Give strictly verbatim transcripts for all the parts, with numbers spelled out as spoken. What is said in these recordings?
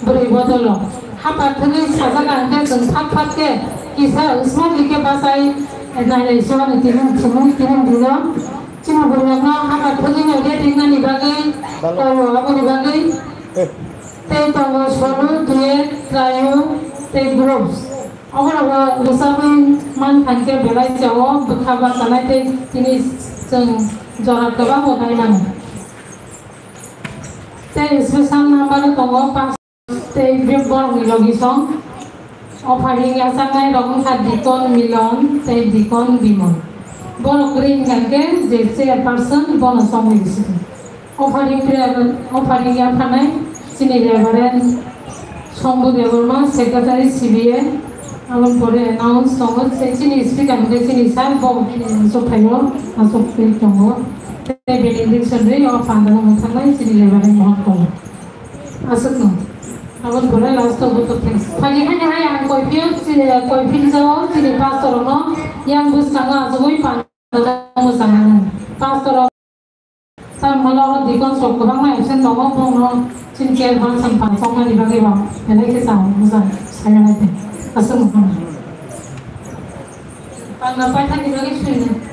Bwrwi bodolo hapar thwgwi sajak ang khe chwng thak thak khe kisa smoothly khe bachai nainai se ani tini chini tini dino chini bwrwirokno hapar thwgwi no ready wngnani bagwi kolo aboni bagwi tei tongo solo duet trio tei groups. Oborok rwchapwi man khankhe belai chao bwkha bachanai tei tini chwng jora kwbangbo nai mano. Tei special number tongo paanch tei borokni logi song. Offering yachangnai rok wngkha Dikon Milon tei Dikon Bimon. Borok kwrwi hwnkha khe je chairperson bono chongwi rwsidi. Offering prayer, offering yapharnai chini Reverend Sombu Debbarma, Secretary C B A, aboni pore announce tongo, se chini speaker hwnkhe chini sir bo, eh, chukphaio, achukwi tongo. Tei benediction ri o pandano mwthangwi chini Reverend Mohon Kolo. Aswkno. Aboni pore last o buto thanks. Phagi phagi hai ang koiphil, chini, koiphil jao chini pastor no yang bwskango achugwi pandano mwchangmani. Pastor Tamhala o deacons rok kwbangma absent tongo, bono chini chairperson phan sokmani bagwi bo belai khe chao bujak saimannai tei aswk wngkha. Panda paithakni bagwi swinai.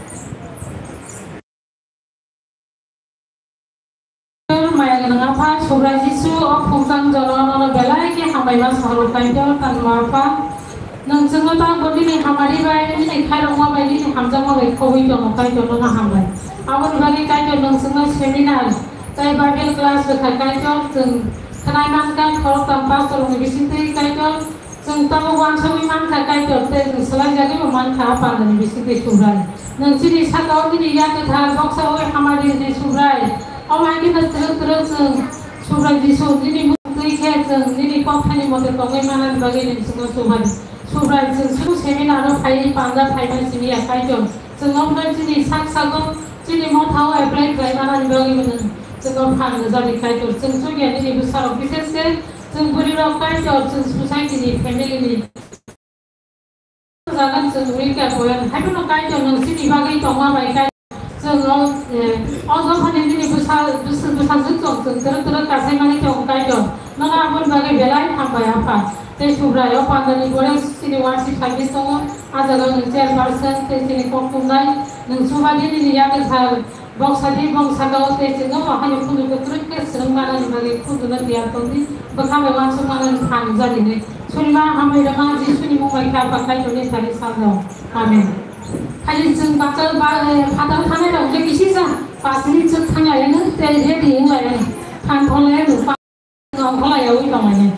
Maya gwnang Apha, Subrai Jisu, o phungchang jora nono belai khe hambai ma sahoro Kaitor, tangma Apha. Nwng chwngno tangbo nini hamari bai, nini khairokma bai, nini hamjakma bai khobwi tongo, Kaitor nono hambai. Aboni bagwi Kaitor nwng chwngno seminar tei Bible class rwkha, Kaitor chwng khnai mankha, khoroktham pastor rokni bisingtwi Kaitor chwng tabuk uansugwi mankha, Kaitor tei chwng swlaijagwibo mankha, a pandani bisingtwi Subrai. Nwng chini sakao nini yak kwthar boksa oi hamari rwdi Subrai. Omo hai kheno twrwk twrwk chwng Subrai Jisu nini mung twi khe chwng nini kok thani mote tongwi manani bagwi nwng chwngno chubai. Subrai chwng suru seminar-o phaiwi panda phaima simi ya Kaitor. Chwng wngkha chini sak sago chini mothao apply khlai manani bagwi nwng chwngno phan rwjadi Kaitor. Chwng chukya nini bwsarok, bises khe chwng bwrwirok Kaitor, chwng society-ni, family-ni jaga chwng rikha poyan. Haiphano Kaitor nwng chini bagwi tongma bai Kaitor. Chwng o, eh, o dophani nini bwsa-, bwsa-, bwsajwk tong, chwng twrwk twrwk kasaimani tong Kaitor. Nono aboni bagwi belai hambai Apha. Tei Subrai o pandani pore chini worship service tongo. A jaga nwng chairperson tei chini kok thumnai. Nwng chubadi nini yak kwthar boksa di bong sakao tei chwngno bo haino phundu kwtwrwk khe swrwng manani bagwi phunduna tiyar tongdi. Bwkha bai uansuk manani phan rwjadi hinwi. Surima hambai rwma Jisuni mung bai khe Apha Kaitorni thani salno. Amen. Khali chwng bachal ba, eh, phatar thangnai rok je kisi sa pas minute chwk thang lai ano, tei ready wng lai ano. Phan thon lai ano, pa-, thon lai yaui tong lai ano.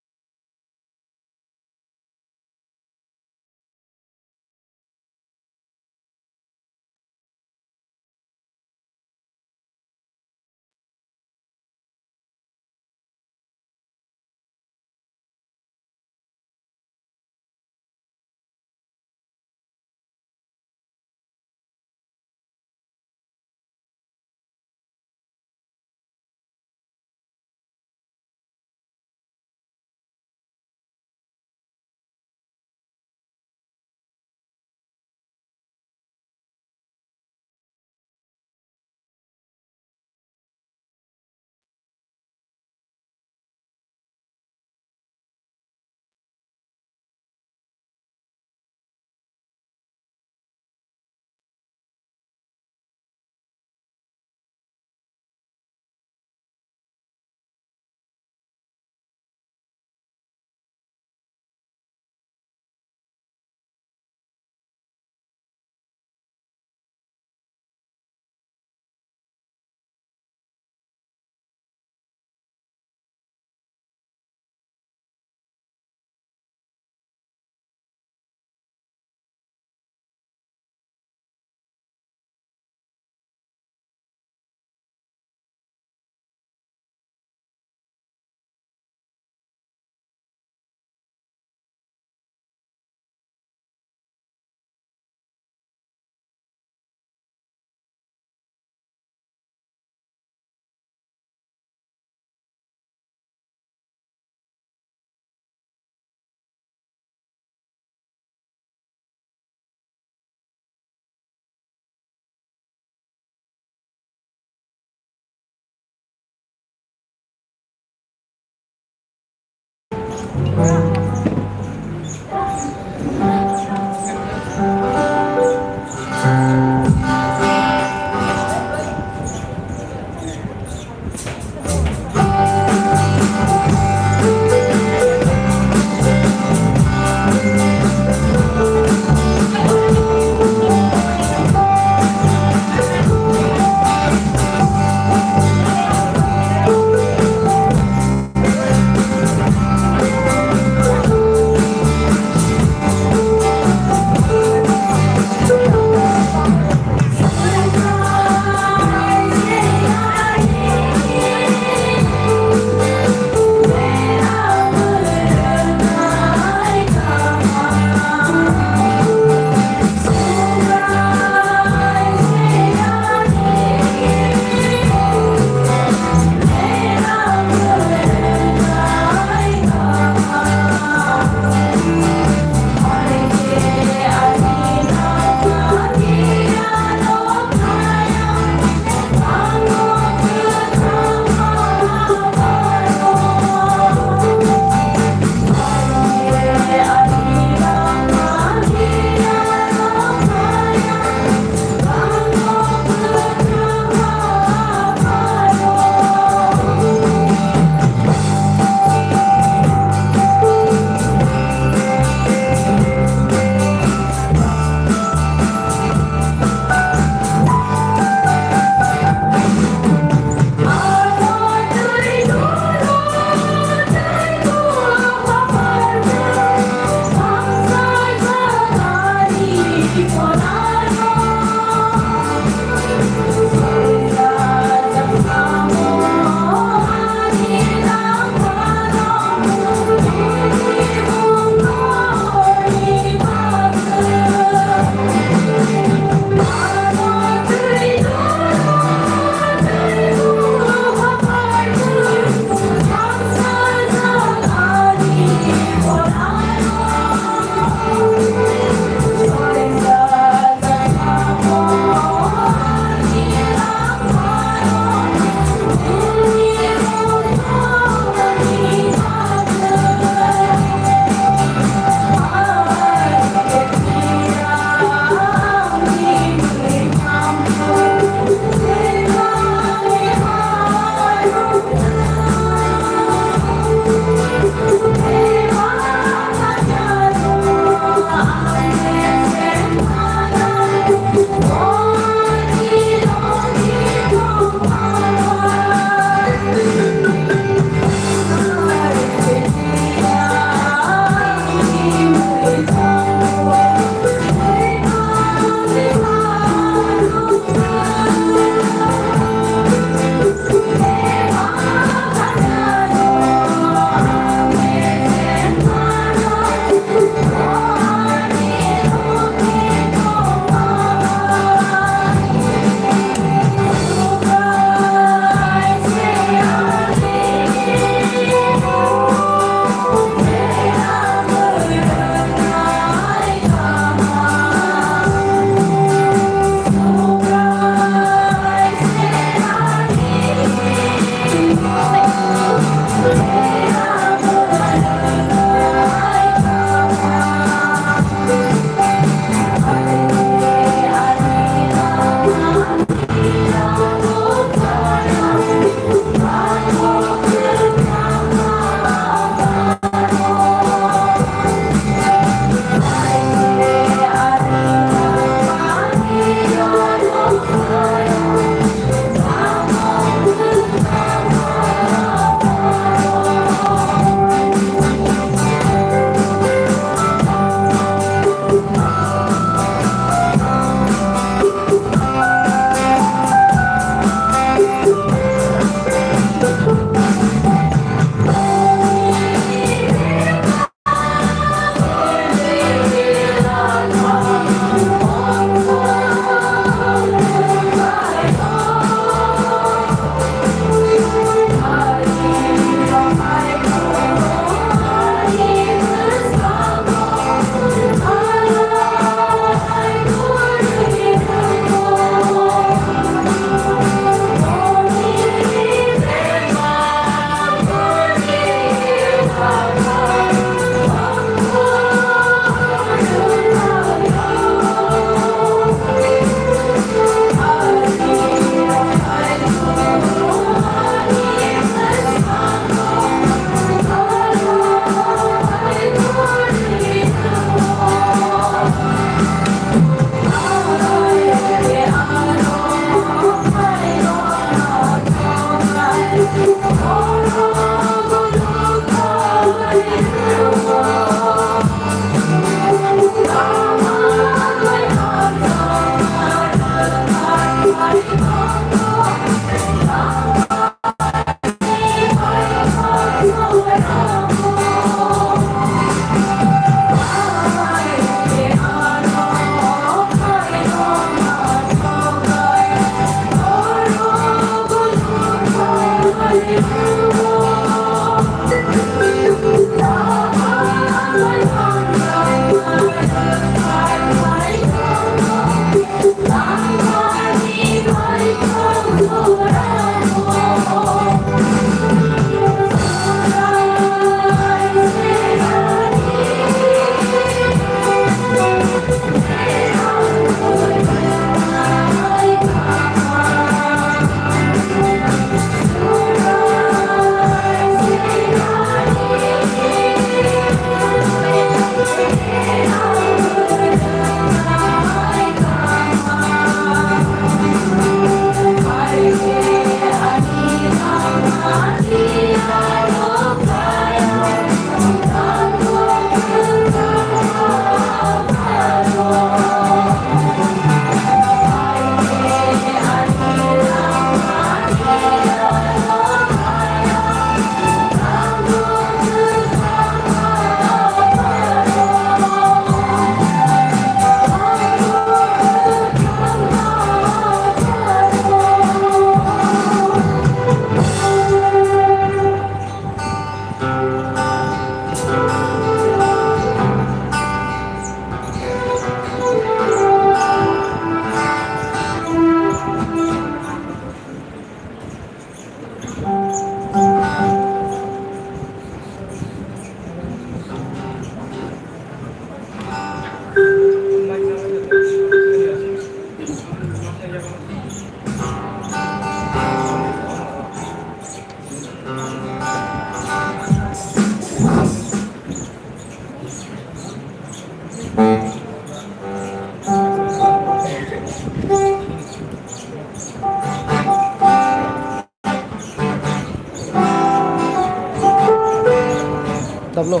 Tablo,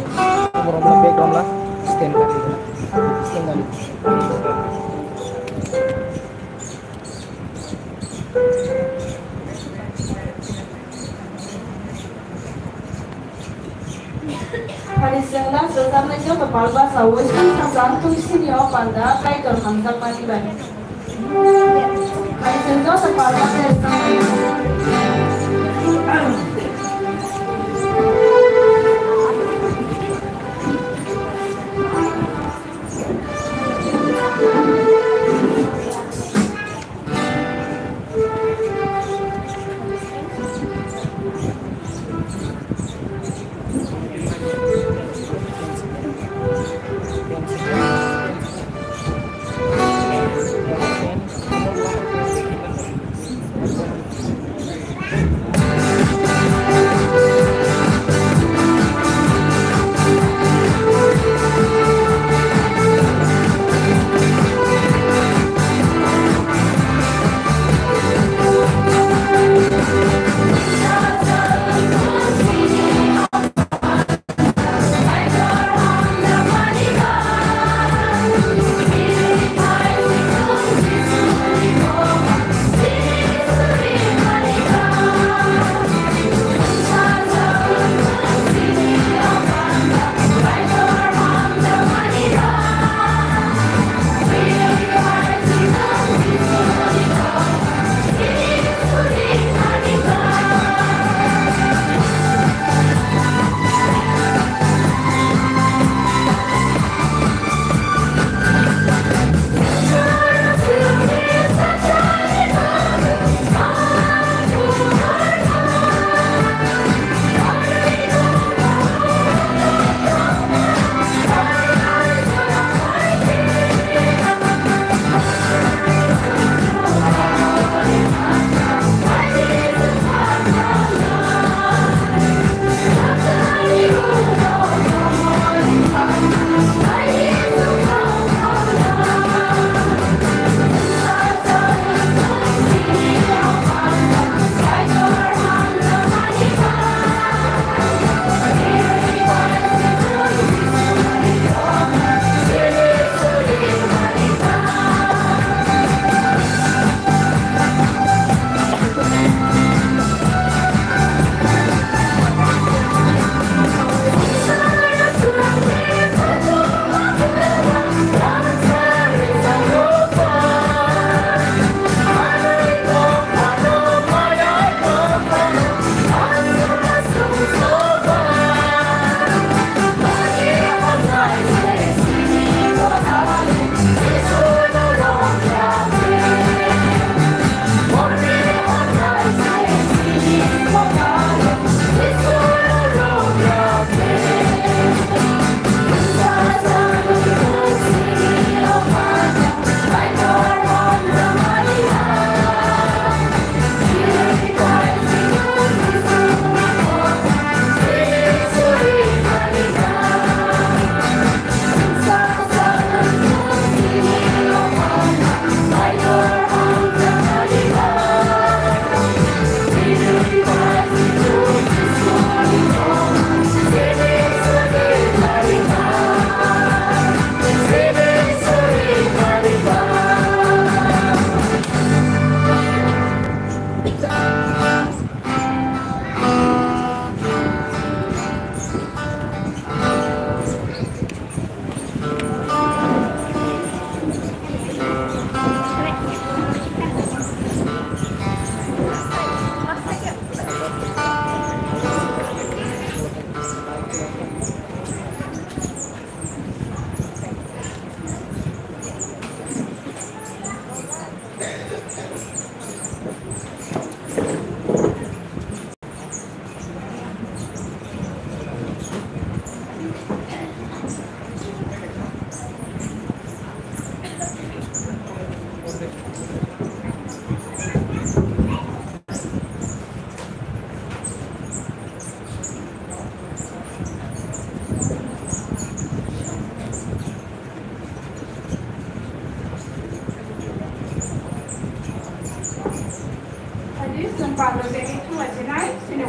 umur ramla, bag ramla, stand kari, stand kari. Pharisela swcharnai joto palba saui twi sajang twi sini o panda Kaitor hamjakmani bai. Pharisela joto palba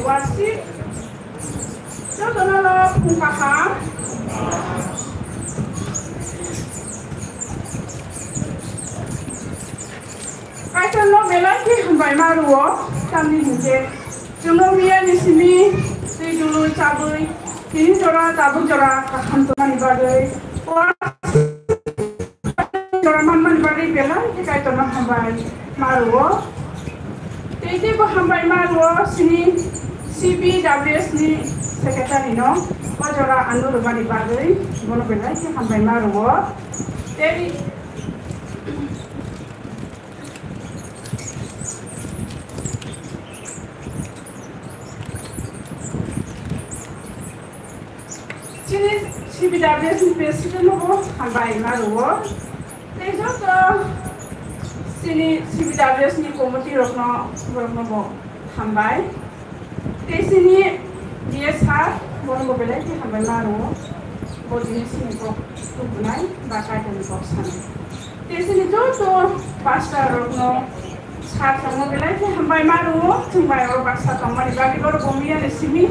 Worship. Jotono no phung kaham. Kaitorno belai khe hambai ma rwo, tamni hinkhe chwngno miyani simi twi dului chabwi tini jora tabuk jora kaham tongmani bagwi, o jora manmani bagwi belai khe Kaitorno hambai ma rwo. Tei teibo hambai ma rwo sini C B W S ni secretary no o jora ano rwmani bagwi bono belai khe hambai ma rwo. Tei Chini C B W S ni president no bo hambai ma rwo. Tei joto chini C B W S ni committee rokno, borokno bo hambai. Tei chini D S sir, bono bo belai khe hambai ma rwo. Bo tini chini kok tubunai ba Kaitorni kok sanai. Tei chini joto pastor rokno sir tongma belai khe hambai ma rwo, chwng bai oro baksa tongmani bagwi oro bo miyani simi.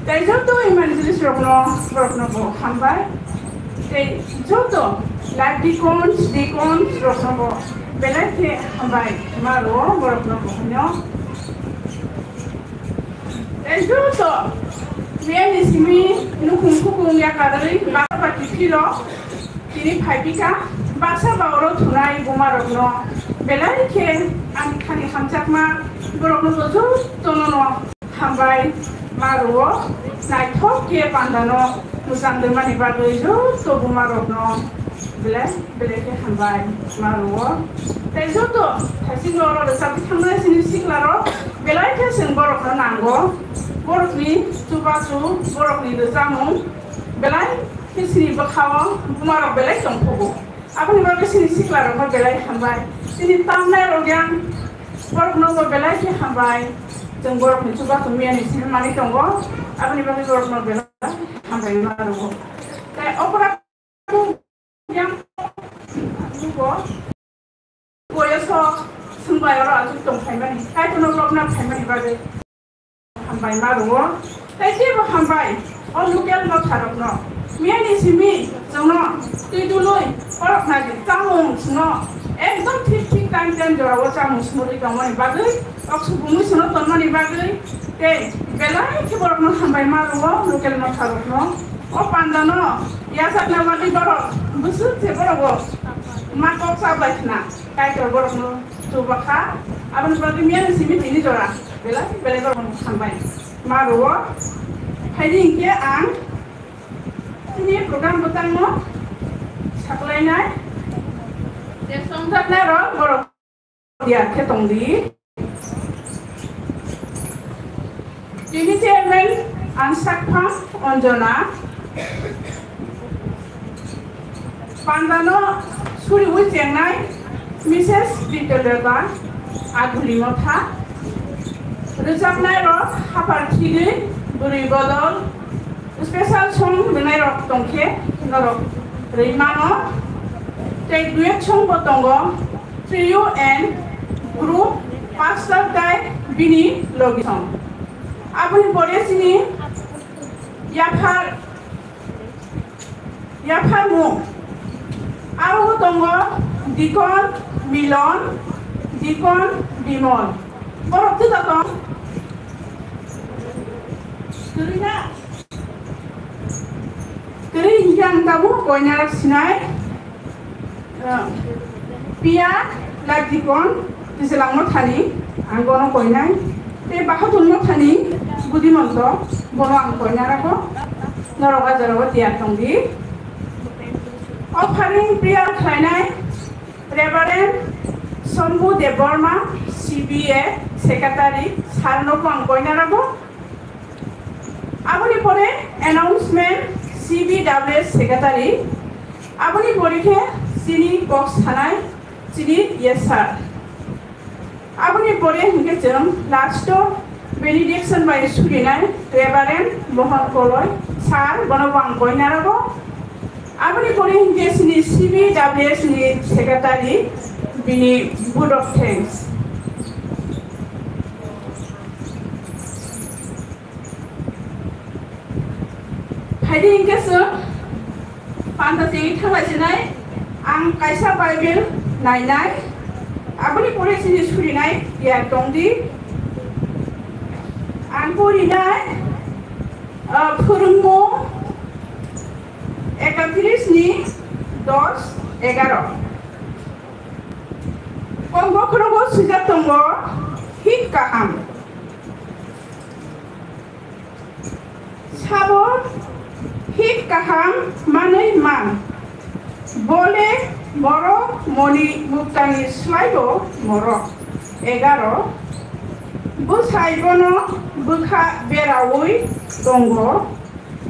Tei joto evangelist rokno, borokno bo hambai. Tei joto life deacons, deacons rokno bo belai khe hambai ma rwo, borokno bo hwnyo. Tei joto miyani simi nukhung khukung yakarwi baksa ba kiphilrok tini phaipikha, baksa ba oro thunai bumarokno belai khe ani khani hamjakma borokno bo jotono no hambai ma rwo, naithok khe pandano mwchang rwmani bagwi joto bumarokno belai belai khe hambai ma rwo. Tei joto thaisingo oro rwchapwi thangnai chini siklarok belai khe chwng borokno nango. Borokni chubachu, borokni rwchapmung belai khe chini bwkhao bumarok belai tongthogo. Aboni bagwi chini siklarokno belai hambai. Chini tamnairok yang borokno bo belai khe hambai. Chwng borokni chubachu miyani simi manwi tongo. Aboni bagwi borokno belai hambai ma rwo. Tei okra yang nugo boyoso swngbai oro achuk tong phaimani, Kaitorno lobna phaimani bagwi hambai ma rwo. Tei teibo hambai o local motharokno, miyani simi chwngno twi dului borok nai chamung chwngno ekdom thik thik time time jorao chamung swmwrwi tongmani bagwi, kok subungwi chwngno tongmani bagwi, tei belai khe borokno hambai ma rwo local motharokno. O pandano yachakna bagwi borok bwswk se borok bo ma kok chablai khna Kaitor borokno chubakha. Aboni bagwi miyani simi tini jora belai belai borokno hambai ma rwo. Phaidi hinkhe ang chini program bwtangno saklainai je songjaknairok borok Diya khe tong di. Tini chairman ang sakphang Anjana. Pandano suriwi chengnai Missus Bitel Deba, Aguli Motha. Rwchapnai rok Hapar Thigwi, Bwrwi Bodol, special song rwnai rok tongkhe norok rwi mano. Tei duet song bo tongo, Trio and group pastor tai bini logi song. Aboni pore chini yaphar, yapharmung. Aro bo tongo Deacon Milon, Deacon Bimol. Borok juda tong. Kwrwi na? Kwrwi hinkhe ang tabuk koinarok sinai. Ah, Pia Lajikon, Twiselangno thani, ang bono koinai. Tei Bahatul no thani, Budimonto, bono ang koinarago. Norok a jorao tiyar tongdi. Offering prayer khlainai Reverend Sombu Debbarma, C B A Secretary, sir no bo ang koinarago. Aboni pore announcement C B W S secretary. Aboni pore khe chini kok sanai chini yes sir. Aboni pore hinkhe chwng last o benediction bai surinai Reverend Mohan Koloi sir, bono bo ang koinarago. Aboni pore hinkhe chini C B W S ni secretary bini vote of thanks. Phaidi hinkhe chwng panda chengwi thanglaisinai, ang kaisa Bible nainai, aboni pore chini surinai tiyar tongdi. Ang porinai, ah, Phwrwngmung ekatris ni dos, egaro. Kok bokhorogo swijak tongo, hit kaham. Sabo hit kaham manwi man. Bole borok moni muktani swlaibo morok. Egaro. Bwsai bono bwkha beraui tongo,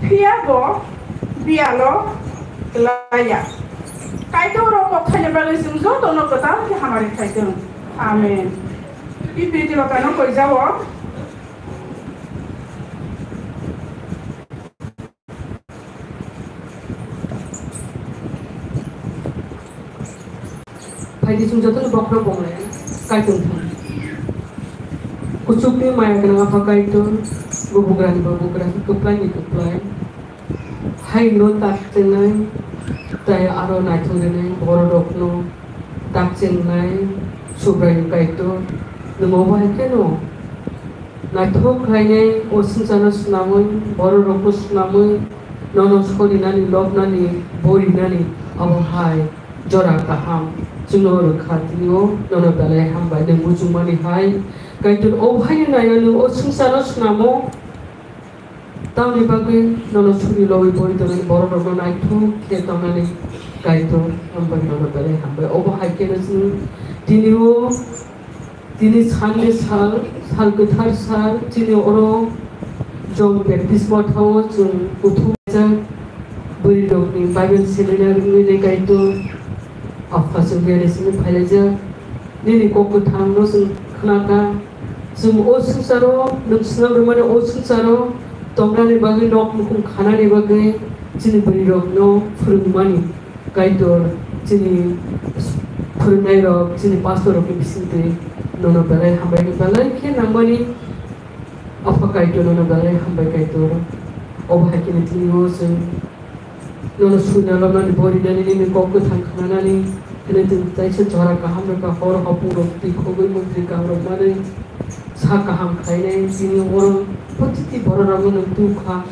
phiya bo biyalo klaiya. Kaitor rok kok thaina bagwi chwng jotono kwtal khe hamari khaitwng. Amen. Pipiri tei rokano koijao. Phaidi chwng jotono bokhorok bonglai kaitor thang. Kuchukni maya gwnang Apha Kaitor, bo bugrani bo bugra, kwplai ni kwplai. Hai no tak chengnai, tai aro naithok rinai, bororokno tak chengnai, Subrai Kaitor, nwng obo hai kheno naithok khlainai, o swngcharno swnamwi, bororokno swnamwi, nono sorinani, lobnani, borinani, abo hai jora kaham chwngno rwkha, tini o nono belai hambai, nwng muchungmani hai, Kaitor, obo haino naio nwng o swngcharno swnamo. Tamni bagwi nono suri lobwi bori tongnani bororokno naithok khe tongnani Kaitor, hambai nono belai hambai. Obo hai kheno chwng tini o, tini salni sal, sal kwthar sal, chini oro chwng Baptist Mothao chwng kuthum jak bwrwirokni Bible seminar wngwi le Kaitor, Apha chwng belai simi phailaijak. Nini kok kwthangno chwng khnakha. Chwng o swngcharo, nwng swnam rwmani o swngcharo tongnani bagwi, nok nukhung khanani bagwi chini bwrwirokno phwrwngmani Kaitor, chini phwrwngnairok, chini pastorrokni bisingtwi nono belai hambai, belai khe nangmani Apha Kaitor, nono belai hambai Kaitor. Obo hai kheno tini o chwng Nono suina lobnani, borinani, nini kok kwthang khnanani, hwnwi chwng taisa jora kaham rwkha, hor hopung rok twi khogwi mantri kangrok manwi sa kaham khlainai, tini oro protiti bororokno nwng tubukha,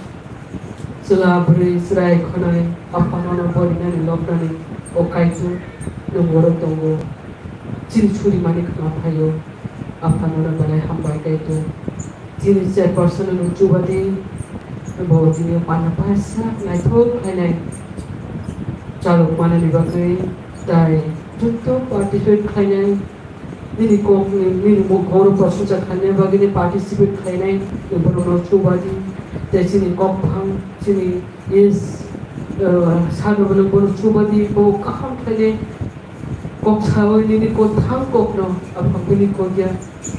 chwla, bwrwi, chwrai, khwnai, Apha nono borinani, lobnani, o Kaitor, nwng oro tongo, chini surimani khna phaio, Apha nono belai hambai Kaitor. Chini chairperson no chubadi, bo tini pana paisa naithok khainai chalok manani bagwi tai joto participate khainai, nini kok ni, nini mung khoro proshonsa khaina bagwi ni participate khainai, borokno chubadi, tei chini kok phang, chini yes, uh, saka bono bono chubadi, bo kaham khainai. Kok sawi nini kwthang kokno, Apha bini kok ya,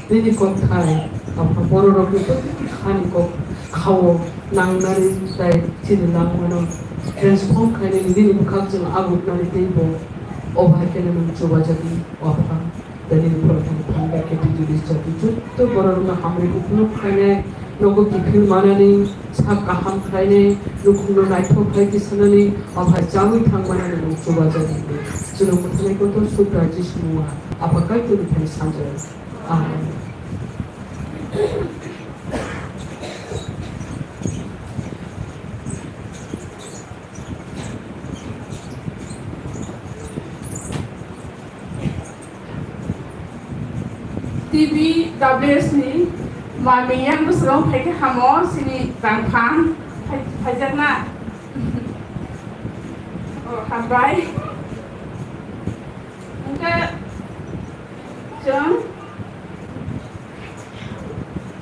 nini kok thai, Apha bororokni protiti khani kok khao nangnani tai chini langmano transform khainani nini bwkhak chwng aguknani teibo. Obo hai kheno nwng chubajagwi, O Apha, tei nini borok thani thangbai khe twi jodi jati jotto bororokno hamri kuphunuk khainai, nogo kiphil manani, sak kaham khlainai, nukhungno naithok khai tisanani, ophai chawi thang manani nwng chubajak di. Chwng mwthangwi kotor Subrai Jisu mungwi Apha Kaitorni thani sanjao. Amen. T V W S ni mami yang bwswrwng phai khe hamo chini bangphang phai-, phaijakna. Oh, hambai. Hwnkhe chwng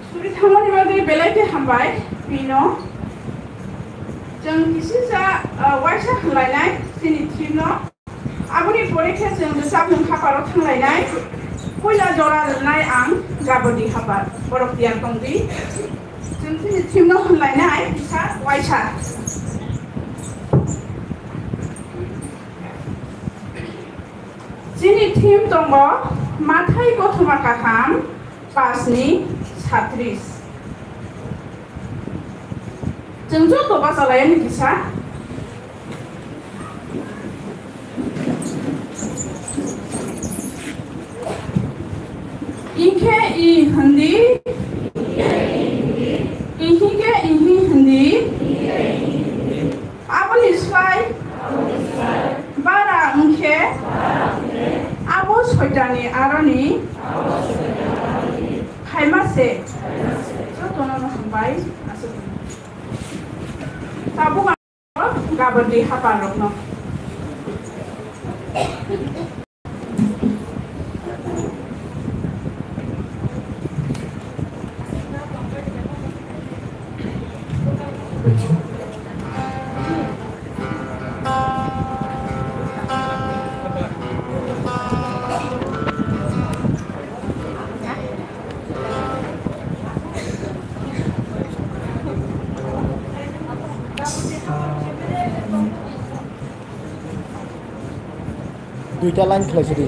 suri thangmani bagwi belai khe hambai bino. Chwng kisisa, ah, waisa hwnlainai chini theme no. Aboni pore khe chwng rwchapmung haparo thanglainai. Puila jora rwnai ang Gabodi hapar. Borok tiyar tongdi. Chwng chini theme no hwnlainai kisa waisa. Chini theme tongo Mathai kothoma kaham, paanch ni satris. Chwng joto bachalaiyani kisa. Inkhe i hwndi, ihikhe ihi hwndi. Aboni swbai bara wngkhe abo Soitanni aroni khaima se. Jotono no hambai, aswk. Tabuk ang gabon di hapar rokno. Duita line khlai sidi.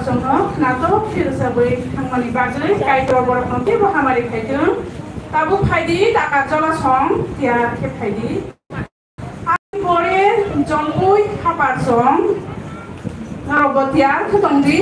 Chwngno khnatok khe rwchabwi thangmani bagwi Kaitor borokno teibo hamari khaithwng. Tabuk phaidi, taka jola song tiyar khe phaidi. Aboni pore jolpui hapar song norokbo tiyar khe tongdi.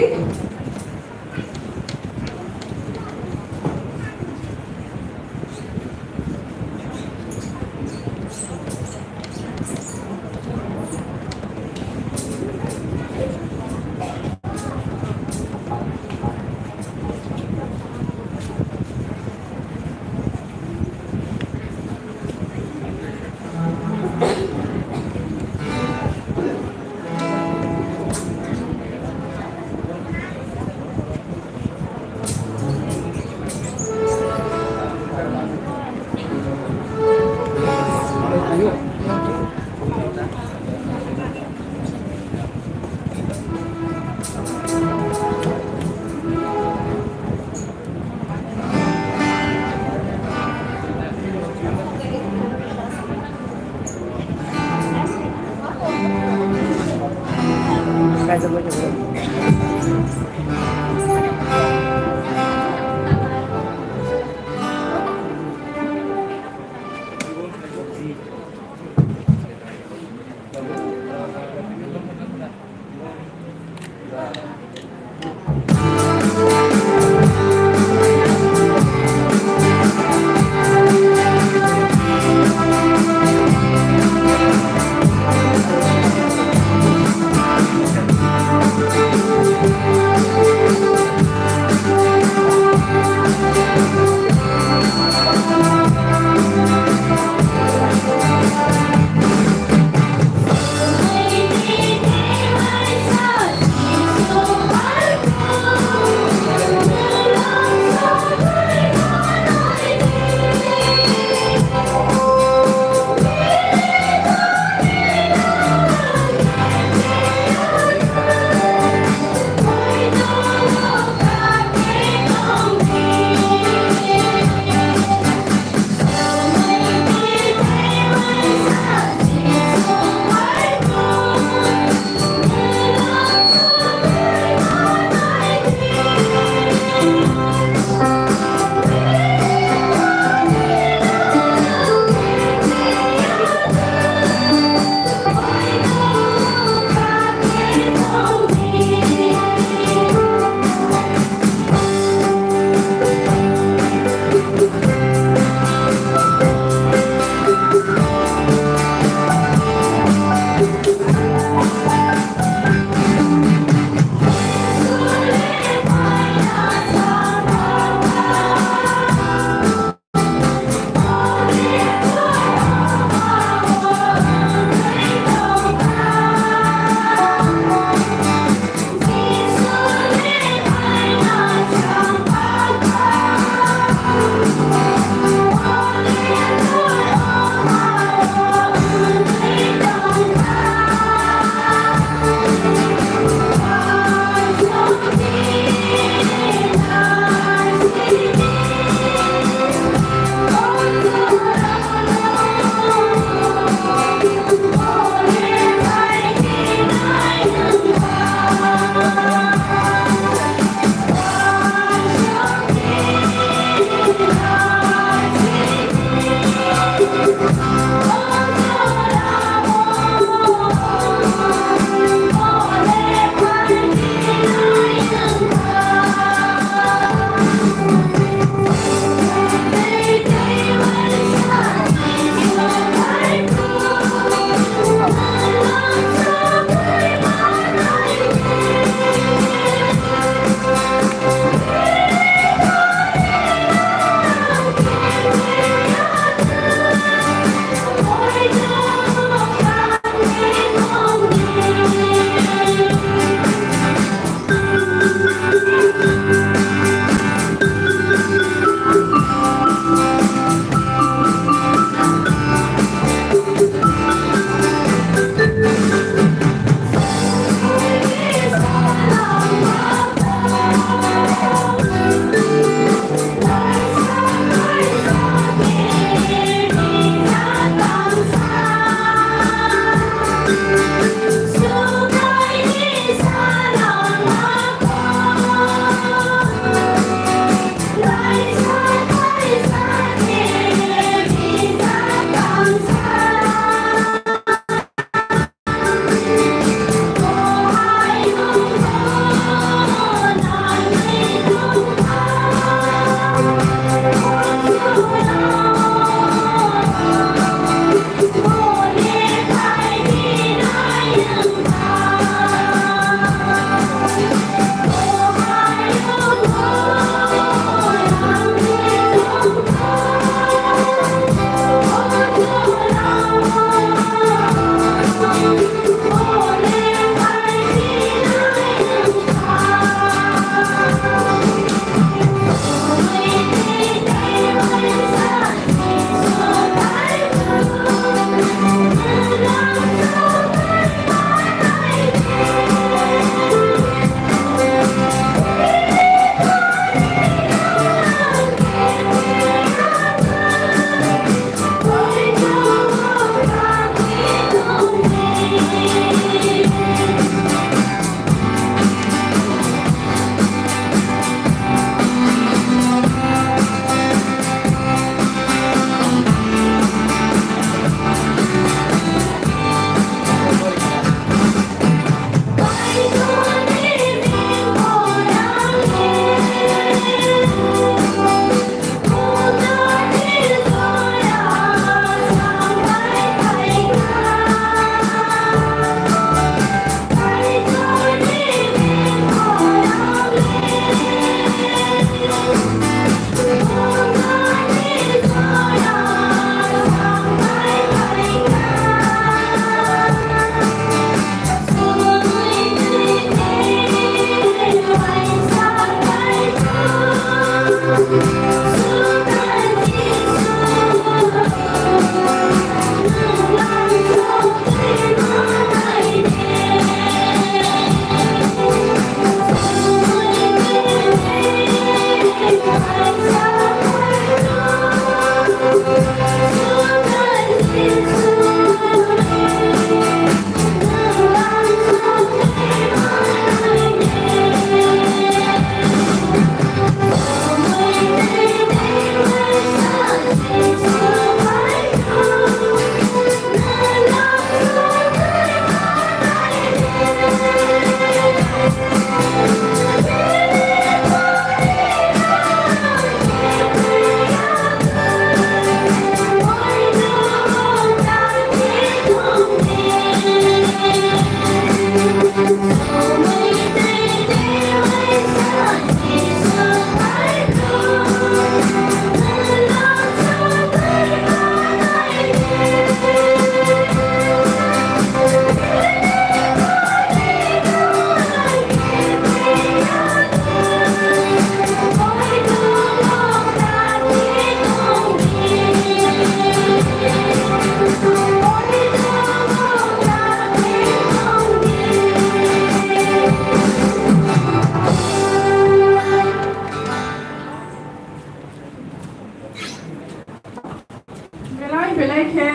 Belai belai khe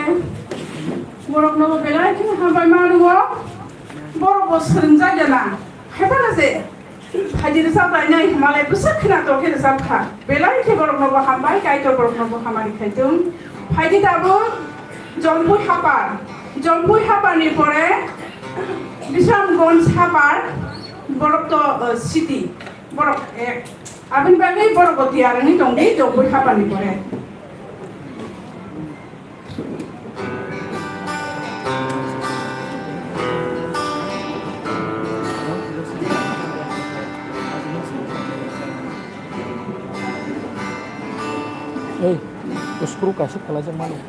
borokno belai khe hambai ma rwo. Borok bo swrwngjak ya na. Hai phano je phaidi rwchap lainai hwnmalai bwswk khwna tong khe rwchap kha. Belai khe borokno bo hambai, Kaitor borokno bo hamari khai thung. Phaidi tabuk Jompui Hapar. Jompui Hapar ni pore Bisramganj Hapar, borok to, uh, city. Borok ek. Aboni bagwi borok bo tiyar wngwi tongdi, Jompui Hapar ni pore. Ei, to screw kaisa khwlaijak mano.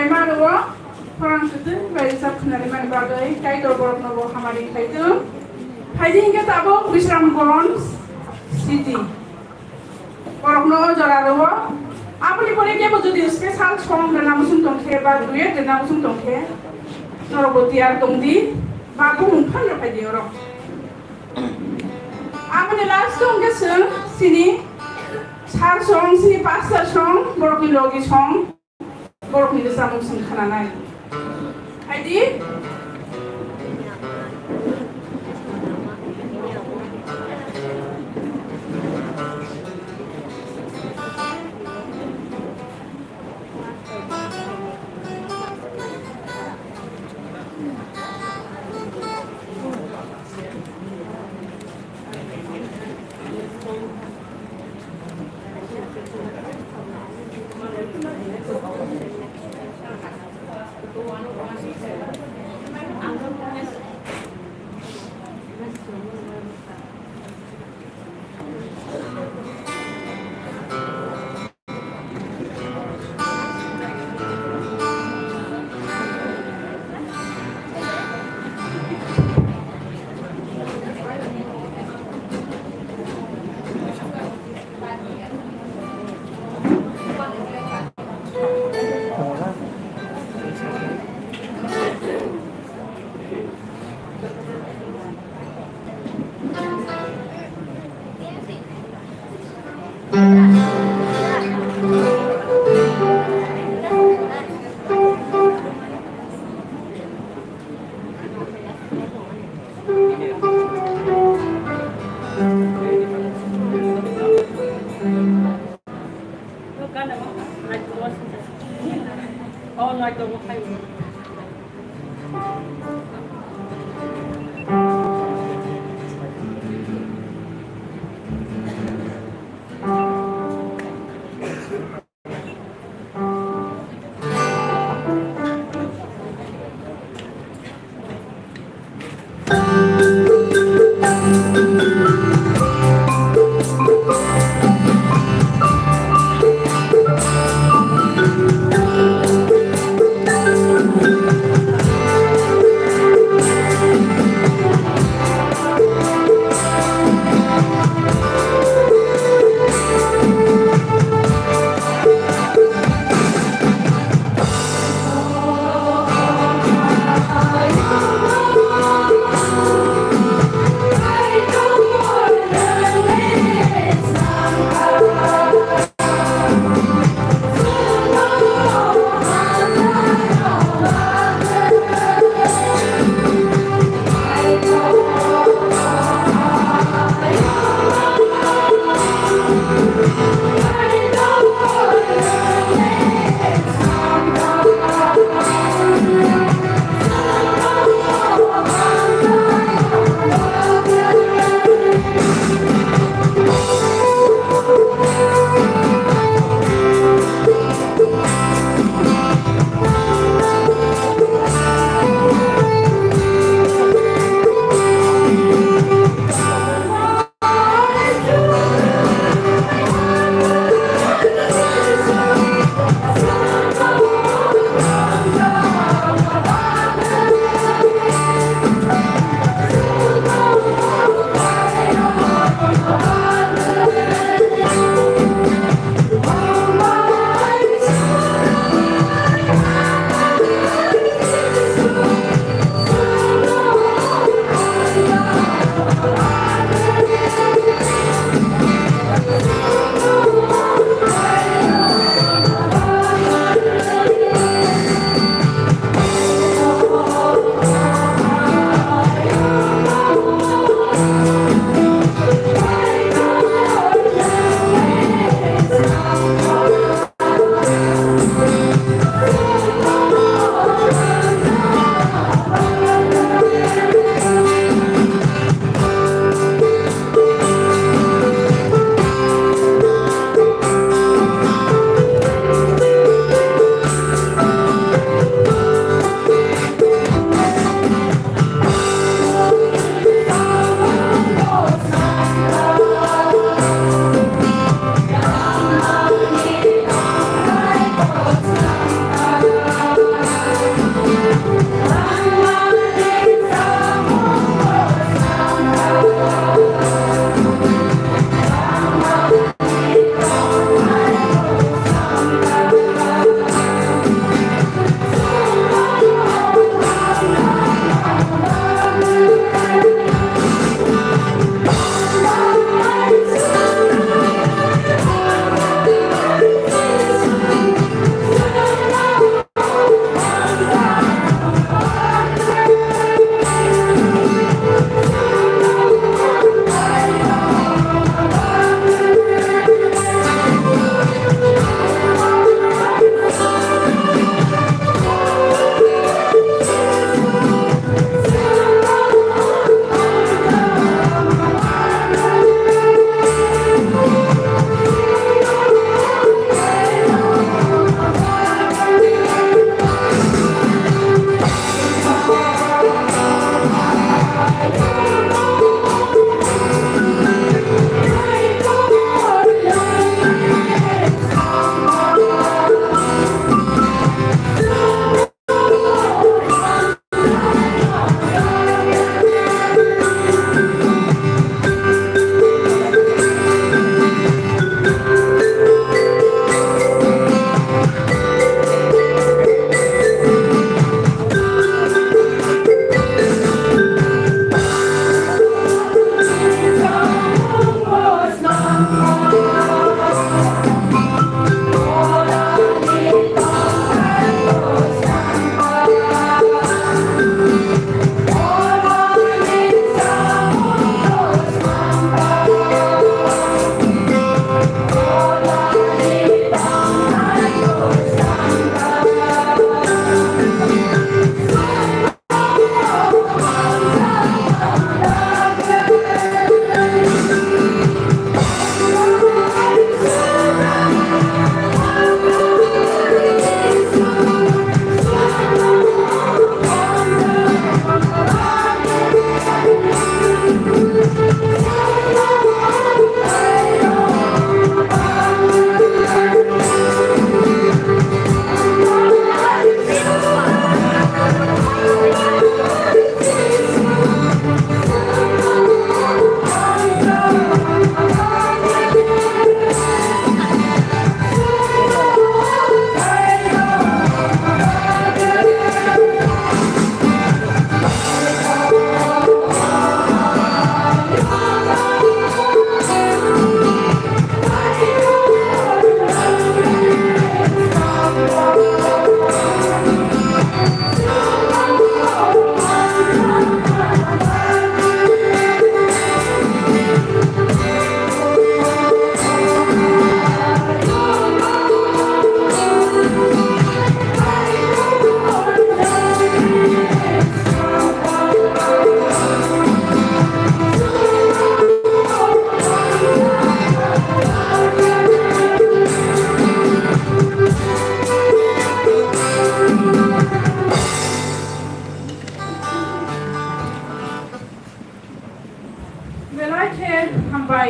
Maro, khorang swtwi bai sak khwnani mani bagwi Kaitor borokno bo hamari khaitwng. Phaidi hinkhe tabuk Bisramganj city. Borokno o jora rwo. Aboni pore kebo jodi special song rwna muchung tongkhe ba duet rwna muchung tongkhe, norokbo tiyar tongdi ba bumung phan rwphaidi oro. Aboni last o hwnkhe chwng chini sir song, chini pastor song, borokni logi song, borokni rwchapmung chwng khnanai. Phaidi.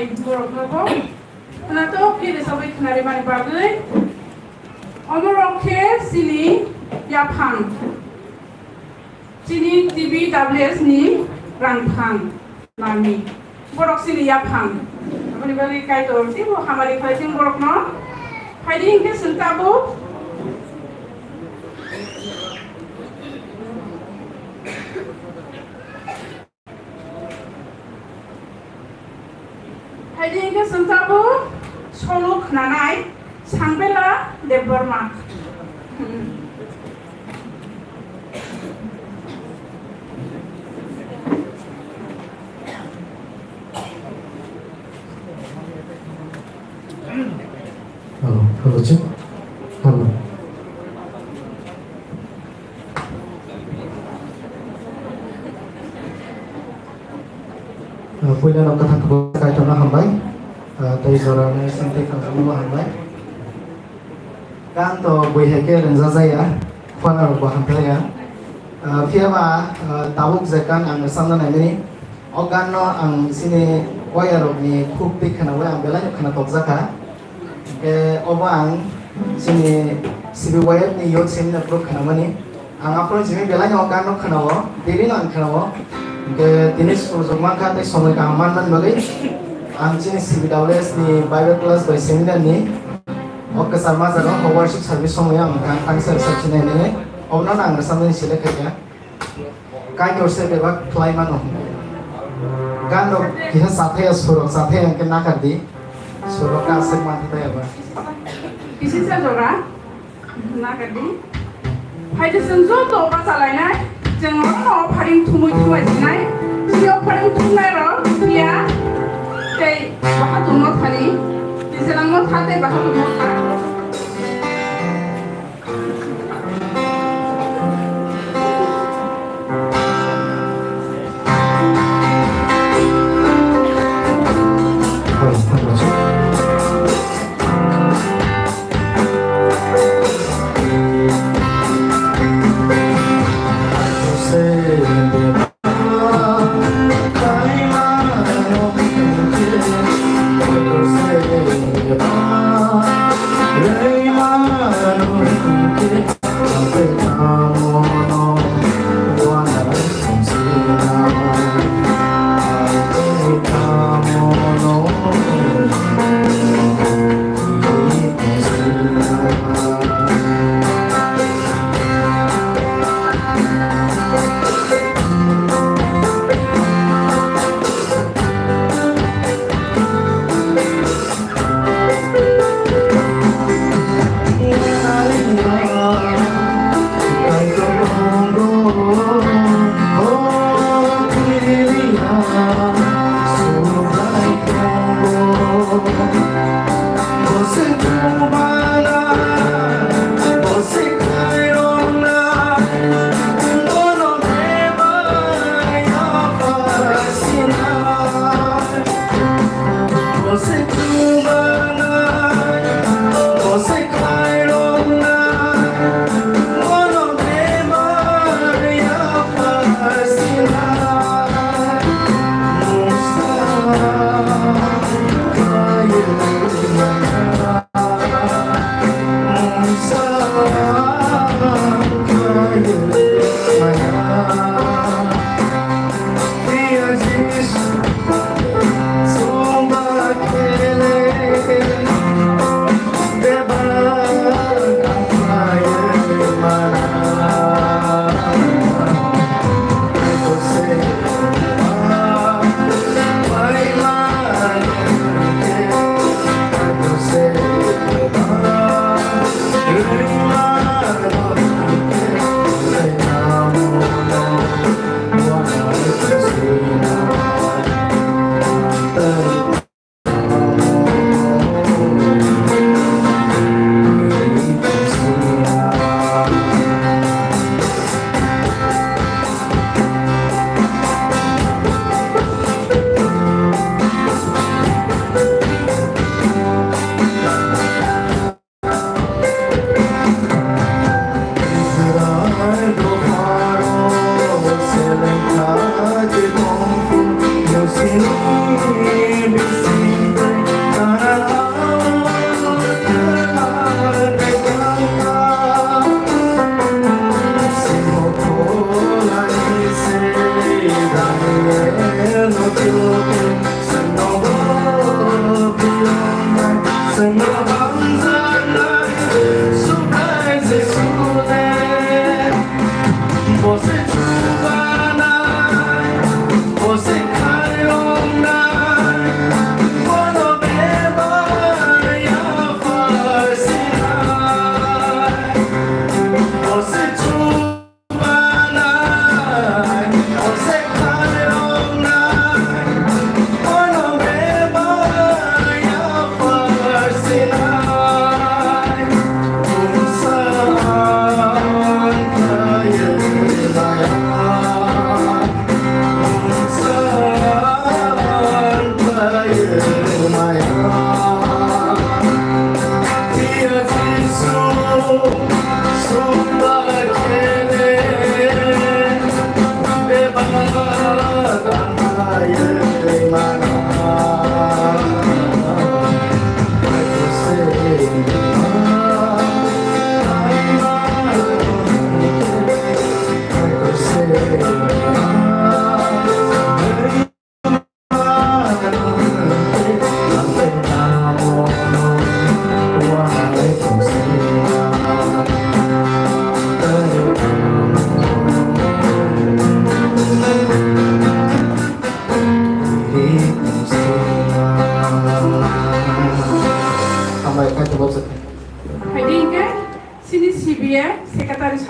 Borokno bo khwnatok khe rwchapwi khwnarimani bagwi omorok khe chini yaphang, chini T B W S ni rangphang manwi borok chini yaphang. Aboni bagwi Kaitor teibo hamari khlai thung borokno. Phaidi hinkhe chwng tabuk. Phaidi hinkhe chwng tabuk solo khwnanai Sangbela Debbarma. Hello, hello, check. Hello. Uh, puila no kathang kabo Kaitorno hambai. Uh, tei jora no singti khamsamo hambai. Gan to bui hai khe rwngjak jaya, khwana rok bo hamjak ya. Uh, phiya ba, uh, tabuk je gan ang rwchapna naimani. O gan no ang chini waya rok ni khuk twi khwnawi ang belai no khwna tokjak kha. Hingke obo ang chini C B Y F ni youth seminar phuru khwnamani. Ang aphuru chini belai no gan no khwnao, daily no ang khwnao. Hingke tini sujok mankha tei somoi kaham manmani bagwi ang chini C B W S ni Bible class bai seminar ni o kwchar majak o worship service somoi ang gan tangsa rwchap sinai nini. Obono ang rwchapnani select khaikha. Kaitor se bebak khlai mano. Gan rok kisa chathaya surok chathaya hingke nakar di. Surok ka aswk man thaya ba. Kisi sa jora nakar di. Hai je chwng joto bachalainai, chwng oro pharing thumui thumai sinai. Sio pharing thumnai rok phiya tei bahadur no thani. Tisalang no tha tei bahadur no tha.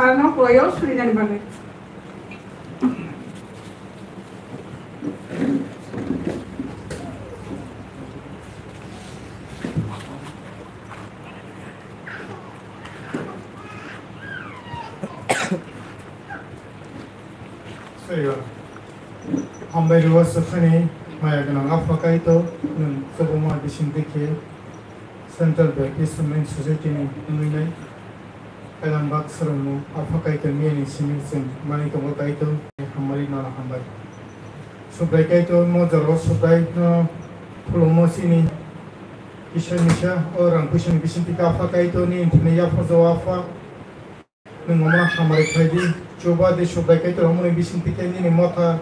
Ano kulaio surinani bagwi. Saiyo. Hambai rw swkhaini maya gwnang Apha Kaitor, nwng chubuma bising dikhe Central Baptist Women Society ni wngwi nai. Kailam bak swrwngmung Apha Kaitor miyani simi chwng manwi tongo Kaitor, hamari nono hambai. Subrai Kaitor mo jorao subrai no khulumo chini kisa misa o rang puisani bising dikhe Apha Kaitor ni thani yapha jao Apha. Nwng omo hamari khlai di, chuba di subrai Kaitor omo ni bising dikhe nini motha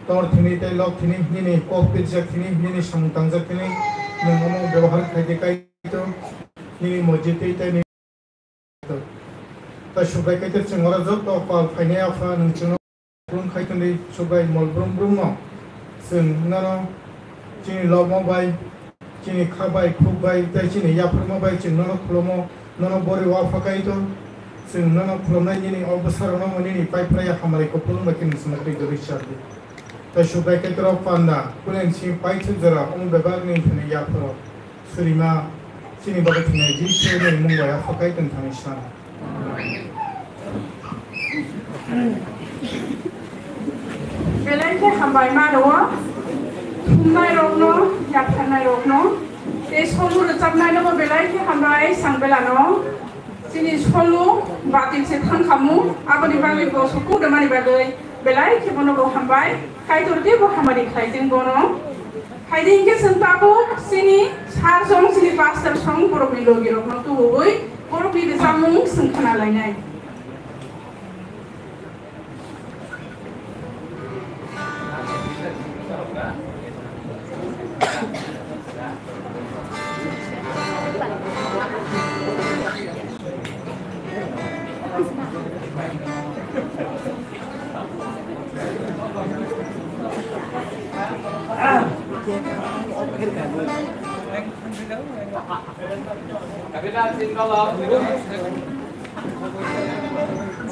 tor thini tei lok thini, nini kok pirjak thini, nini samung tangjak thini, nwng omo bebohar khlai di Kaitor, nini mojit tei tei nini. Tai subrai Kaitor chwng oro joto pal phainai Apha nwng chwngno Brum khai tongdi, subrai mol brum brum no. Chwng nono chini lomo bai, chini kha bai, khuk bai, tei chini yapharma bai chwng nono khulumo, nono bori o Apha Kaitor. Chwng nono khulumnai nini o bwsarokno nini pai phraya hamari kupulung bai khe nwng chwngno twi dori chardi. Tai subrai Kaitor o panda, kulen si paithak jora, omo bebak ni thani yapharo. Surima, chini bagwi thwngnaijak Jisu ni mung bai Apha Kaitor thani sana. Belai khe hambai ma rwo, thumnai rokno, yapharnai rokno, tei solo rwchapnai nobo belai khe hambai sang belano. Chini solo batil se thang khamu, aboni bagwi bo sukung rwmani bagwi belai khe bono bo hambai, Kaitor tei bo hamari khlaijak bono. Haidi hinkhe chwng tabuk chini sir song, chini pastor song borokni logi rokno tubuwi borokni rwchapmung chwng khna lainai.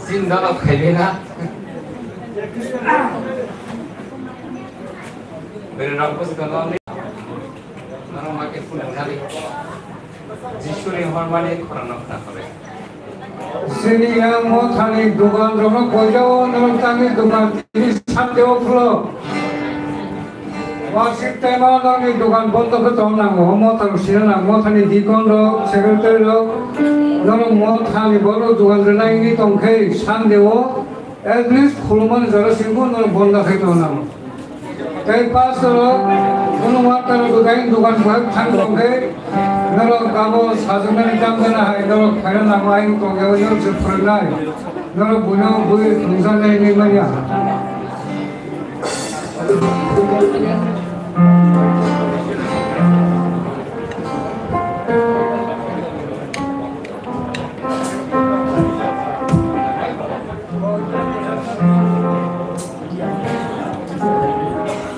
Sindalo khaibena. Bere rok bwskango norok ma khe phunuknani. Jisuni hormani khorangno khna khabe. Sini yang mothani dugan rokno koijago norok tangni dugan tini sandeo khulo. Wasik tema norokni dugan bondo khe tong nango, mothano sina nango, mothani deacon rok, secretary rok, norok mothani borok dugan rwnai wngwi tong khe sandeo. At least khulumani jora singbo norok bonda khai tongna. Tei pastor rok, kunu worker rok dai dukan buhai thang tong khe, norok abo sajwknani tam gana hai norok khaina nango ayang tong yao norok se phwrwngnai. Norok buino bui thwngjaknai hinwi manya.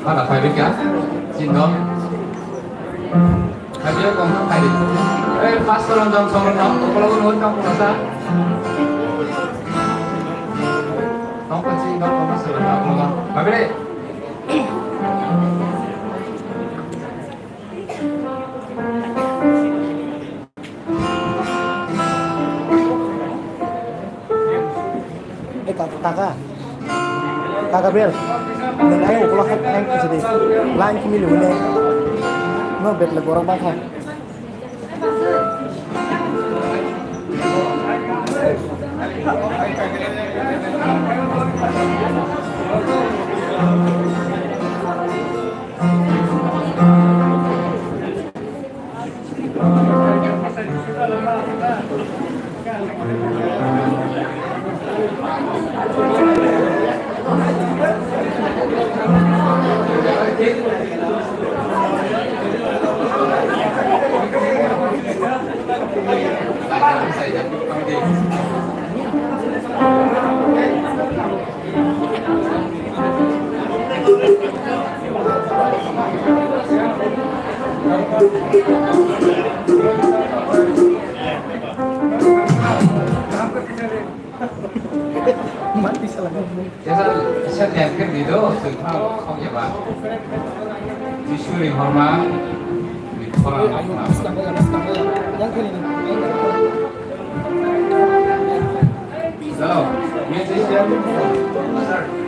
Mana phai rikha, chindon. Phai rikha, kong phai rikha. Eh, pastor Ranjan Songno, kepala gubernur kampung asa. Tongko chindon, kong pastor Ranjan Songno. Phai rikha. Eh, kaka, kaka, kaka Bel, nang ayang ukulok hai ayang kisidi, line kimi liwine, no betle borok bangkha. Mati salah. Jesa, jesa nyakhe di do, sengkha khok jaba. Jisu ni horma, ni khora ni khora. Hello, yes, yes, yes.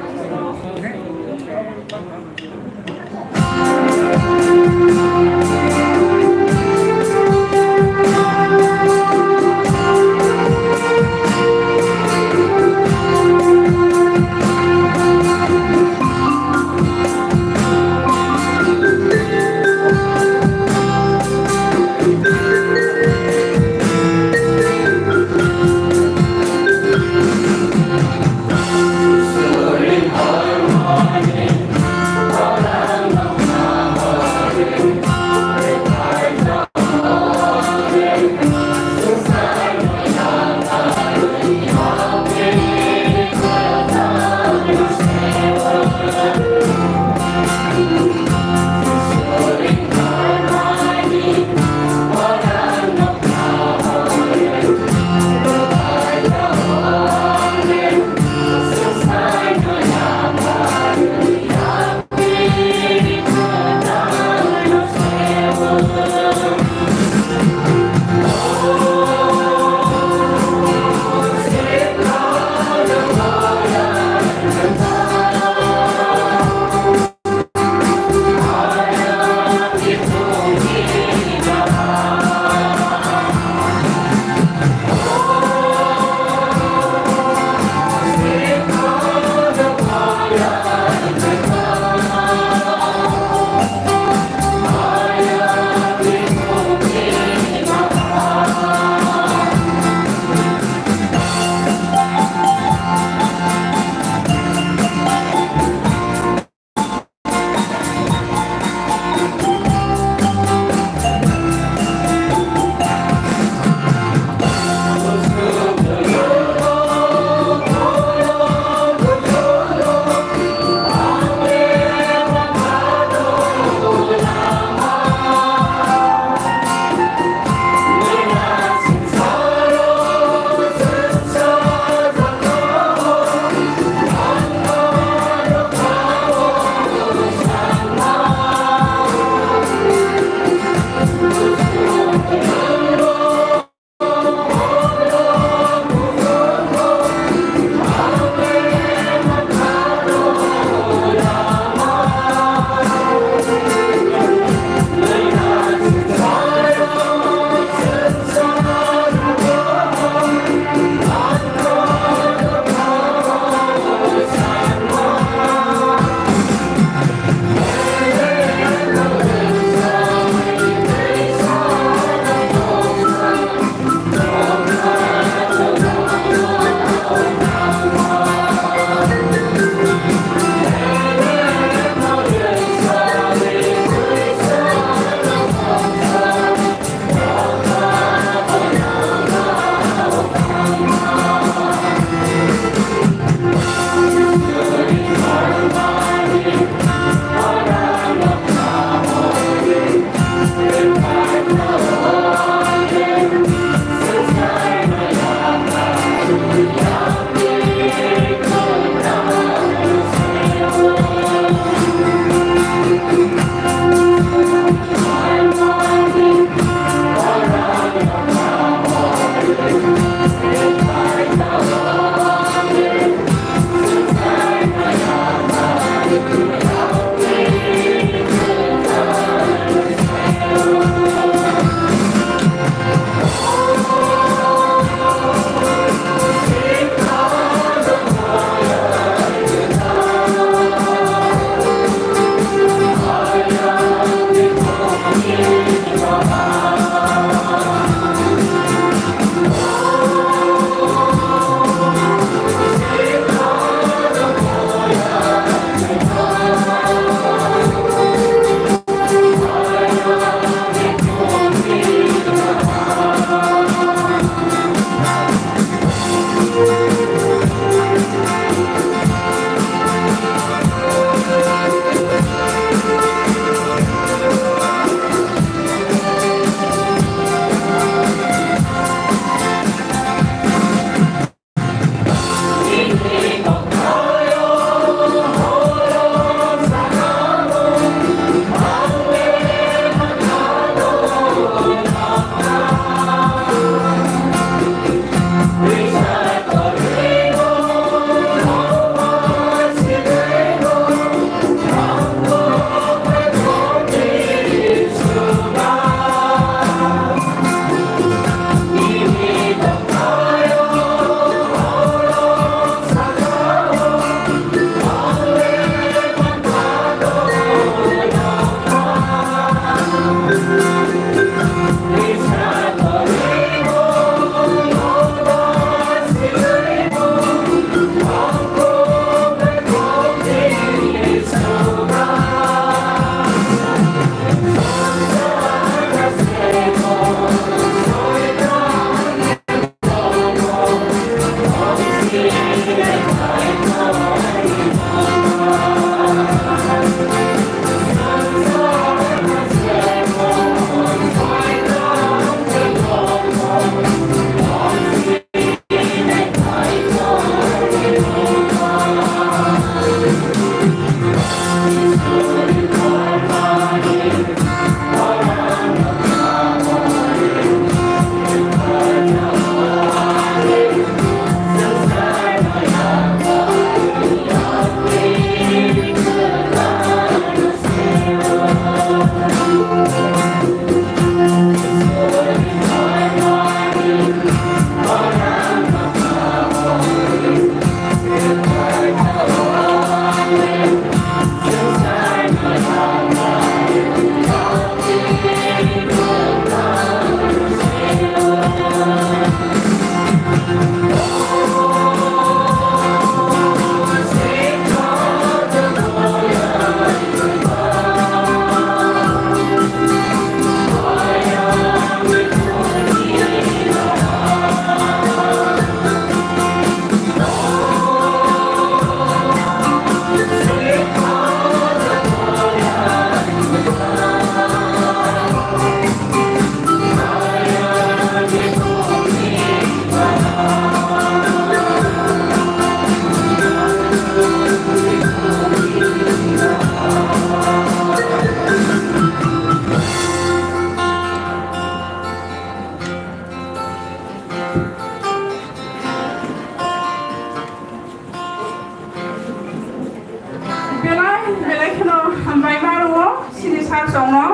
Belai kheno hambai ma rwo, sini sir chwngno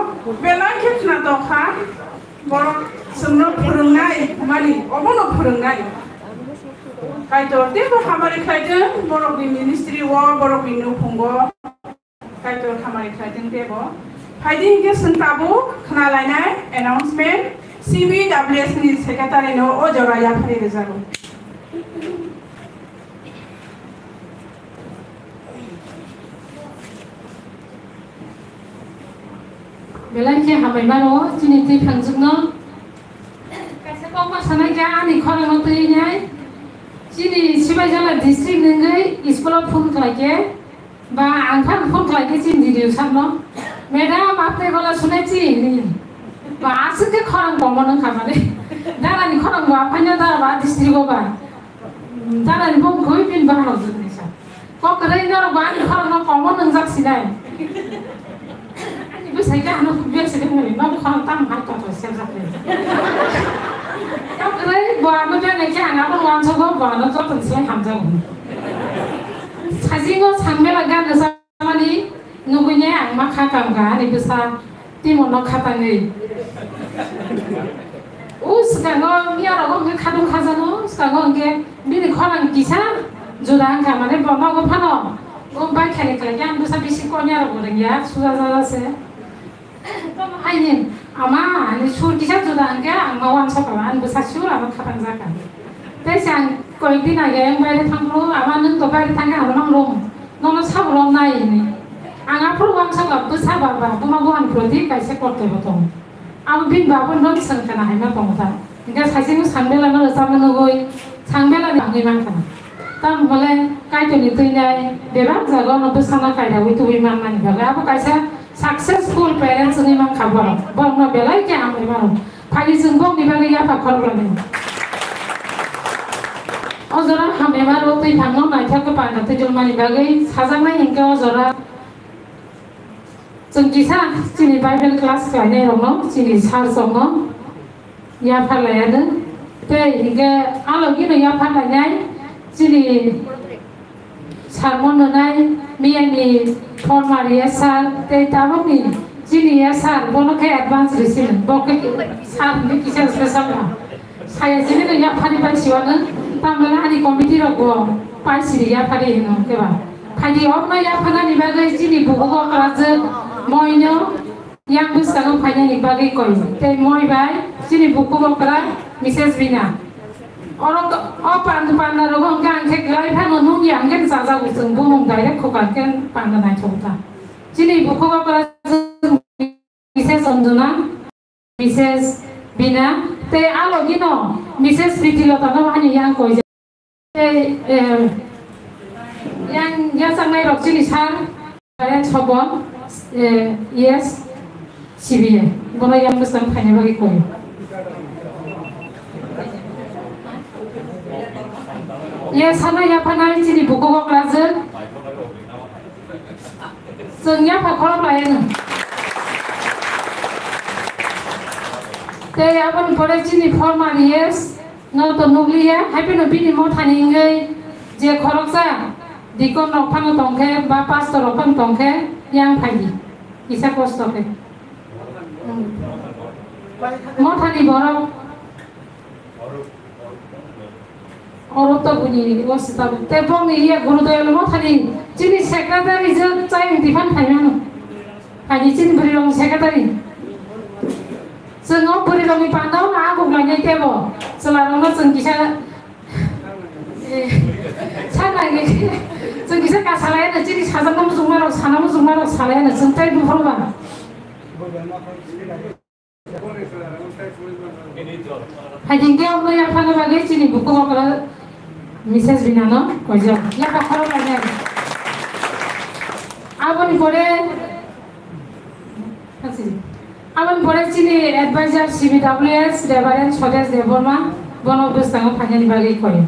belai khe khna tokha, borok chwngno phwrwngnai mani, obono phwrwngnai. Kaitor teibo hamari khlaitwng, borokni ministry o, borokni nukhungo Kaitor hamari khlaitwng teibo. Phaidi hinkhe chwng tabuk khna lainai announcement, C B W S ni secretary no o jora yaphari rwjago. Belai khe hambai mano chini twi phangjwkno. Kaisa kokma sanai khe ani khorangno twi nai. Chini Sibaijala district ni wngwi school o phone khlai khe, ba ang phano phone khlai khe chini D D O sir no, "Madam, apne gola sune chi?" hwnwi. Ba aswk khe khorang komo nung kha mani. Dara ni khorang bo aphaino dara ba district o ba. Dara ni bung khui bin ba rok jwk ni sa. Kok kwrwi norok bo ani khorokno komo nwngjak sinai. Ani bwsai khe ano khubya se hwnwi, nobo khorok tamo hai kotor serjak le. Kok kwrwi bo ano bene khe ang abo uansogo, bo ano joto se hamjago. Sajingo sangmela gan samani nugui ne ang ma kha kam ga ani bwsa. Timo no khatangwi. O swkango miya rogo hwnkhe khadung khajano, swkango hwnkhe bini khorang kisa juda wngkha, mane bo nogo phano o bai khani khlai khe ang bwsa bisi konya rok bo rwngya, suja jaja se. Tomo haini ama ani sur kisa juda hwnkhe ang ma uansukha, ani bwsa sur abo khatang jakha. Tei se ang koyek din age ang baire thangphuru, ama nwng to baire thangkhe ano mang rom, nono sabo rom nai hwnwi. Ang aphuru uansukha bwsa baba, buma buhan proti kaisa kortobyo tongo. Abo bini babo no swng khna hai ma tongo ta. Hingke saising sangbela no rwchapna nugui, sangbela ni bagwi man khna. Tamo hole Kaitorni twi nai bebak jaga no bwsano kairaui tubui man mani bagwi. Abo kaisa successful parents wngwi man kha borok. Borok no belai khe hambai mano. Phai chwng bokni bagwi yapha khoroknani. O jora hambai mano twi thangno naithok khe panda twijlmani bagwi sajaknai hingke o jora Chwng kisa chini Bible class khlainai rokno, chini sir rokno yapharlaiya nwng. Tei hinkhe alogino yapharlainai chini sermon rwnai miyani former S R tei tabukni chini S R, bono khe advance risi nwng, bo khe sir hinwi kisa special ba. Saya sini no yaphani bai siwano, tamani ani committee rok bo pai siri yaphari hino keba. Phaidi okno yaphanani bagwi chini bukugo kwlajwk moino yang bwskango phainani bagwi koi. Tei moi bai chini bukugo kwlak Missus Bina. Oro o panda panda rogo hwnkhe ang khe kwlai phano nungya hwnkhe chajago chwng bumung direct khokang khe panda naithok ta. Chini bukugo kwlajwk Missus Anjuna. Missus Bina, tei alogino Missus Pritilota no ani yang koijak. Tei, eh, yang yachaknai rok chini sir, Karen Sobon, eh, yes, C B A. Bono yang bwsang phaina bagwi koi. Ye sana yaphanai chini bukugo kwlajwk. Chwng yapha khorok lai ano. Tei aboni pore chini former yes no to nukliya, hai phano bini mothani wngwi je khoroksa deacon rok phano tongkhe ba pastor rok phano tongkhe yang phaidi kisa kosto khe. Hmm. Mothani borok Oro to buni o sita te bongni iya guru doyal mo thani chini secretary je chai di phan thai mano. Ani chini buri rong secretary. Chwng o buri rong ni panda o na aguk lai nai tebo. Chwla rong no chwng kisa, eh, sa nai nai. Chwng kisa ka salai na chini sajak no mujung ma rok sana mujung ma rok salai na chwng tai buphang ba. Hai din ke omo yaphana bagwi chini buku bokra Missus Binano koijak. Yapha khorok lainai. Aboni pore, aboni pore chini advisor C B W S Reverend Swadesh Debbarma bono bwskango phainani bagwi koi.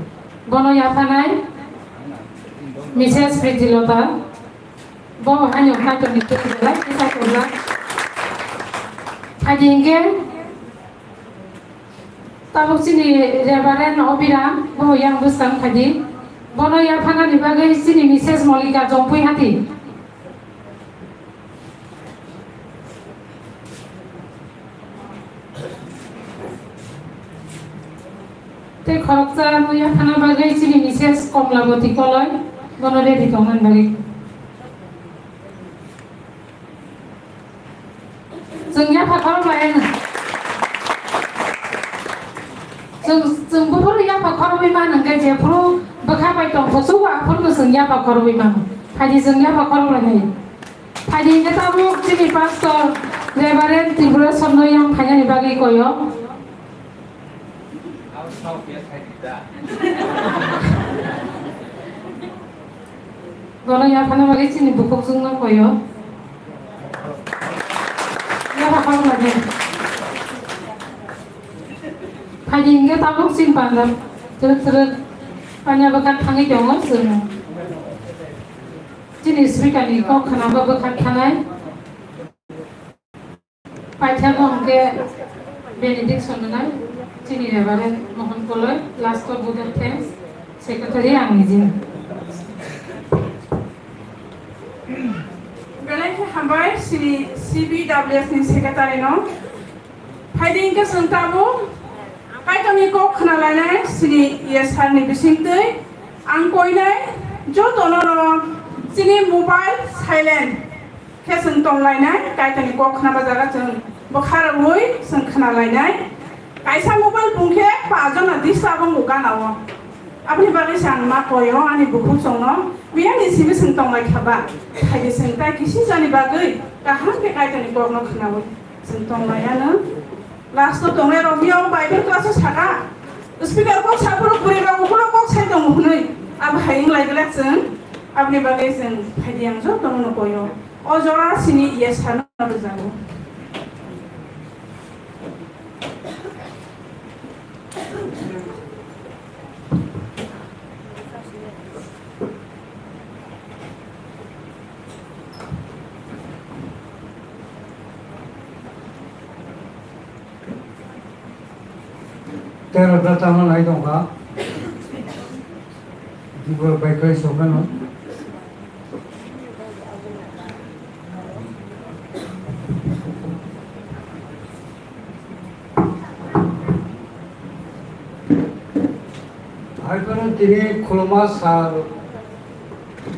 Bono yaphanai Missus Pritilota. Bo haino kaitorni tei belai kisa kwbla. Adi hingke tabuk chini Reverend Obiram, bo yang bwskang phadi. Bono yaphanani bagwi chini Missus Molika Jongpui Hati. Ano yaphana bagwi chini Misses Komlaboti Koloi, bono ready tongmani bagwi. Chwng yapha khorok lai ano. Chwng, chwng buphuru yapha khorokwi mano, hwnkhe jephuru bwkha bai tongthosu, aphuru chwng yapha khorokwi mano. Phaidi chwng yapha khorok lai nai. Phaidi hwnkhe tabuk chini pastor Reverend Tripureshwar no yang phainani bagwi koyo. Bono yaphana bagwi chini bukhuk chwngno koyo. Yapha khorok lai. Phaidi hwnkhe tabuk chini panda twrwk twrwk panya bwkha thangwi tongo chwng. Chini speaker ni kok khna bwkha thanai. Paithakgo hwnkhe benediction rwnai chini Reverend Mohan Koloi, last of vote of thanks, secretary ang nijini. Belai khe hambai chini C B W S ni secretary no. Phaidi hwnkhe chwng tabuk Kaitorni kok khna lainai chini E S R ni bisingtwi ang koinai joto no chini mobile silent khe chwng tong lainai, Kaitorni kok khnaba jaga chwng bwkha rwui chwng khna lainai. Kaisa mobile phone khe paanch jona disturb wngo gana o. Aboni bagwi se ang ma koi o ani bukhuk chwngno, miyani simi chwng tong lai kha ba? Phaidi chwng tai kisi jani bagwi kaham khe Kaitorni kokno khnaui chwng tong lai ano. Last o tongnai rok mia o Bible class o saka, speaker kok saphuru bwrwi rok ukulok kok sai tongo hwnwi, abo hai wng lai glak chwng. Aboni bagwi chwng phaidi ang jotono no koi o. O jora chini E S R no rwjago. Tei rok da tamo nai tongkha. Dibor bai kai sokano. Hai phano tini khuluma sal,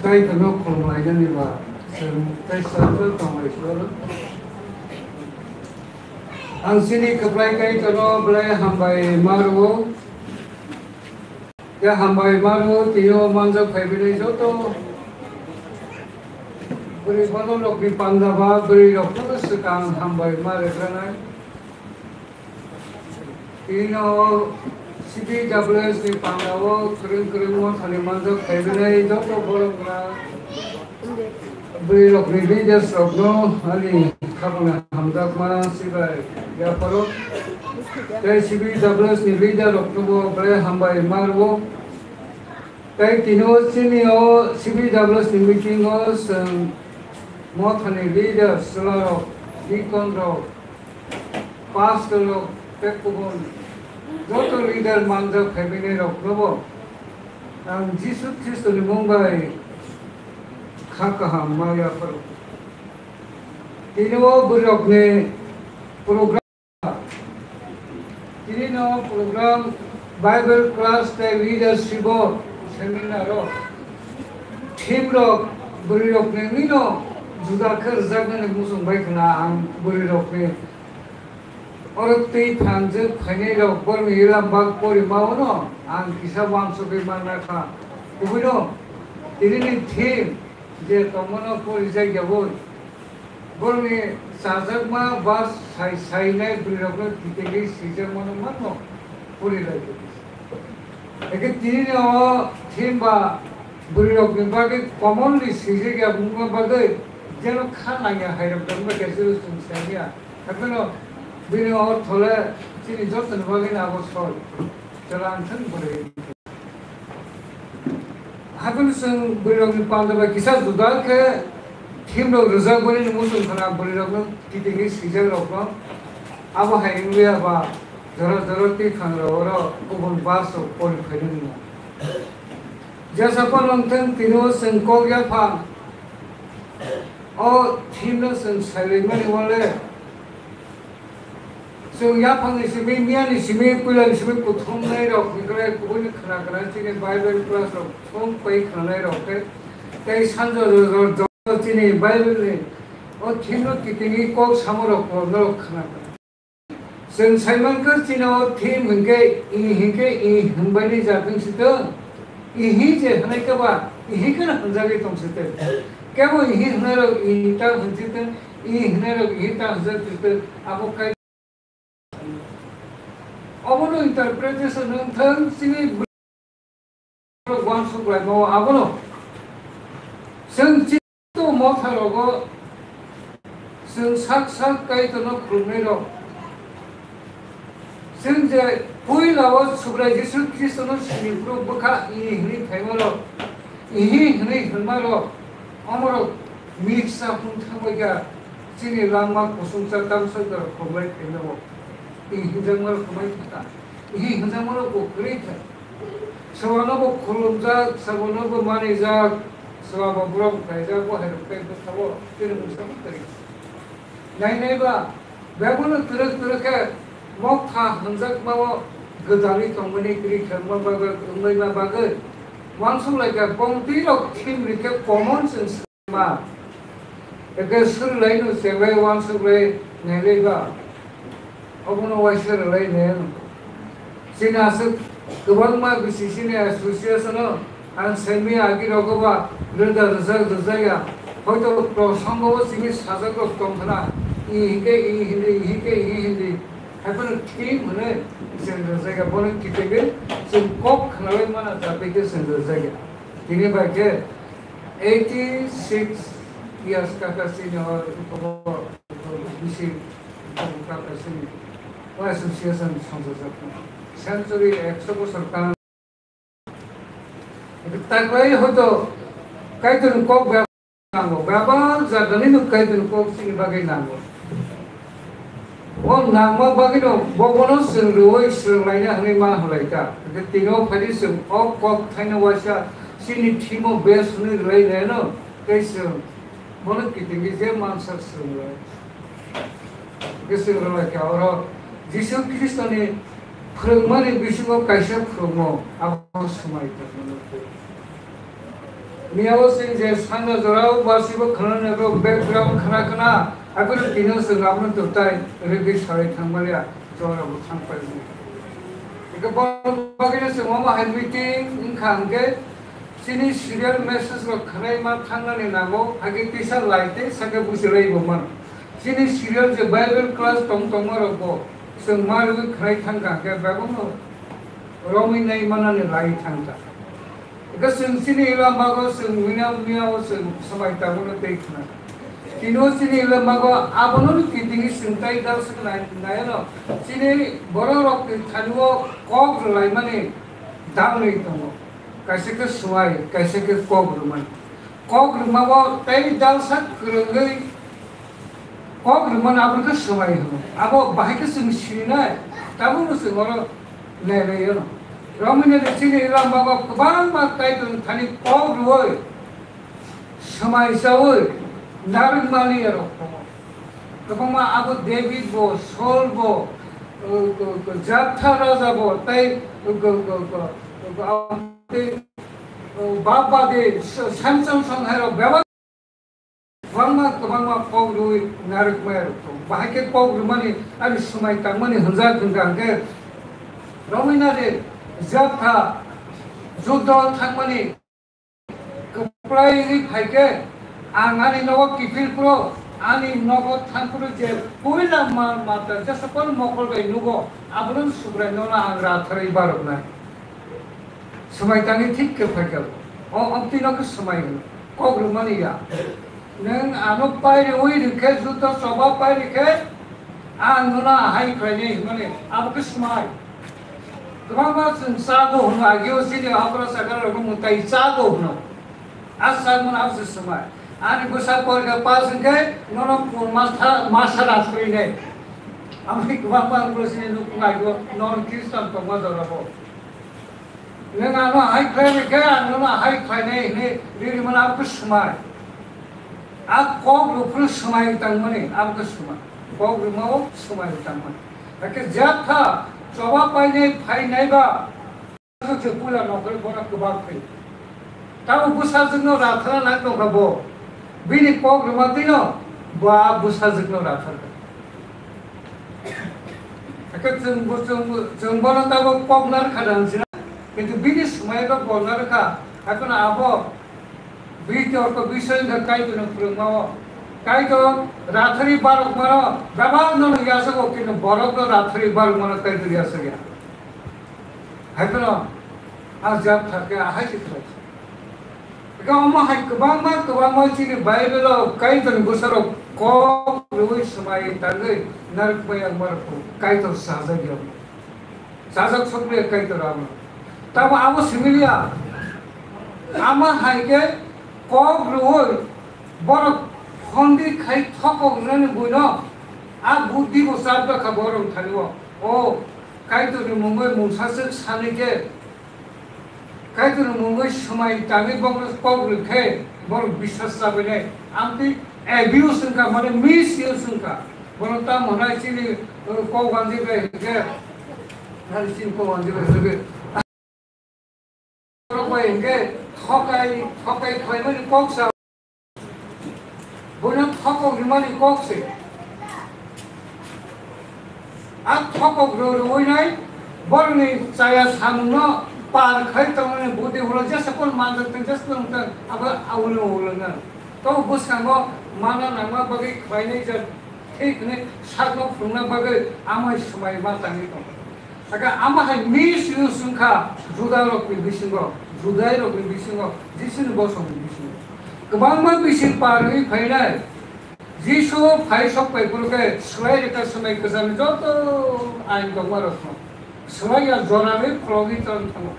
tei kheno khulumlainani ba, chwng tei sal tonglaisio. Ang chini kwplai kai tono belai hambai ma rwo. Khe hambai mano, tini o manjak phaibainai joto bwrwi bwrwk rokni panda ba bwrwi rokno swkang hambai ma rwkranai. Tini o C B W S ni panda o kwrwng kwrwng mothani manjak phaibainai joto borok na Bwrwi rokni leaders rokno ani khapangni hamjakma sibai yapharo. Tei C B W S ni leader roknobo belai hambai ma rwo. Tei tini o chini o C B W S ni meeting o chwng mothani leaders, chwla rok, deacon rok, pastor rok tei kubun joto leader manjak phaibainai roknobo ang Jisu Khristoni mung bai kha kaham ma yapharo. Tini o bwrwirokni program, tini no program Bible class tei leadership o seminar o theme rok bwrwirokni mino juda khe rwjaknani muchung bai khna ang bwrwirokni Oro twi phanjak phainai rok borokni ila bak pori ma wano ang kisa uansugwi manna kha. Kubui no tini ni theme je tongmano pori jak ya boi. Borokni chajakma ba sai, sainai bwrwi rokno detail wi swijak mano manno pori lai. Eke tini ni o theme ba bwrwi rokni bagwi commonly swijak ya bumungma bagwi jeno kha nangya hai rok tongma khe se chwng saimya. Hapheno bini ortho le chini jotoni bagwi abo soi. Chwla ang thang bwrwi. Hapheno chwng bwrwi rokni panda bai kisa juda khe theme rok rwjak bini muchung khna bwrwi rokno kitingni swijak rokno abo hai wngwi aba jora jora twi thang rok oro kubun bus rok pori phainani. Jesa phano wngthang tini o chwng kok yaphang o theme no chwng sailaimani wale Chwng yaphangni simi, miyani simi, puilani simi kuthumnai rok hwnkhe kubuini khna khna chini Bible class rok thum pai khwnanai rok khe tei sanjo jora chini Bible ni o thimno kitingwi kok samo rok norok khna khna. Chwng saimankha chini o thim hwnkhe i hwnkhe i hwnbaini jatwng sitwng, i hi je hwnai khe ba i hi kheno hwnjagwi tong sitwng. Kebo i hi hwnai rok i ta hwnjitwng, i hwnai rok i ta hwnjak sitwng, abo kai Obono interpretation wng thang, chini borok uansuk laimao abono. Chwng chini motha rogo chwng sak sak Kaitorno khulumnai rok. Chwng je puila o Subrai Jisu Khristono sini phuru bwkha i hwnwi phaima rok, i hi hwnwi hwnma rok, omo rok mix sa hwn thangbai kha. Chini langma kusungcha tamsok rok khumlai phaimao. I hinjakma rok khumlai thaka. I hinjakma rok bo kwrwi kha. Swbano bo khulumjak, swbano bo manijak, swbabo borom khlaijak, bo hai rok tei bwkhao chini mungsa bo kwrwi. Nai nai ba, bebakno twrwk twrwk khe motha hwnjakmao gwdalwi tongmani kwrwi khe wngma bagwi, wnglaima bagwi. Uansuk lai kha, bongtwi rok thim rikhe common chwng Ma, eke suri lai no chenglai uansuk lai nailai ba, obono waisa rwlai nai ano. Chini aswk kwbangma bisi chini association o ang saimanya agi rogo ba rwda rwjak rwjak ya, hoito prosongo o chini sajak rok tong khna, i hingke i hindi, i hingke i hindi, hai phano thik hwnwi chwng rwjak ya, bono kitingwi chwng kok khwnalai mana jatwi khe chwng rwjak ya. Tini bai khe eighty six years kaka sini o bisi kaka sini o association songsa century ekso bosor kan taklai hoito Kaitorni kok nango, bebak jagani no Kaitorni kok chini bagwi nango. O nangma bagwino bobono chwng rwui swrwnglaina hwnwi ma hwlaikha. Hwnkhe tini o phaidi chwng o kok thaino waisa chini thimo bes hwnwi rwlainai no tei chwng bono kitingwi je mansa swrwnglai. Hwnkhe chwng rwlaikha oro Jisu Khristoni phwrwngmani bisingo kaisa phwrwngmo abo swmai tongmani. Miyao chwng je sanja jorao basibo khwnanai rok background khna khna, haphano tino chwng abono twtai rwgwi sawi thangmaliya, jorabo thangpai mani. Eke bo bagwino chwng omo hai meeting wngkha hwnkhe chini serial message rok khwnai ma thangnani nango, hakhe tisa lai tei sakhe buchilai bo mano. Chini serial je Bible class tong tongma rok bo chwng ma rwgwi khwnai thangkha hwnkhe bebakno romwi nai manani lai thangkha. Eke chwng chini ila mago chwng mia mia o chwng swmai tangmano tei khna. Tini o chini ila mago abono ni kitingwi chwng tai dal swk nai, nai ano chini borok rok ni thani o kok rwlaimani dal ni tongo. Kaisa khe swmai, kaisa khe kok rwmani. Kok rwmabo tei dal sak kwrwngwi Kok rwmani abo khe swmai hwno. Abo bahai khe chwng sininai, tabukno chwng oro nailai ano. Romwi naidi chini lama o kwbangma Kaitorni thani kok rwui, swmai chaui, narwk maliya rok tongo. Kwbangma abo David bo, Saul bo, uh, uh, uh, Japtha raja bo, tei, uh, uh, uh, uh, uh, uh, tei, uh, bap bade, Sa-, Samson songhai rok bebak Kwbangma, kwbangma kok rwui narwkmaya rok tongo. Bahai khe kok rwmani ani swmai tangmani hwnjak hwnkha hwnkhe, romwi naidi Japtha juddo thangmani kwplai wngwi phai khe, ang ani nogo kiphil phuru, ani nogo thang phuru je puila mal mata jesokol mokol bai nugo, abono Subrai nono ang ratharwi baroknai. Swmai tangwi thik khe phaikha. O, o twi no khe swmai hwno. Kok rwmani ya. Nwng ano pai rwui rwkhe, juto choba pai rwkhe, ang nono ahai khlainai hwnmani. Abo khe swmai. Kwbangma chwng chago hwno, agio chini okra chakra rokno mwtai chago hwno. A chakmano abo se swmai. Ani bwsa porikha pass hwnkhe nono pun masa, masa rajkrinai. Amoni kwbangma ang chini nukung agio non Khristan tongma jorabo. Nwng ano hai khlai rwkhe, ang nono hai khlainai hwnwi ri rwmani abo khe swmai. A kok rwphuru swmai tangmani, abo khe swmai. Kok rwmao swmai tangmani. Hakhe Jeptha choba painai phainai ba, se puila nokre bono kwbang phai. Tamo bwsajwkno rathara nang tongkha bo. Bini kok rwma twino bo a bwsajwkno ratharkha. Hakhe chwng bo, chwng bo, chwng bono tamo kok narwkha da hwnwi sina. Kintu bini swmai bo bo narwkha. Hakhe abo Bini ortho bisoi wngkha Kaitorni phrwngmao. Kaitor rathari barokmano bebak nono yachago, kintu borokno rathari barokmano Kaitor yachakya. Hai phano a Jeptha khe ahai se khlai. Eka omo hai kwbangma, kwbangma chini Bible-o Kaitorni bwsarok kok rwui swmai tangwi narwkmaya wngmarokbo Kaitor chajakya. Chajak sokliya Kaitor abo. Tamo abo similiya. Ama hai khe kok rwui borok phondi khai thokok wngnani buino a buddhi bo chapjakha borok thani o. O Kaitorni mungwi mungsa swk sanwi khe Kaitorni mungwi swmai tangwi borokno kok rwkhe borok biswas chabainai. Amtwi abuse wngkha, mane misuse wngkha. Bono tamo hwnai chini, uh, kok wanjwi bai hwnkhe, nani chini kok wanjwi bai hwnkhe. Borok bai hwnkhe thokai, thokai khlaimani kok sa. Bono thokok rwmani kok se. A thokok rw-, rwui nai borokni chaya samungno par khai tongnani buddhi ulo jesa kon manjak tong, jesa kon tong, abo aulo ulo nang. To bwskango mana nangma bagwi khlainai jak thik hwnwi sakno phunukna bagwi amai swmai ma tangwi tongo. Saka ama hai misuse wngkha Judarokni bisingo, Judairokni bisingo, Jisuni bosongni bisingo. Kwbangma bising par wngwi phainai. Jisu phai sok pai phuru khe swlai rwkha swmai kwchangni joto ain tongmarokno. Swlai ya jorani khulogwi tong thango.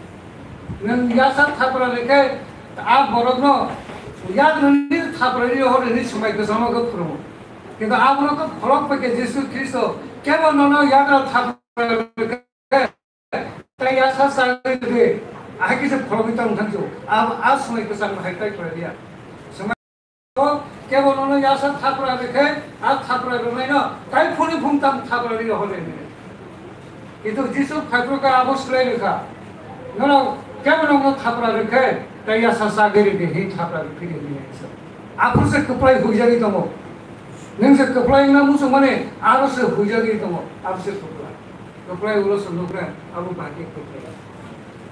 Nwng yasa thapra rwkhe a borokno yak nini thapra ri hor hwnwi swmai kwchangno khe phurungo. Kintu abono khe pholok pai khe Jisu Khristo kebo nono yagra thapra rwkhe tei yasa chagwi rwdi, ahai khe se phologwi tong thangsu. A, a swmai kwchangno hai tai khlai liya. Swmai kebo nono yasa thapra rwkhe, a thapra rwnaino tai phuni phung tam thapra ri hor hwnwi. Kintu Jisu phaiphru khe abo swlai rwkha. Nono kebo nono thapra rwkhe, tei yasa chagwi rwdi, hi thapra rwphidi hwnwi. Aphuru se kwplai huijagwi tongo. Nwng se kwplai wngna muchungmani, aro se huijagwi tongo, aro se kwplai. Kwplai ulo se nukra, abo bahai khe kwplai.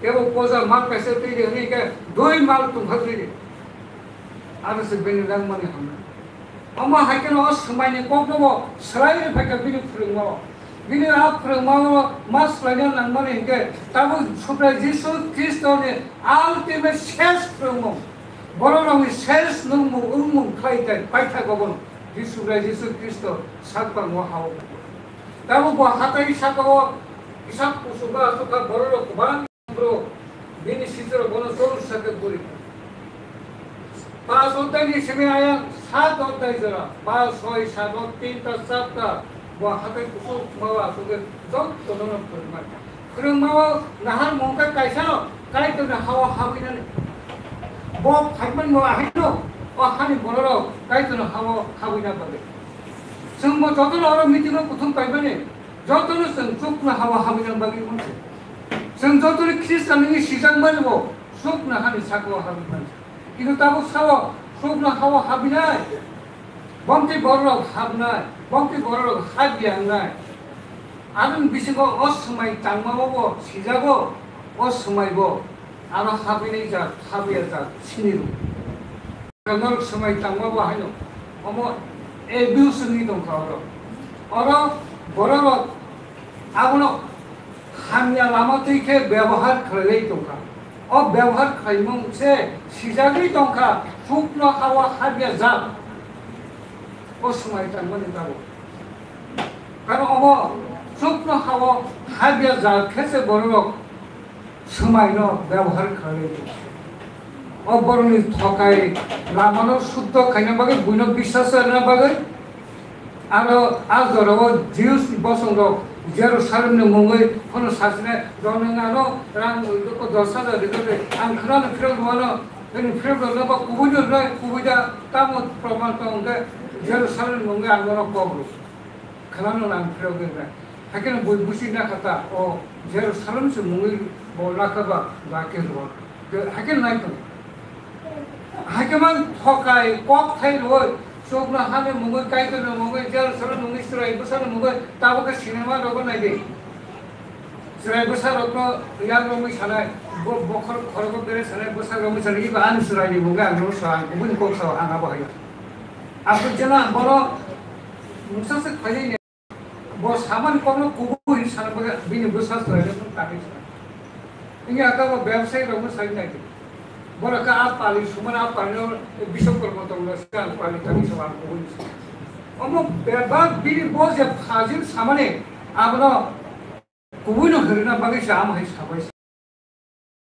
Kebo poja mal kaisa twi di hwnwi khe dui mal tongkha twi di. Aro se bini nangmani hamya. Omo hai kheno o swmaini kokno bo swlai rw phaikha bini phwrwngmao. Bini a phwrwngmao ma swlaina nangmani hinkhe tabuk Subrai Jisu Khristoni ultimate ses phwrwngmung. Bororokni ses nungmung wngmung khlai tai paithago bono. Jisu Subrai Jisu Khristo sakbango hao. Tabuk bo hatai sakao kisa kuchugo achukha bororok kwbang. Bro, bini sijiro bono chol sakhe guri. Pas odhai ni simi ayang sat odhai jora, pas soi sat o tinta chapta, bo hatai kusuk mawa asukhe jotto nono phwrwngmai. Phwrwngmao nahar mungkha kaisa no, Kaitorni hao habinani. Bo phaimani bo ahino, o hani bororok Kaitorni hao habina bagwi. Chwngbo jotono oro meeting o kuthum paimani, jotono chwng chukno hao habina bagwi wngkha. Chwng jotono Khristanni sijak mani bo chukno hani sakao habwi mano. Kintu tabuk sao chukno hao habinai, bomtwi bororok habnai, bomtwi bororok habya wngnai. Aboni bisingo o swmai tangmao bo sijago, o swmai bo aro habinai jak, habya jak sinirok. Norok swmai tangma bo haino omo abuse wngwi tongkha oro. Oro bororok abono hamya lama twi khe byabohar khlaiwi tongkha. O byabohar khlaimung se sijagwi tongkha, chukno hao habya jak. O swmai tangmani tabuk. Karon omo chukno hao habya jak khe se bororok swmaino byabohar khlaiwi. O borokni thokai lamano suddho khaina bagwi, buino biswas rwna bagwi, aro a jorao Jews ni bosongrok Jerusalemni mungwi phano sachina, "Rwng nwng ano rang dos hajar rwgwi, ang khwnano phirok rwmano, bini phirok rwna ba kubuino rwnai, kubui da tamo proman tong hwnkhe Jerusalemni mungwi ang nono kok rw, khwnano ang phirok rwnai." Haikhe no bui busi nakha ta, o Jerusalem se mungwi bo nakha ba, ba khe rw. Haikhe nai tong. Haikhe man thokai kok thai rw, chukno hane mungwi, Kaitorno mungwi, Jerusalem mungwi, chwrai bwsano mungwi, tabuk khe sinema rogo nai di. Chwrai bwsa rokno yak romwi sanai, bo bokhor khorogo bere sanai, bwsa romwi sanai, iba ani chwraini mungwi ang no sa, kubuni kok sa, ang abo hai. Aswk jena bono mungsa se khaijai. Bo samani kokno kubui hinwi sana bagwi bini bwsa chwrairokno tangwi sana. Wngya khe bo bebsai rokno sai nai di. Borok khe a pali sumani a palino bisok kormo tongno swkang pali tangwi sama kubui hinwi sana. Omo bebak bini bo je phajil samani abono kubuino hwnna bagwi se amo hai sabai.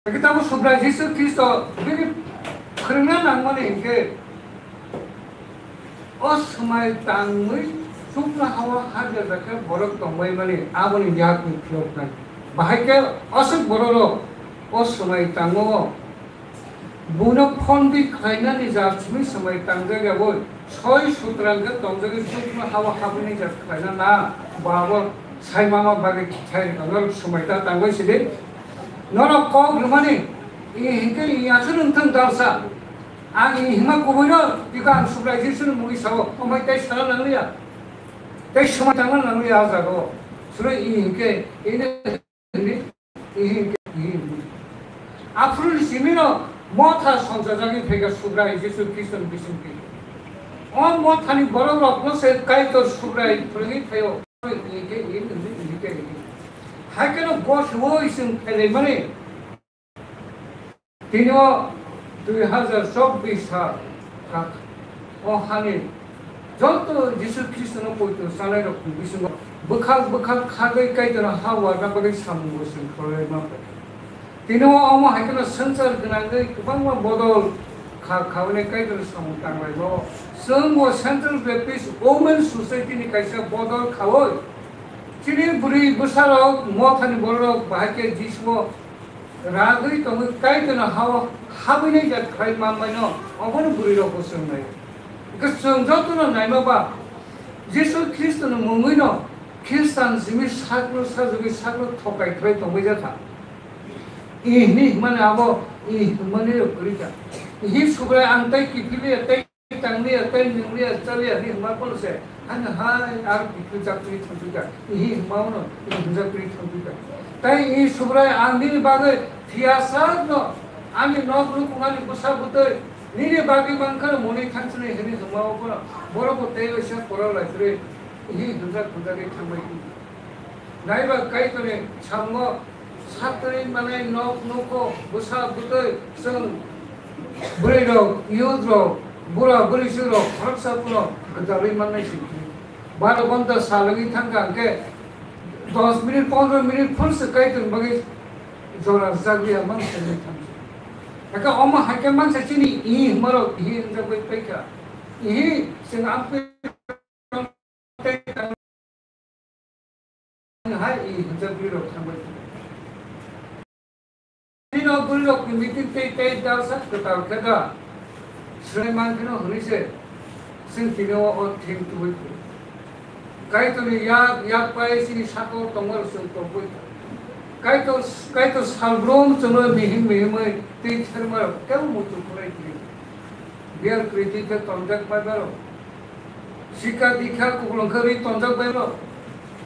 Hwnkhe tamo Subrai Jisu Khristo bini phwrwngna nangmani hinkhe o swmai tangwi chuknohao hajrwjakhe borok tongbaimani aboni yakni phiyoknai. Bahai khe aswk bororok o swmai tango, buino phondwi khlainani jat simi swmai tangjagwi abo soi sutrang khe tongjagwi chuknohao habwini jat khlaina na bo abo sai mama bagwi sai rwkha norok swmai ta tangwi sidi. Norok kok rwmani, i hinkhe i aswk wngthang dalsa. Ang i hima kubuino, iko ang Subrai Jisuni mungwi sao, omai tei sana nangliya. Tei swmai tangna nangliya a jagao. Suro i hinkhe, ini, ini, i hinkhe, i hinkhe. Aphuruni simino motha songchajagwi phaikha Subrai Jisu Khristoni bisingtwi. O mothani borokrokno se Kaitor Subrai phwrwngwi phaio. I hinkhe, i hinkhe, i hinkhe, i hinkhe. Hai kheno goswo ising phailaimani. Tini o dui hazar chobbish sal kha, o hani joto Jisu Khristono poito chanairokni bisingo bwkhak bwkhak khagwi Kaitorno ha uarna bagwi samungbo chwng khlai ma phaikha. Tini o omo hai kheno swngchar gwnangwi kwbangma bodol kha, khaui Kaitorni samung tanglaimao. Chwngbo Central Baptist Women Society ni kaisa bodol khaui chini bwrwi bwsarok, mothani bororok bahai khe Jisuo ragwi tongwi Kaitorno hao habwinai jat khlai manbaino, obono bwrwirokbo chwng naio. Hwnkhe chwng jotono naima ba Jisu Khristoni mungwino Khristan simi sakno sajagwi sakno thokai khlai tongbai jakha. I hwnwi hwnmani abo i hwnmani rok kwrwi kha. Hi Subrai ang tei kiphilwi tei tangliya, tei nungliya, chaliya hinwi hwnma phano se, ani hai aro kiphilwi chapri thangphi kha, ihi hwnma no, ihi hwnjapri thangphi kha. Tei i Subrai ang nini bagwi thiyasakno, ani nok nukhung, ani bwsa bwtwi, nini bagwi mankha monwi thangsinai hinwi hwnma phano, borok bo tei waisa kwrak lai kwrwi, ihi hwnjak hwnjagwi thangbai. Naiba Kaitorni samungo satwi manai nok nukho bwsa bwtwi chwng bwrwirok, youth rok, bura bwrwichwrok khoroksa phano gwdalwi mannai se. Baro ghonta salwgwi thangkha hwnkhe dos minute, pondro minute phunse Kaitorni bagwi jora rwjakliya mansa hinwi thangkha. Hakhe omo hakhe mansa chini ihi hwnmarok ihi wngjagwi paikha. Ihi chwng amtwi Hai i hwnjak bwrwirok thangbai. Bino bwrwirokni meeting tei tei dalsa kwtal khe da. Swrwngmang kheno hwnwi se chwng tini o, o thing tubui kho. Kaitorni yak, yak pai chini saka-o tongmarok chwng tongbai kho. Kaitor, Kaitor salbrum chwngno mihim mihimwi twi thermarok tei muitu khulai khe. Biyar kwrwi twi khe tonjak pai baro. Sikha dikha kuplung khe rwi tonjak bai mano.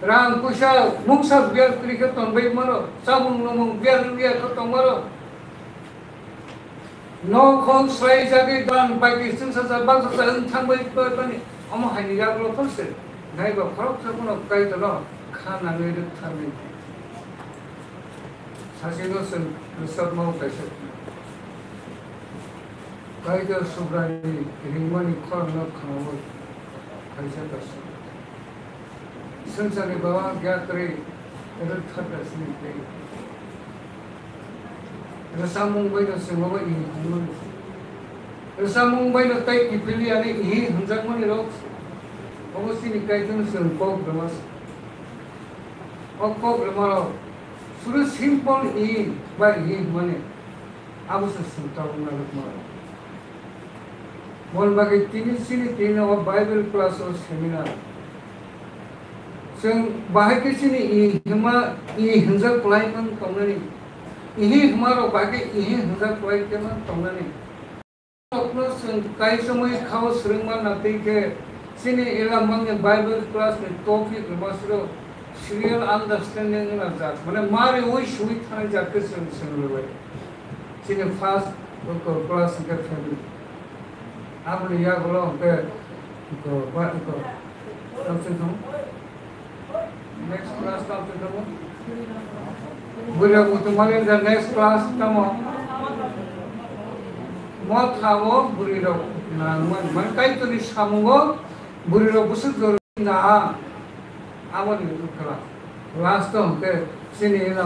Rang puisa mungsa biyar kwrwi khe tong bai mano. Chamung nungmung biyar rwya khe tong mano. Nok hok swlai jagwi dan bai khe chwngsacha baksacha wng thang bai mani. Omo haini yagulo phano se naiba khoroksa phano Kaitorno kha nangwi rwk thangwi. Sasino chwng rwchapmao kaisa Kaitor Subraini ringmani khorangno khnaui kaisa kaisa. Swngcharni baba yakrwi rwkthar kaisini tei rwchapmung baino chwng obo ihi hwnmani. Rwchapmung baino tei kiphilwi ani ihi hwnjakmani rok obo chini Kaitorno chwng kok rwma se. O kok rwmarok suru simple i bai i hwnmani abo se chwng tabukna rwkmarok. Boni bagwi tini chini tini o Bible class o seminar Chwng bahai khe chini i hima, i hinjak kwlai man tongnani. Ihi hima rok bahai khe ihi hinjak kwlai khe man tongnani. Rokno chwng kaisomwi khao swrwngma na twi khe chini ela mangni Bible class ni topic rwma siro serial understanding wngna jak. Mane mari ui sui thani jak khe chwng swrwngwi lai. Chini first class hwnkhe family. Aboni yagulo hwnkhe ko ba ko. Tamswk thung. Next class tamo tamo. Bwrwi rok muchung mani the next class tamo. Mo thango bwrwi rok nang man, man Kaitorni samungo bwrwi rok bwswk jor na ha. Amo ni class. Last o hwnkhe chini ila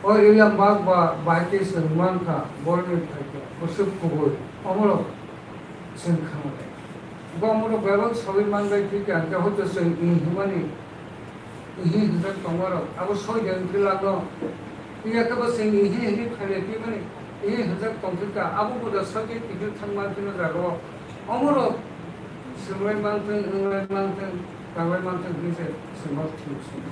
O ila mak ba bahai khe chwng man kha, borokni phaikha, bwswk kubui, omorok chwng kha male. Bo omorok bebak saui man bai thwi kha, hwnkhe hoito chwng i hwnmani, ihi hwnjak tongmarok, abo soi de wngkhe lagno. Phiya khe bo chwng ihi hwnwi phaile twimani, ihi hwnjak tongthwi kha, abo bo da soi khe tihir thang man thwino jaga o. Omorok swrwngwi man thwng, wnglai man thwng, tanglai man thwng hwnwi se chwngno thwng swngo.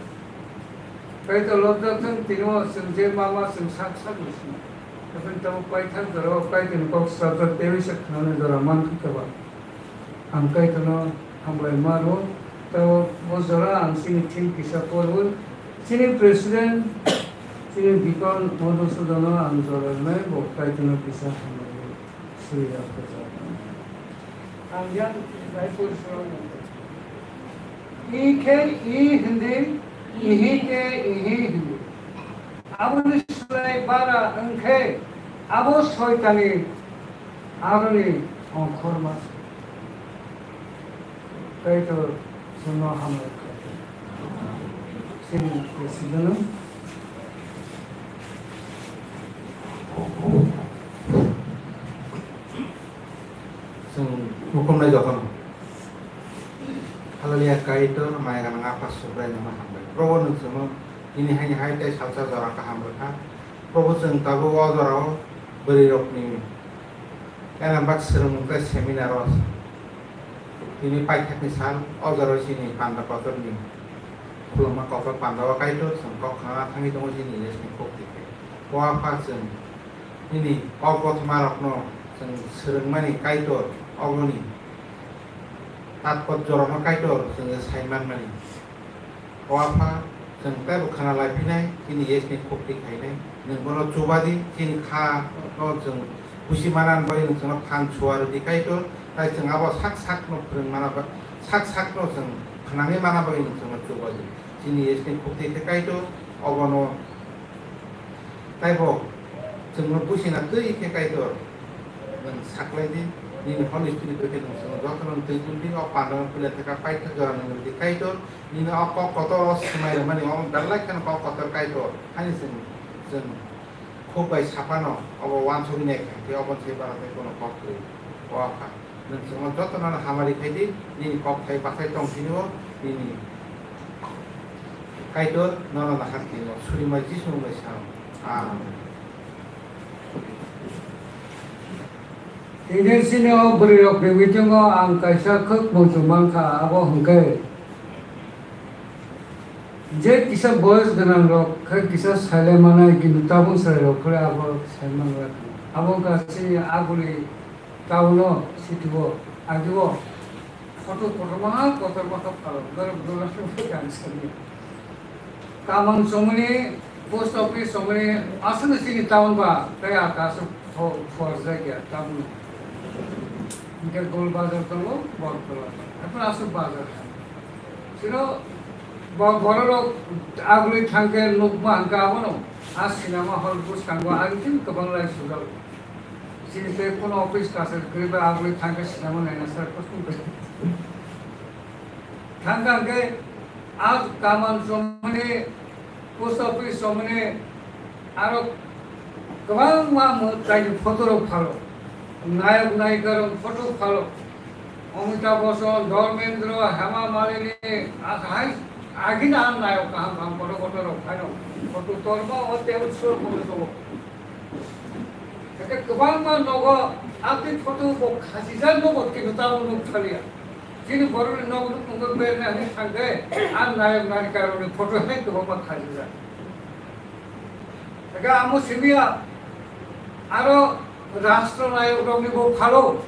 Kaitor lobjak thwng, tini o chwng je ma ma chwng sak sak ni swngo. Haphang tabuk paithak jora o Kaitorni kok swrapjak teiwi se khnanani jora man thwng khe ba. Ang Kaitorno hambai ma rwo. Tabuk bo jora ang chini theme kisa porwi, chini president, chini deacon Madhusudono ang jora rwnai, bo Kaitorno kisa hambai rwo. Sri Ram Prasad. Ang yan bai pori sura nang. I khe i hindi, ihi khe ihi hindi. Aboni slai bara wngkhe abo soitani aroni ongkhorma. Kaitor chwngno hambai khlai. Chini president. Chwng hukumnai jotono. Hallelujah, Kaitor, maya gwnang Apha Subraiyungno hambai. Probo, nwng chwngno tini haini hai tei salsa jora kaham rwkha. Probo, chwng tabuk o jorao bwrwirokni elembak swrwngmung tei seminar o tini paithakni sal, o jorao chini panda kotorni khulumma kotor panda o Kaitor, chwng kok khna thangwi tongo chini rest ni kok twi khe. O Apha, chwng nini kok kothoma rokno chwng swrwngmani Kaitor, oboni tatpot jorano Kaitor chwng sai manmani. O Apha, chwng teibo khna lai phinai, chini yes ni khuk twi khainai. Nwng bono chuba di, chini kha no chwng busi mana bagwi nwng chwngno phan suar di Kaitor, tai chwng abo sak sak no phwrwng mana ba-, sak sak no chwng khnangwi mana bagwi nwng chwngno chuba di. Chini yes ni khuk twi khe Kaitor, obono Taibo chwngno buchina twi khe Kaitor, nwng saklai di, nini Holy Spirit bai khe nwng chwngno jotono twi tong di, o pandano puila thaka paithak jora nwng rw di Kaitor, nini o kok kotor o swmai rwmani o belai kheno kok kotor Kaitor, haini chwng, chwng khuk bai saphano obo uansugwi nai kha, tei obo se bara tei bono kok kwrwi, o Apha. Nwng chwngno jotono hamari khai di, nini kok thai bachai tong sini o, nini Kaitor nono nahar tini o, Surima Jisu mung bai sa. Amen. Tini sini o bwrwi rok ni bisingo ang kaisa khuk muchung mankha, abo hwnkhe je kisa boyos gwnang rok khe kisa sailai manai, kintu tabuk chwrai rok khe abo sai manglak. Abo wngkha chini aguli Town o, city o, agi o photo kotorma kotorma khe phalo, norok dula khe ang sani. Kamang chomani, post office chomani, aswk chini town ba, tei aka aswk pho-, phor jagya town. Hingke Gol Bazar tongo, Bortola. Ephano aswk bazar. Sino bo-, bororok agulwi thangkhe nukma hwnkhe abono, a cinema hall bwskango ang tini kwbang lai sujak. Chini tei kuno office kaisa kwrwi bai agulwi thangkhe sinamo naina sir, kosong bai. Thangkha hwnkhe a kaman chomani, post office chomani, aro kwbangma mwtai ni photo rok pharo. Nayok nayika rok photo pharo. Amitabh Bachchan, Dharmendra, Hema Malini, a hai agini a nayok kaham kaham photo photo rok phaino. Photo torma o table sure photo tongo. Hake kwbangma nogo atwi photo bo khachijak nogo, kintu tabuk nuk thaliya. Chini borokni nok nukhungo berna hwnwi thangkhe, a nayok narika rokni photo hai kwbangma khajijak. Ega amo simiya, aro rashtra nayok rokni bo phalo,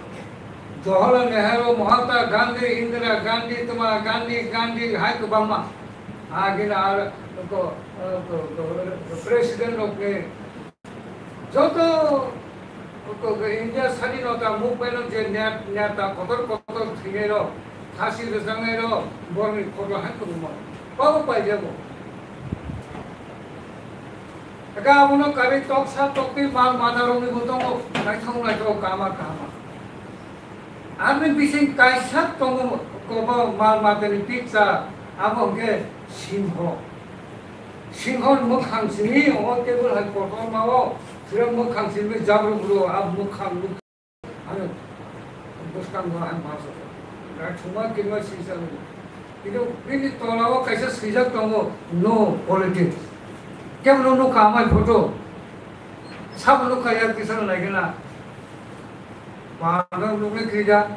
Jawaharlal Nehru, Mahatma Gandhi, Indira Gandhi, tma Gandhi, Gandhi hai kwbangma. Agina ar ko, ko, ko, president rokni joto, ko, ko India Sadinota Movement o je net-, neta kotor kotor thwinairok, phasi rwjaknairok, borokni photo hai kwbangma. Babo paijago. Eka abono karwi toksa toktwi mal matarokni bo tongo, naithok naithok kama kama. Arni bising kaisa tongo kobo mal matani picture, abo hwnkhe singho. Singhor mwkhang simi o table hai kotorma o, sira mwkhang simi jabru bru, a mwkhang nuk-, ano bwskango ang baso. Rai thuma kirma sisa nuk. Kintu bini tola o kaisa swijak tongo, "No politics." Kebo no nukha amai photo. Sabo nukha ya kisa naigena. Bana nukle kija.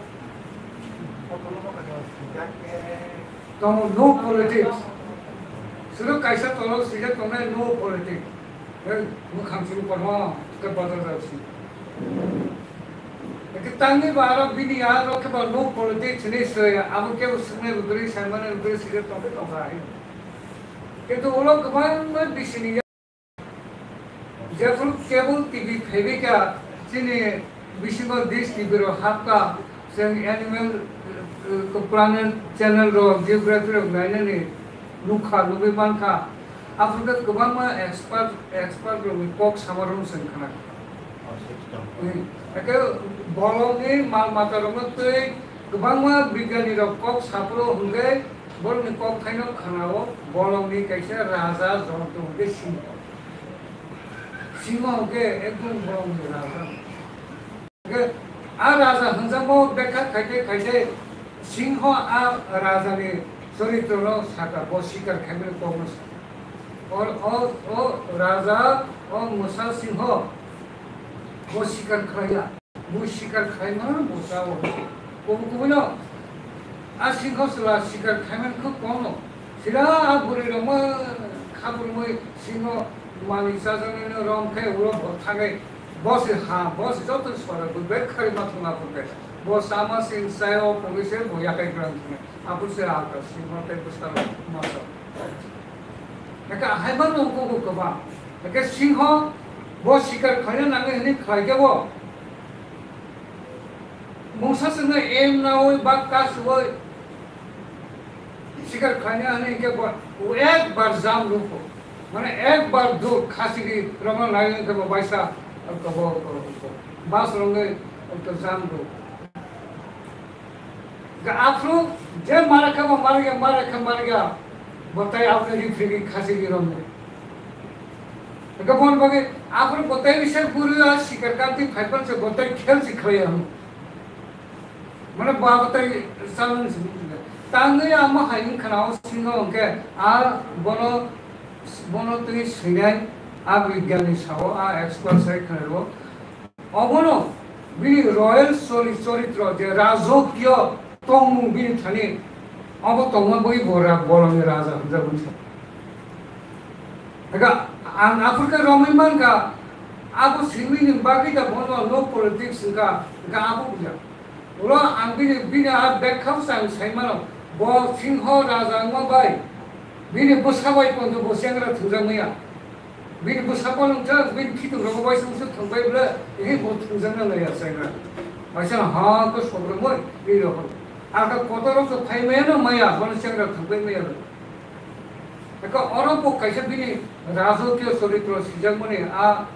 Tongo no politics. Suru kaisa tolo sijak tongnai no politics. Hei, mwkhang suru kono, ke bazar jao si. Eke tangni ba aro bini ya aro ke ba no politics ni se, abo ke bo swngnai bwkrwi, saimani bwkrwi sijak tongke tongkha hai. Kintu ulo kwbangma bisini Jephru cable T V phaibikha, chini bisingo dish T V rok hapkha, chwng animal, eh, planet channel rok, geography rok nainani nukha, nugwi mankha. Aphuru khe kwbangma expert, expert rokni kok samarokno chwng khnakha. Hmm. Eke bolongni mal matarokno twi kwbangma bigyani rok kok saphuru hwnkhe borokni kok thaino khnao, bolongni kaisa raja jonto hwnkhe simo. Simo hwnkhe ekdom bolongni raja. Hwnkhe a raja hwnjakmao bekha khaite khaite singho a rajani choritrono saka, bo sikar khaimani kokno saka. O, o, o raja, o mwsa singho, bo sikar khlaiya. Bo sikar khlaima bo chao. Kubui kubui no. A singho chwla sikar khlaimani khub kom no. Sira a bwrwi rok ma khabrumwi singo manwi chajaknai no rom khe ulo bo thangwi bo se ha, bo se joto sora bo bek khari ma thung aphuru khe. Bo chama sing chai o pogwi se bo yakai gwrang thungnai. Aphuru se alka singho tei bwskango ma chao. Eka hai ma no kubu kwbang. Eka singho bo sikar khlaina nangwi hwnwi khlai khe bo. Mungsa chwngno em naui ba kasuui sikar khlaina hwnwi hinkhe bo ekbar jam rukho. Mane ekbar duk khasiri rokno nai hinkhe bo baisa, bo, bo, bas rwngwi jam rukho. Ga aphru je mara kha bo mara ya, mara kha mara ya, bo tai aphru ri phri khasiri rokno. Ga bon bagwi aphru bo tai bisa guru ya sikar kanti phaipan se bo tai khel si khlai ya. Mane baba tai salon simi tangwi ama hai wngkha na o sino hwnkhe a bono, bono twi swinai a bigyani sao a expert sai khwnaio. Obono bini royal chori-, choritro je rajokiyo tongmung bini thani obo tongma bai bo ra-, bolongni raja hwnjak wngkha. Ega ang aphurkhe romwi mankha abo swimini bagwi da bono no politics wngkha, wngkha abo buya. Ulo ang bini, bini a bekha bwsa ang sai mano, bo singho raja wngma bai, bini bwsa bai ponto bo chengra thwngjak maya. Bini bwsa bai nung jak, bini khitung rogo bai sung sung thwng bai bwle, ehe bo thwngjak na naya chengra. Bai sa ha ko sobromoi, bini rogo. Aka kotor rok phai maya no maya, bono chengra thwng bai maya. Aka oro bo kaisa bini rajokiyo choritro sijak mani a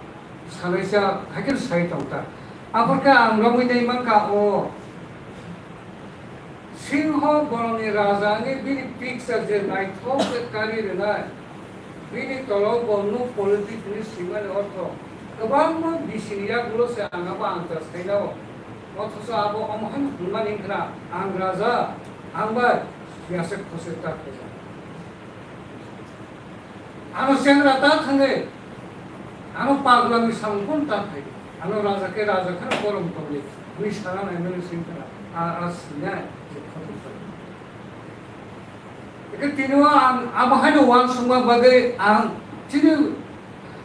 Sanaisa haikhe sai tongkha. Aphurkhe ang romwi nai mankha o singho bolongni raja wngwi bini picture je naithok khe kari rwnai. Bini tolo bo nuk politic hinwi swimani ortho. Kwbangma bisini yagulo se ang abo ang ta sainao. Othocho abo omo haino hwnmani wngkhna ang raja, ang bai yasek khosek ta khaijak. Ano chengra ta thangwi, ano paglangni samung kun ta khai, ano raja khe raja kheno borom tongwi. Bini sara naimani sengkha, a, a sinai je khatung kha. Eke tini o ang abo haino uansukma bagwi ang chini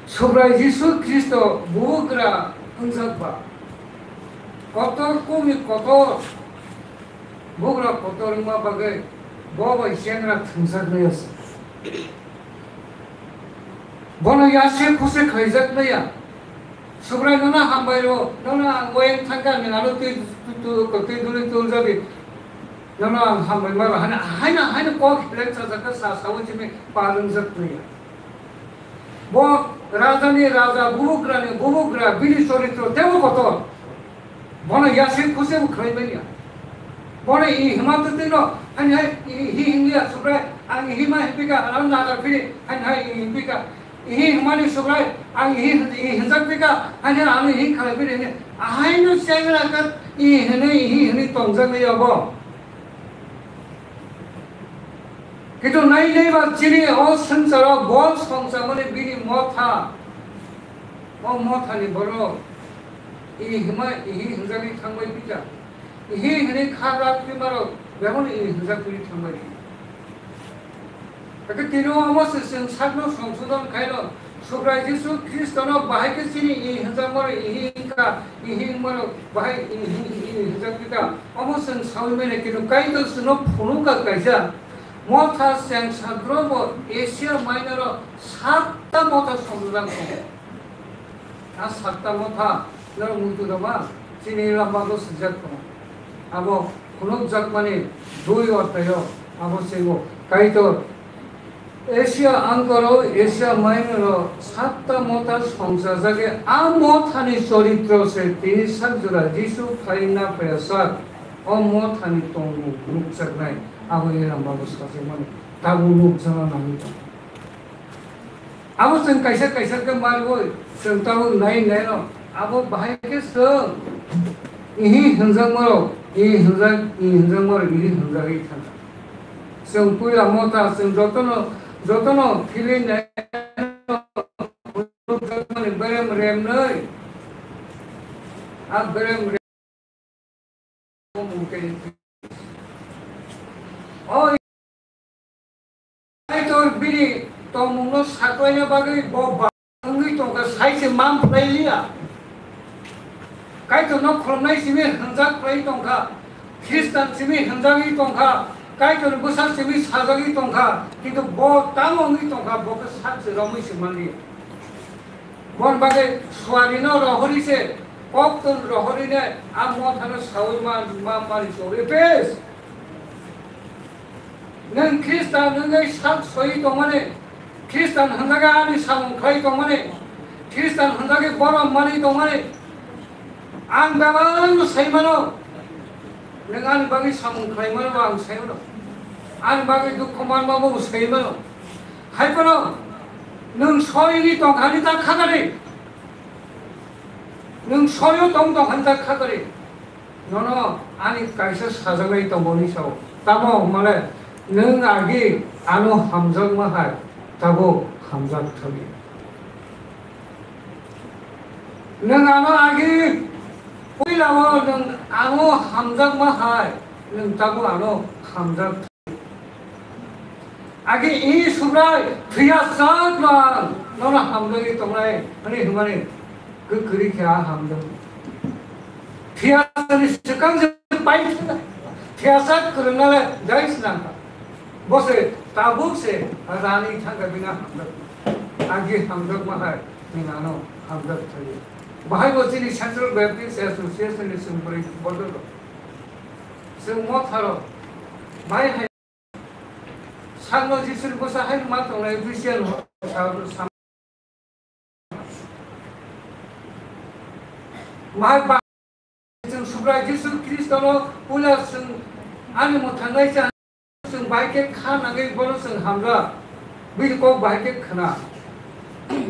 Subrai Jisu Khristo bugra wngjak ba. Kotor kumi kotor bugra kotor wngma bagwi bo bai chengra thwngjaknai o se. Bono yase khuse khlaijaknai ya. Subrai nono hambai rw, nono ang oyang thangkha, nwng ano twi, twi, twi, twi duli tuljabi. Nono ang hambai ma rw, haino, haino, haino kok hitlek chajakha, sa sawi chimi pa rwngjak twi. Bo rajani raja, bubugrani bubugra, bini choritro teibo kotor. Bono yasik khusik bo khlai manya. Bono i hima twtwi no, haino hai i, hi hingliya Subrai, ang i hima himpika, ano nagar phiri, haino hai i himpika. Ihi hwnmani Subrai, ang ihi, ihi hwnjak pika, haino ano ihi khalai piri hwnwi. Ahaino chengra khe ihi hwnwi, ihi hwnwi tongjaknai abo. Kintu nai nai ba chini o swngcharo bol songchamani bini motha. O mothani borok ihi hwnma, ihi hwnjagwi thangbai pika. Ihi hwnwi kha rak twi marok, beboni ihi hwnjak twi thangbai. Hakhe tini omo se chwng sakno songsodon khaino, Subrai Jisu Khristono bahai khe chini i hwnjakmano ihi wngkha, ihi wngmano bahai ihi, ihi hwnjak wngkha. Omo chwng saui manya, kintu Kaitor chwngno phunukha kaisa motha cheng sadrobo Asia Minor-o satta motha songjak tongo. A satta motha norok muitu rwma chini lama bo swijak tongo. Abo phunukjakmani dui orthayo abo sego Kaitor Asia Angkoro, Asia Minor-o satta motha songchajagwi a mothani choritro se tini sakjora Jisu khlai na phaiya sak. O mothani tongmung nukjaknai abo Elam babu sajakmani tabuk nukjana nangwi tongo. Abo chwng kaisa kaisa khe mariui chwng tabuk nai nai no abo bahai khe chwng ihi hwnjakmarok, ihi hwnjak, ihi hwnjakmarok, ihi hwnjagwi thangkha. Chwng puila motha chwng jotono, jotono philwi nai no berem remnwi, a berem O Kaitor bini tongmungno saklaina bagwi bo ba wngwi tongkha, sai se man phlai liya. Kaitorno khulumnai simi hwnjak phlai tongkha, Khristan simi hwnjagwi tongkha, Kaitorni bwsa simi sajagwi tongkha, kintu bo tamo wngwi tongkha, bo khe sak se romwi se man liya. Bon bagwi suarino rohori se, koktun rohorine a mothano saui ma, ma, mani se, Ephes. Nwng Khristan wngwi sak soi tongmani, Khristan hwnjaga ani samung khlai tongmani, Khristan hwnjagwi borom mani tongmani, ang bebakno sai mano. Nwng ani bagwi samung khlai mano, ang sai mano. Ani bagwi dukhu manma bo sai mano. Hai phano nwng soini tongkhani ta khakari. Nwng soio tong tongkhani ta khakari. Nono ani kaisa sajaknai tongmani sao. Tamo hwnmale nwng agi ano hamjakma hai tabo hamjak thangdi. Nwng ano agi puilao nwng ano hamjakma hai nwng tabo ano hamjak. Agi i Subrai, thwiya sak no ang nono hamjagwi tongnai, hwnwi hwnmani, kwrwi khe a hamjak. Thwiya sakni swkang se pai thwna, thwiya sak kwrwngna le jai swnam kha. Bo se tabuk se rani thangkha bini hamjak. Agi hamjakma hai, bini ano hamjak thangwi. Bahai bo chini Central Baptist Association ni chwng bwrwi bodol rok. Chwng motha rok. Bahai hai Sakno Jisuni bwsa hai ma tongnai official ho sa, sa. Mahai ba chwng Subrai Jisu Khristono puila chwng ani mwthangnai cha chwng bahai khe kha nangwi bono chwng hamjak. Bini kok bahai khe khna.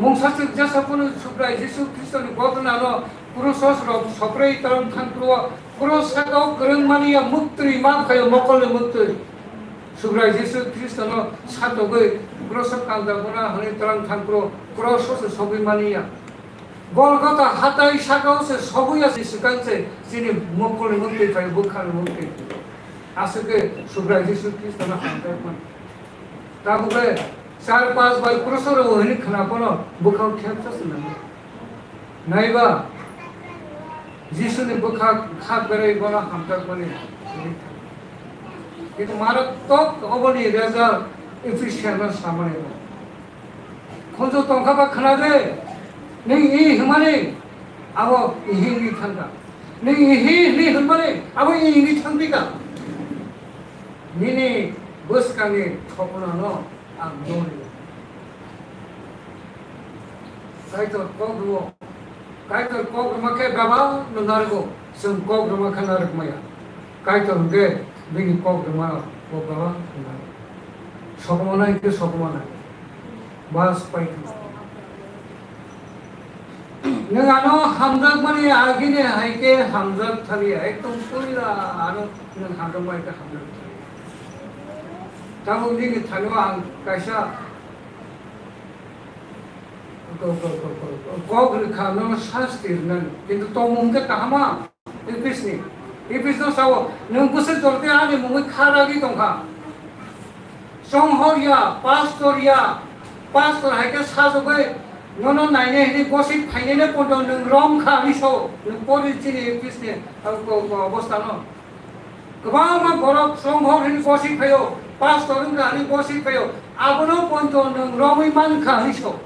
Mungsa chwng jesa phano Subrai Jisu Khristoni godonano kroso rok soprei torong thang phuru o kroso sakao kwrwng mani ya muktwi ma phaio mokolni muktwi. Subrai Jisu Khristono satogwi kroso kanta phano hwnwi torong thang phuru o kroso se sogwi mani ya. Golgotha hatai sakao se sobuya se swkang se chini mokolni mukti phai, bwkhani mukti phai. Aswk khe Subrai Jisu Khristono hamjakmani. Tabukhe char panch bar kruso rw hwnwi khwna phano bwkhao thepsa se nango. Naiba Jisuni bwkha kha berwi bono hamjakmani. Kintu maratwk oboni result Ephesian-o samani. Khunju tongkha ba khna de, nini i hwnmani abo ihi wngwi thangkha. Nini ihi hwnwi hwnmani abo i wngwi thangpikha. Nini bwskangni thopnano ang nori. Kaitor kok rwo. Kaitor kok rwma khe bebak no narwgo, chwng kok rwma khe narwk maya. Kaitor hwnkhe bini kok rwma bo bebak no narwk. Sokomornai hwnkhe sokomornai. Bas pai thung. Nwng ano hamjakmani agini hai khe hamjak thaliya, ekdom puila ano nwng hamjakmani khe hamjak thaliya. Tabuk nini thani o ang kaisa Ko-, ko-, ko-, ko-, kok rwkha, nono sasti rwnani. Kintu tongmung khe kahama, Ephisni. Ephesno sao, nwng bwswk jorte ani mungwi kha ragwi tongkha. Chonghor ya, pastor ya, pastor hai khe sajagwi nono nainai hwnwi gosip phainai ne poito nwng rom kha hwnwi sao, nwng pori chini Ephesni, ko-, ko-, obostano. Kwbangma borok chonghor hwnwi gosip phaio, pastor wngkha hwnwi gosip phaio, abono poito nwng romwi mankha hwnwi sao.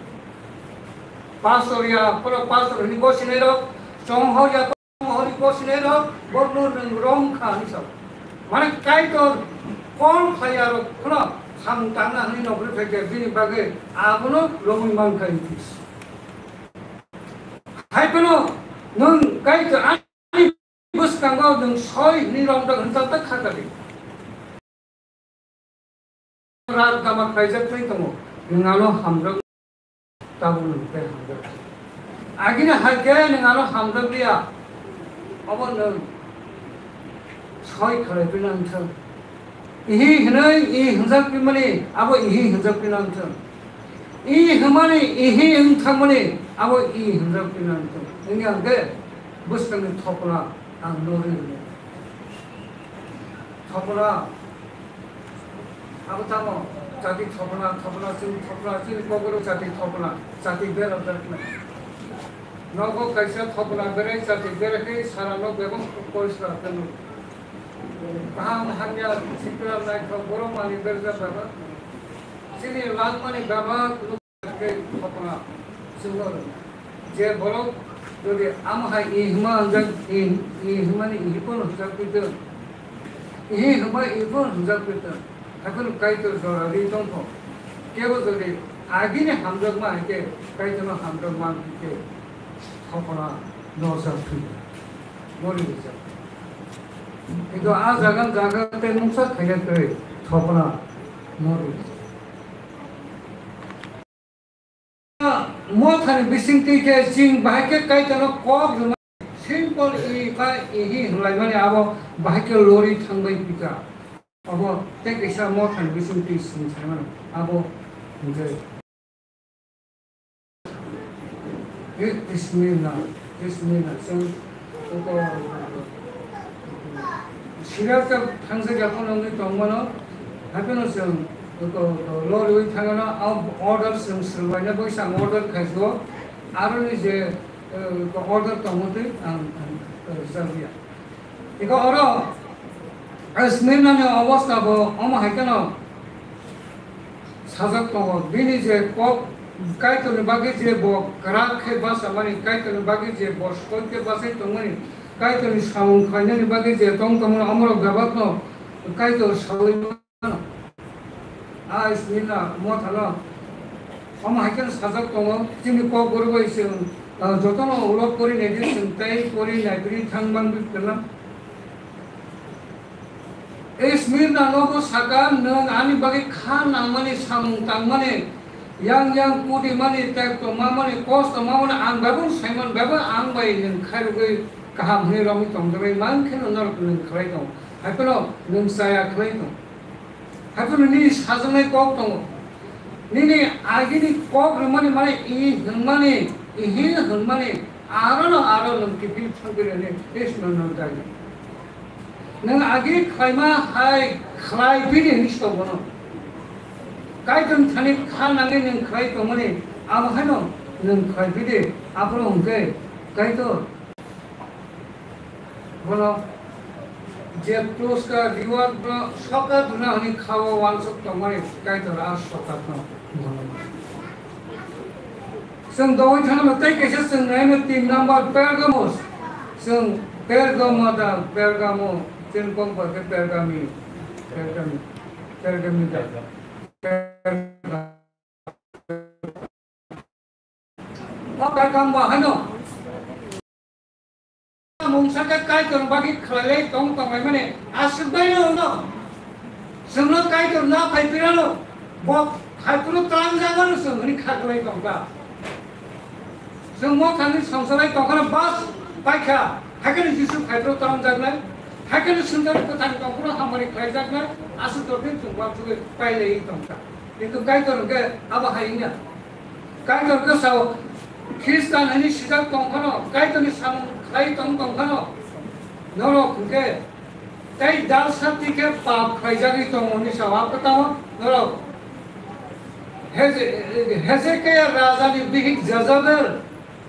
Pastor ya, phano pastor hwnwi gosinairok, chonghor ya, chonghor hwnwi gosinairok, borokno nwng romkha hwnwi sao. Mane Kaitor kol khlaiyarok phano samung tangna hwnwi nokri phaikha, bini bagwi abono romwi mankha hwnwi sao. Hai phano nwng Kaitor Bwskango nwng soi hwnwi romjak hwnjak ta kha kali. Rak gama khlaijak twi tongo, nwng ano hamjak, tabuk nwng tei hamjak. Agini hai khe nwng ano hamjak liya, obo nwng soi khlai pina wngthang. Ihi hwnwi i hwnjak pimani, abo ihi hwnjak pina wngthang. I hwnmani ihi wng thangmani, abo i hwnjak pina wngthang. Wngya hwnkhe bwskangni thopra ang no ri rwnai. Thopra, abo tamo chati thopra, thopra, chini thopra, chini kokoro chati thopra, chati bera berkna. Nogo kaisa thopra berai chati berakhe sara nok bebak porisra tanu. Kaham hamya sikra naithok borok manwi berjak bebak. Chini langmani bebak. Khe thopra chwngno rwna. Je borok jodi amo hai i hwnma hwnjak, i, i hwnmani i phano hwnjak pui tong. I hwnma i phano hwnjak pui tong. Haikhe no Kaitor jora ri tong kho. Kebo jodi agini hamjakma hai khe Kaitorno hamjakma wng khe thopra norjak pui tong. Nori rijak. Kintu a jaga jaga tei mungsa khaina twi thopra nori rijak. Mothani bisingtwi khe chwng bahai khe Kaitorno kok rwmani simple i ba ihi hwnlaimani abo bahai khe lori thangbai pika. Abo tei kaisa mothani bisingtwi chwng saimano abo hwnkhe Smyrna, Smyrna, chwng Sirata thangjak ya phano wngwi tongmano, hapheno chwng loriwi thangano, a order chwng swrwngbaino bai chwng order khaisio, aroni je, eh, order tongmotwi ang, ang, eh, rijak ya. Eko oro, eh, Smyrna ni obostha bo omo hai kheno sajak tongo. Bini je kok Kaitorni bagwi je bo kwrak khe bachamani, Kaitorni bagwi je bo soi khe bachai tongmani, Kaitorni samung khlainani bagwi je tong tongmani, omorok bebakno Kaitor saui mano. A Smyrna mothano omo hai kheno sajak tongo, chini kok borok bai chwng, ah, jotono ulo pori naidi, chwng tei pori naipiri thang manwi kwna. Ei Smyrna nogo saka, nwng ani bagwi kha nangmani, samung tangmani, yang yang kudimani, tekto mamani, kosto mamani, ang bebak saiman bebak ang bai nwng khairogwi kaham hwnwi romwi tongjaknai man kheno norok nwng khlai tongo. Haiphano nwng chaya khlai tongo. Haiphano nini sajaknai kok tongo. Nini agini kok rwmani mane i hwnmani Ihi hwnmani arono aro nwng kiphil thangkirani Krishna no jai. Nwng agi khlaima hai khlai phini hinwi sito bono. Kaitor thani kha nangwi nwng khlai tongmani abo haino nwng khlai phidi aphuru hwnkhe Kaitor bono je puruskar reward no sokat rwna hwnwi kha-o uansuk tongmani Kaitor a sokat no bono. Chwng dogwi thangno tei kaisa chwng naino tin number Pergamos. Chwng Pergamo da, Pergamo, chini kokbar khe Pergami, Pergami, Pergami da. Pergam. O Pergam ba haino. Mungsa khe Kaitor bagwi khlailai tong tonglaimani aswk baino wngno. Chwngno Kaitor na phai pirano, bo hai phuru tlangjagano chwng hwnwi kha kwlai tongkha. Chwng mothani songsalai tongkhano bas paikha, haikhe Jisu hai phuru tlangjak nai, haikhe Sundar kwthang tongphuru hamari khlaijak nai, aswk dorkhe chwng uansugwi pailaiwi tongkha. Kintu Kaitor hwnkhe abo hai wngya. Kaitor khe sao, Khristan hwnwi sijak tong phano, Kaitorni samung khlai tong tong phano, norok hwnkhe tei dalsa twi khe pap khlaijagwi tongo hwnwi sao. Abo tamo norok Heze-, Hezekia rajani bihik Jezabel,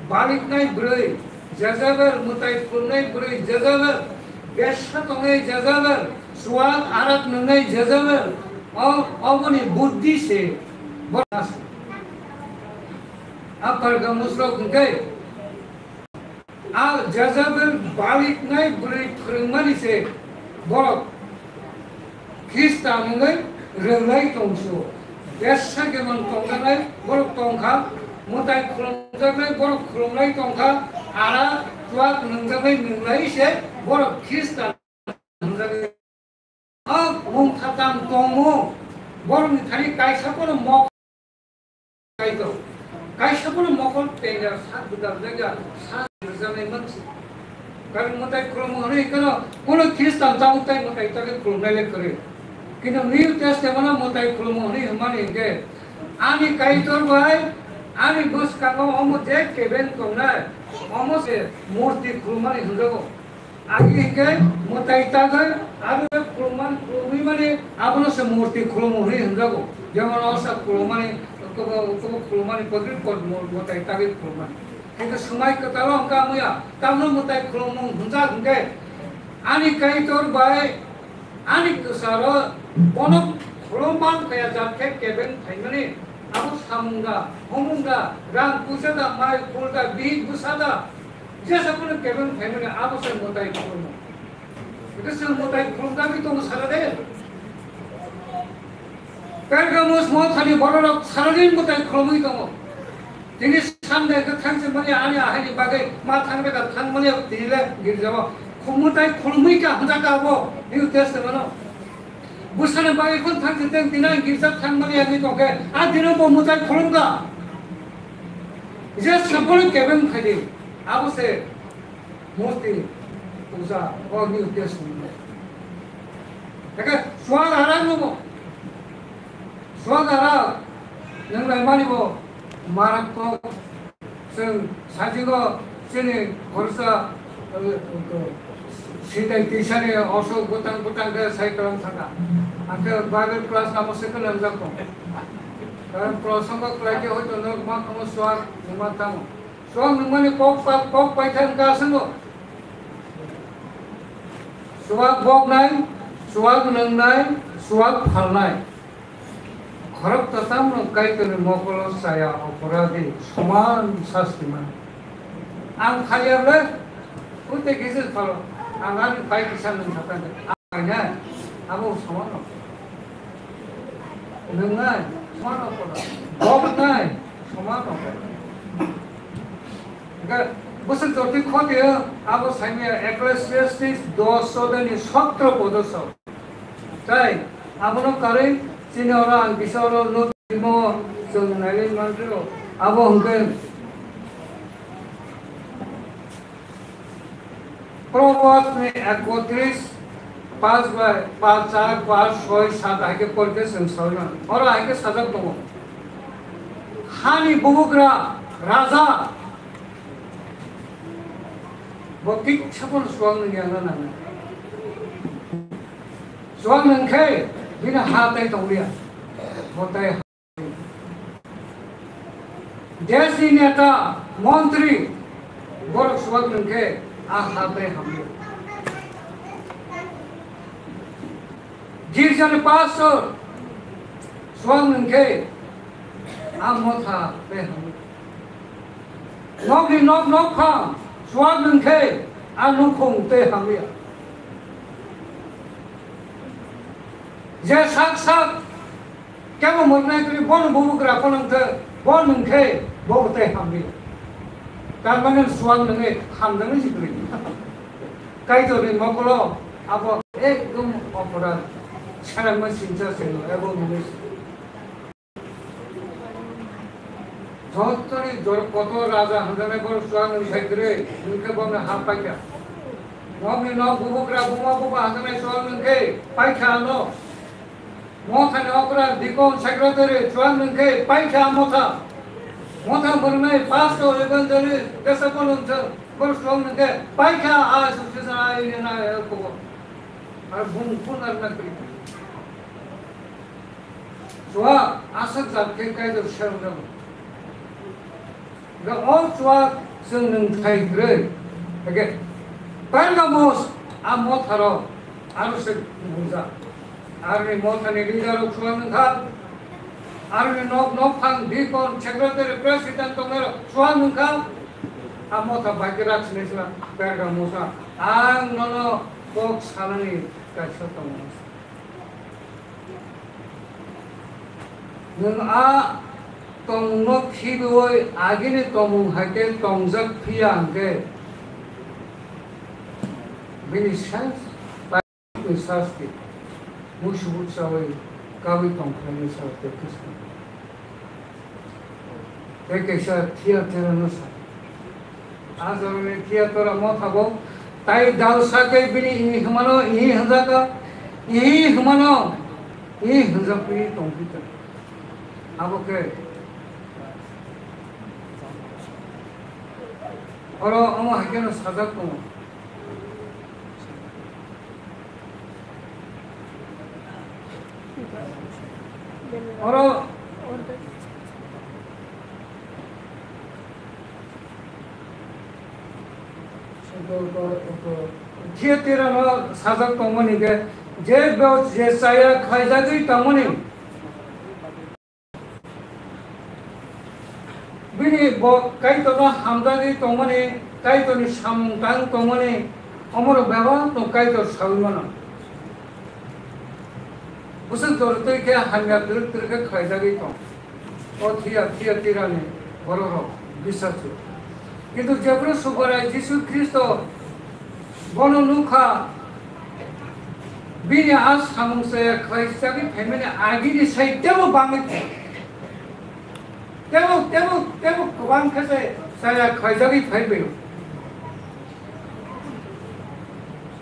baliknai bwrwi Jezabel, mwtai phungnai bwrwi Jezabel, besa tongnai Jezabel, chuwak arak nwngnai Jezabel, o-, oboni buddhi se bo. A Pergamusrok hwnkhe a Jezabel baliknai bwrwi phwrwngmani se borok Khristan hwnwi rwnglai tongsu. Besa khe man tongjaknai borok tongkha, mwtai khulumjaknai borok khulumlai tongkha, ara chuwak nwngjaknai nwnglai se borok Khristan hwnjaknai. O mung khatam tongmung borokni thani kaisa phano mok Kaitor. Kaisa bono mokol tenga sak gwdal jaga sa rwjaknai mansi. Karon mwtai khulumung hwnwi kheno kuno Khristan tabuk tai mwtai tagwi khulumnai le kwrwi. Kintu New Testament o mwtai khulumung hwnwi hwnmani hinkhe ani Kaitor bai ani bwskango omo je kebeng tongnai omo se murti khulumani hwnjago. Agi hinkhe mwtai tagwi abo khulumani khulumwi mani abono se murti khulumu hwnwi hwnjago. Jemon osa khulumani, kobo, kobo khulumani pagri pod mo-, mwtai tagwi khulumani. Hinkhe swmai kwtalo hwnkha muya, tamno mwtai khulumung hwnjak hinkhe ani Kaitor bai ani kwcharo bono khulum man kaya jat khe kebeng phaimani abo samung da, humung da, rang puisa da, mai khul da, bihik bwsa da, Jesa phano kebeng phaimani abo se mwtai khulumung. Ito se mwtai khulumjagwi tongo sara de. Pergamos mothani bororok saradin mwtai khulumwi tongo. Tini Sunday khe thangse mani ani ahaini bagwi ma thangbe da thangmani tini le girjao. Khu-, mwtai khulumwi ka hwnjak abo New Testament o. Bwsani bagwi phano thangse teng tini ang girja thangmani ani tongkhe a dino bo mwtai khulumkha. Jesa phano kebeng phaidi. Abo se murti puja o New Testament. Eke chuwak arak no bo. Chuwak arak nwng lai mani bo marak kok. Chwng sajigo chini khorsa, eh, sitai tisani osok bwtang bwtang khe sai kwlang thangkha. Angkhe Bible class namo se kwlang jak tong. Karon prasongo kwlai khe hoito nwng ma kamo chuwak nwng ma tamo. Chuwak nungmani kok pa-, kok paithak wngkha aswkno. Chuwak boknai, chuwak nungnai, chuwak phalnai. Khoroksa tamno Kaitorni mokolo chaya oporadhi soman sasti man. Ang khalyarle, ute kisa phalo, ang ani pai kisa nung khatang. Ang ya, abo soman no. Nungnai, soman no koda. Boknai, soman no koda. Ga, bwswk jotwi khotio, abo saimaya Ecclesiastes dos sodani sotro podo so. Tai, abono karwi chini oro ang kisa oro no timo chwng nailai manrw. Abo hwnkhe Proverbs ni ekotris, pas bai, pas char, pas soi, sat hai khe porikhe chwng sawi mano. Oro hai khe sajak tongo. Hani bubugra, raja, Bo kisa phano chuwak nung ya na nang. Chuwak nung khe bini ha tei tong liya. Bo tei Desh ni neta, montri, borok chuwak nung khe a ha tei hamya. Girja ni pastor chuwak nung khe a motha tei hamya. Nok ni nok nokphang chuwak nung khe a nukhung tei hamya. Je sak sak Kebo mwrwngnai kwrwi bono bubugra phano wngkhe bo nwng khe bo tei hamli. Tar mane chuwak nwngwi hamjaknai si kwrwi. Kaitorni mokolo abo ekdom oporadh serangma sincha sengno abo nwngwi. Jottoni jor kotor raja hamjaknai borok chuwak nwng sai kwrwi nwng khe bono hap paikha. Nokni nok bubugra buma buba hamjaknai chuwak nwng khe paikha ano. Mothani okra, deacon, secretary, chuwak nwng khe paikha motha. Motha mwrwngnai pastor, evangelist, deacon wngkhe, borok chuwak nwng khe paikha a association a union a kubo. Ar bung phun ar na kri. Chuwak aswk jat khe Kaitor serang jago. Ga o chuwak chwng nwng thai kwrwi. Age Pergamos a motharo aro se nungjak. Aroni mothani leader rok chuwak nwngkha. Aroni nok nokphang deacon, secretary, president tongnairok chuwak nwngkha. A motha bai khe rak sinai sila Pergamos a. Ang nono kok sanani kaisa tongo. Nwng a tongno khibiui agini tongmung hai khe tongjak phiya hwnkhe, bini sens bai sasti musubo chaui kabui tongkhlainai sal tei Khristo. Tei kaisa Thiatirano sa, a jorani Thiatira mothabo tai dalsa khe bini ihi hwnmano ihi hwnjakha, ihi hwnmano ihi hwnjakwi tongphi tong. Abo khe oro omo hai kheno sajak tongo. Oro Thiatirano sajak tongmani khe, je bo je chaya khlaijagwi tongmani, bini bo Kaitorno hamjagwi tongmani, Kaitorni samung tang tongmani, omorok bebak no Kaitor saui mano. Bwswk jor twi khe hamya twrwk twrwk khe khlaijagwi tong. O Thia-, Thiatirani bororok bisaswk. Kintu jephru Subarai Jisu Khristo bono nukha, bini a samung chaya khlaijagwi phaimani agini sai tebo bangwi tong. Tebo, tebo, tebo kwbang khe se chaya khlaijagwi phaibaio.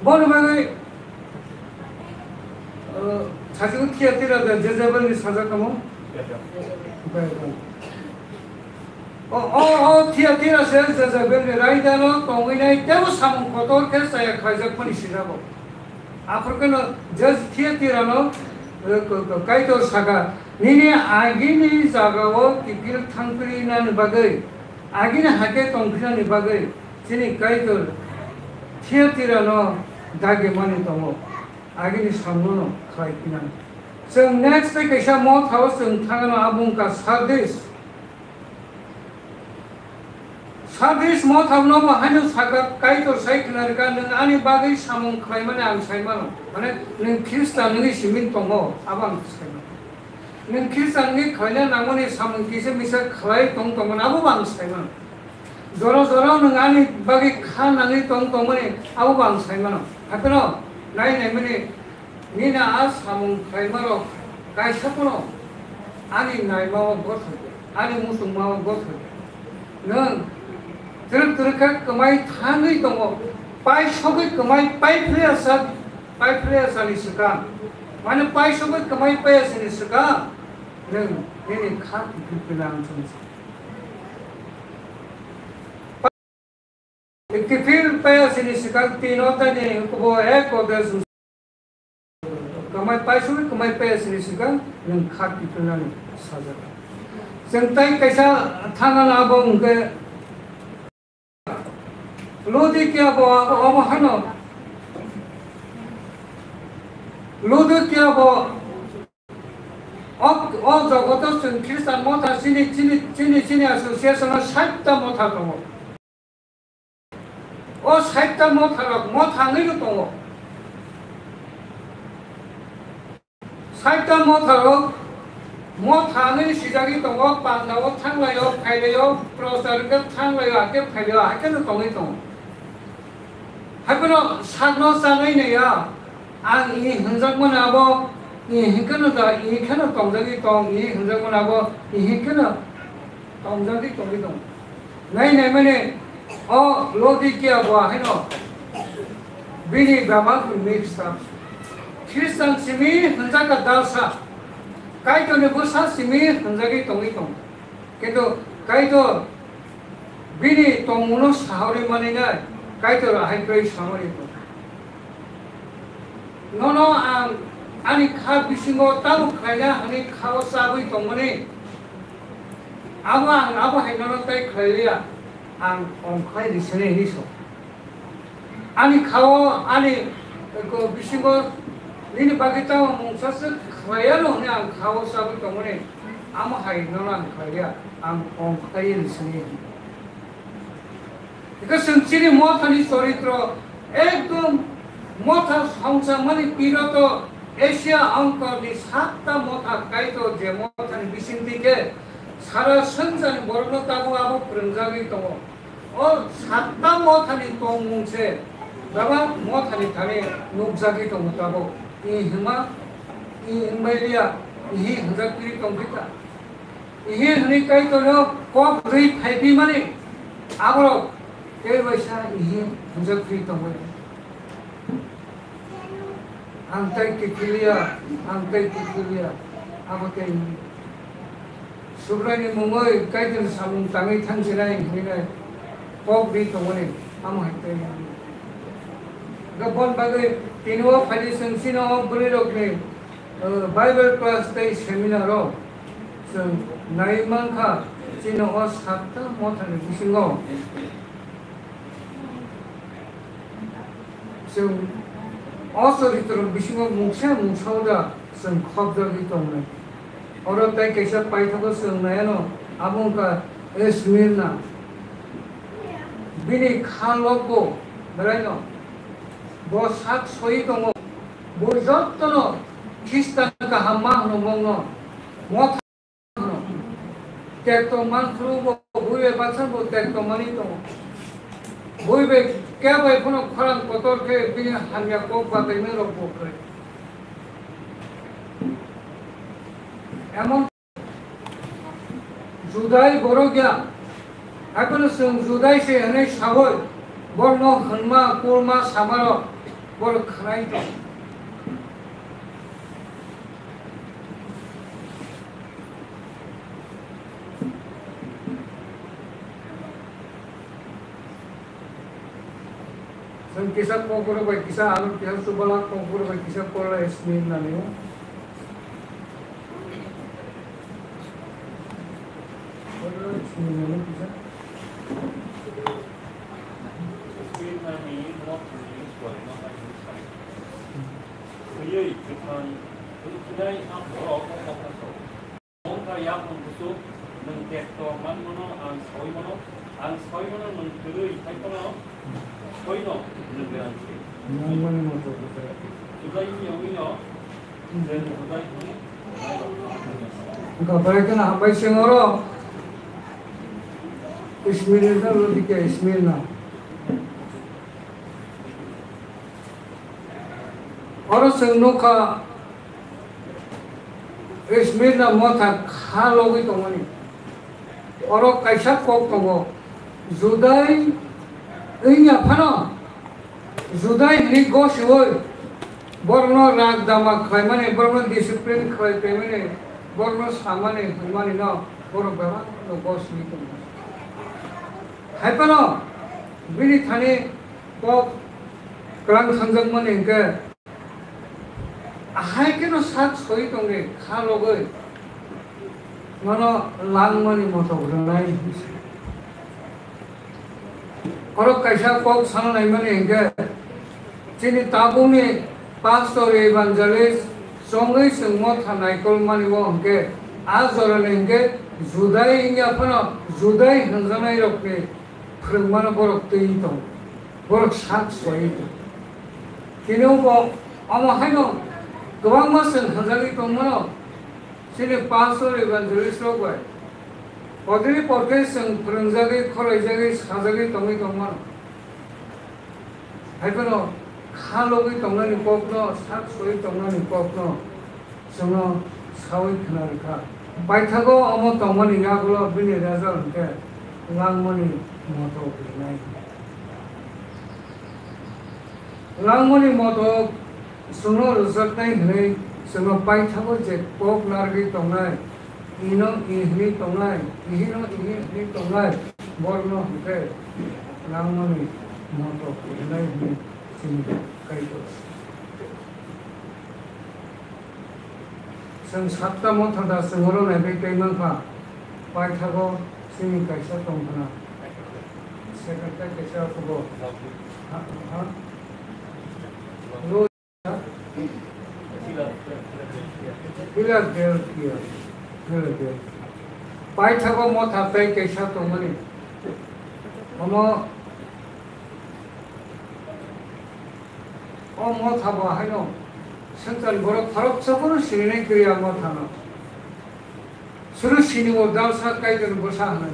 Bono bagwi, uh, sajwk Thiatira de Jezebelni sajak tamo. O, o, o Thiatira se Jezebelni raidano tongwinai tebo samung kotor khe chaya khlaijakmani sinago. Aphuru kheno je Thiatirano, eh, k-, k-, Kaitor saka, "Nini agini jagao kiphil thangphinani bagwi, agini hai khe tongphinani bagwi chini Kaitor Thiatirano dagimani tongo, agini samungno khlai phinani." Chwng next tei kaisa mothao chwng thangano, abo wngkha Sardis. Sardis mothano bo haino saka, Kaitor sai khna rwkha, "Nwng ani bagwi samung khlaimani ang sai mano." Mane, nwng Khristan wngwi simi tongo, abo ang sai mano. Nwng Khristan wngwi khlaina nangmani samung kisa misa khlai tong tongmani, abo bo ang sai mano. Jora jora nwng ani bagwi kha nangwi tong tongmani, abo bo ang sai mano. Hapheno, nai naimani, Nini a samung khlaimarok kaisa phano ani naima-o gothok ya, ani muchungma-o gothok ya. Nwng twrwk twrwk khe kwmai thangwi tongo, paisogwi kwmai paiphlaiya sa, paiphlaiya sani swkang, mane paisogwi kwmai paiya sani swkang nwng nini kha kiphil gwnang chwng sa. Kiphil paiya sini sikang tin o tani kubo ek o de su. Kamai paisui kamai pe sini sikang nang khat kitunani sajak. Seng tai kaisa thana na bo mungke Laodicea bo abo omo hano. Laodicea bo o, o jogoto chwng Christian motha chini, chini, chini, chini association o sait ta motha tongo. O sait ta motha rok motha wngwi no tongo. Sait ta motha rok motha wngwi sijagwi tongo, panda o thanglaio, phailaio, prochar wngkhe thanglaio, hakhe phailaio, hakhe no tongwi tongo. Haiphano sakno chanai naiya, ang ini hwnjakmani abo, ini hinkhe no da, ini kheno tongjagwi tong, ini hwnjakmani abo, ini hinkhe no tongjagwi tongwi tong. Nai nai mani o Laodicea bo haino bini baba mix up. Christian simi hwnjak ka dalsa. Kaitorni bwsa simi hwnjagwi tongwi tong. Kintu Kaitor bini tongmungno saharwi maninai Kaitor ahai kwrwi samani tong. Nono ang ani kha bisingo tamo khlaina hwnwi kha-o chabwi tongmani. Abo ang abo hai nono tai khlai liya, ang ongkhlai risani hinwi sa. Ani kha-o ani ko bisingo nini bagwi tamo mungsa se khlai yano hwnwi ang kha-o chabwi tongmani. Amo hai nono ang khlai liya, ang ongkhlai risani hinwi. Hingke chwng chini mothani choritro ekdom motha songchakmani piro to Asia Angkorni satta motha Kaitor je mothani bisingtwi khe sara swngjani borokno tabuk abo phrwngjagwi tongo. O satta mothani tongmung se bebak mothani thani nukjagwi tongo tabuk. I hima, i himbai liya, ihi hwnjak piri tongkhe ta. Ihi hwnwi Kaitorno kok rwi phaiphi mani, aborok tei waisa ihi hwnjak phi tongwi. Ang tei kiphiliya, ang tei kiphiliya, abo tei hwnwi. Subraini mungwi Kaitorni samung tangwi thangsinai hwnwi kok rwi tongmani, amo hai tei hwnwi. Hwnkhe bon bagwi tini o phaidi chwng chini o bwrwirokni O, Bible class tei seminar o chwng nai mankha, chini o satta mothani bisingo chwng o choritroni bisingo mungsa mungsa da chwng khopjagwi tongnai. Oro tei kaisa paithago chwng naiano, abo wngkha Smirna. Bini kha logo beraino bo sak soi tongo. Bo jotono Khristan kaham ma hwnmungno motha hwno. Tekto manphuru bo bui bai baksa bo tekto mani tongo. Bui bai kebo bai phano khorang kotor khe bini hamya kok bataimani rok bo kwrwi. Emon Judai borok ya. Haikhe chwng Judai se hwnwi saui borokno hwnma, kulma, samarok borok khwnai tong. Chwng kisa kokborok bai kisa alon, kisa chubalak kokborok bai kisa kola Smirna ni o. Kola Smirna ni kisa. Smirna ni nok ni kola no hai ni sai. Kuyui kwthang, kuyui ang borok kokborok. Wngkha yaphan kuchuk, nwng tekto manmano ang saui mano, ang saui mano nwng kwrwi hai phano soino nwng rang se. Nangmani moto bwkha. Judaini yongwino nwng Judai hwnwi. Wngkha bai kheno hambai se oro Ismail no rwdi khe Ismail no. Oro chwng nukha, Smirna motha kha logwi tongmani. Oro kaisa kok tongo, Judai wngya phano, Judai hwnwi gosiwi borokno rak dama khlaimani, borokno discipline khlai paimani, borokno samani hwnmanino borok bebakno gosiwi tongo. Hai phano bini thani Kok kwlang thangjak mani hwnkhe, ahai kheno sak soi tongdi, kha logwi mano langmani motok rwnai hinwi se. Oro kaisa kok sana naimani hwnkhe, chini tabukni pastor, evangelist chongwi chwng motha naikol mani o hwnkhe, a jorani hwnkhe Judai wngya phano Judai hwnjaknai rokni phwrwngmano borok twi tongo, borok sak soi tongo. Tini bo omo haino kwbangma chwng hwnjagwi tongmano chini pastor, evangelist rok bai. Podri podri chwng phwrwngjagwi, khoroijagwi, sajagwi tongwi tongmano. Haiphano kha logwi tongnani kokno, sak soi tongnani kokno chwngno saui khna rwkha. Paithago omo tongmani yagulo bini result hwnkhe langmani motok rinai. Langmani motok chwngno rwjaknai hwnwi chwngno paithago je kok narwgwi tongnai, ino i hwnwi tongnai, ihino ihi hwnwi tongnai, borokno hwnkhe langmani motok rinai hwnwi chini Kaitor. Chwng satta motha da chwng oro naigwi tei mankha, paithago chini kaisa tongkhna, secretary kaisa kubo. Ha, ha. Philadelphia, Philadelphia. Paithago motha tei kaisa tongmani. Omo O motha bo haino swngcharni borok khoroksa phano sininai kwrwi a mothano. Suru sini o dalsa Kaitorni bwsa hwnwi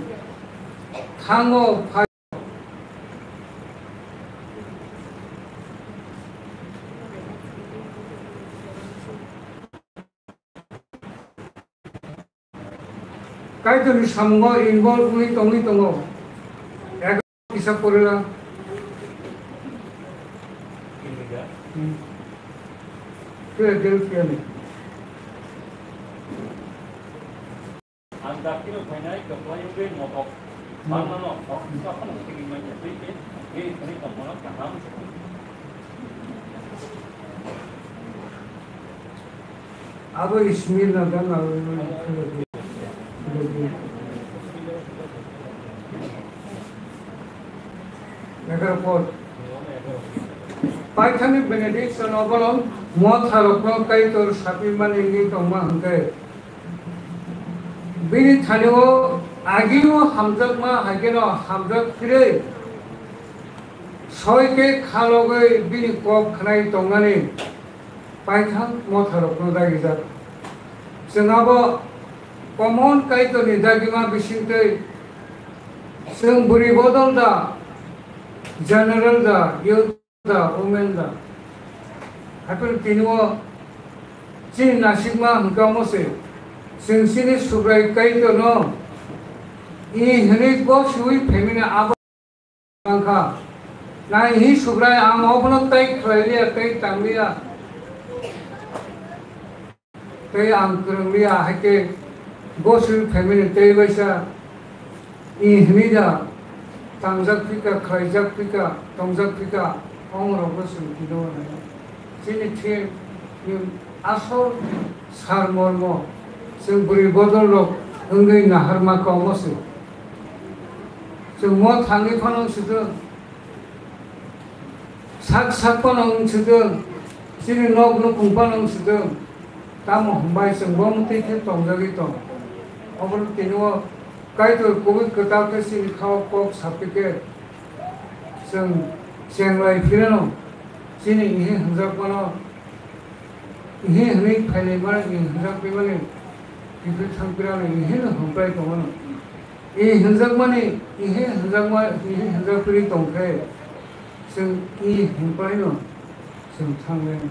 thango phai. Kaitorni samungo involve wngwi tongwi tongo. Ego kisa porila. Hmm. Philadelphia ni. Ang daktino phainai kwplai wngwi motok. Hmm. Manmano, kok, kok, kok, kok, kok, kok, kok, kok, kok, kok, kok, kok, Abo Ismirna dan abo Megaphod. Paithani benediction obolong motharokno Kaitor sapimani wngwi tongma hwnkhe, bini thani-o agini-o hamjakma haikhe-no hamjak phirwi soi khe khalogwi bini kok khnai tongnani paithak motharokno dagijak. Chwng abo common Kaitorni dagima bisingtwi chwng bwrwi bodol da, general da, youth da, women da. Hapheno tini-o chini nasikma hwnkhe omo se, chwng chini Subrai Kaitorno i hwnwi gosiui phaimani abo. Tangkha. Nai hi Subrai ang obono tei khlai liya, tei tang liya. Tei ang kwrwng liya, hai khe gosiri family tei baisa i hwnwi da tangjak phika, khlaijak phika, tongjak phika, ong rokno chwng tino hwnwi. Chini thik ni asol sar mormo chwng bwrwi bodol rok wngwi naharma kok omo se. Chwng mo thangwi phano wng sitwng, sak sak phano wng sitwng, chini nok nukhung phano wng sitwng, tamo hwnbai chwng bo mwtwi khe tongjagwi tong. Obo tini o Kaitor kubui kwtal khe chini kha o kok saphi khe chwng chenglai phirano chini ihi hwnjak phano. Ihi hwnwi phailai mani, i hwnjak phaimani, kiphil thang pirani, ihi no hwnpai tongmano. I hwnjakmani, ihi hwnjakma, ihi hwnjak pirwi tongkhe, chwng i hwnpai no, chwng thanglai no.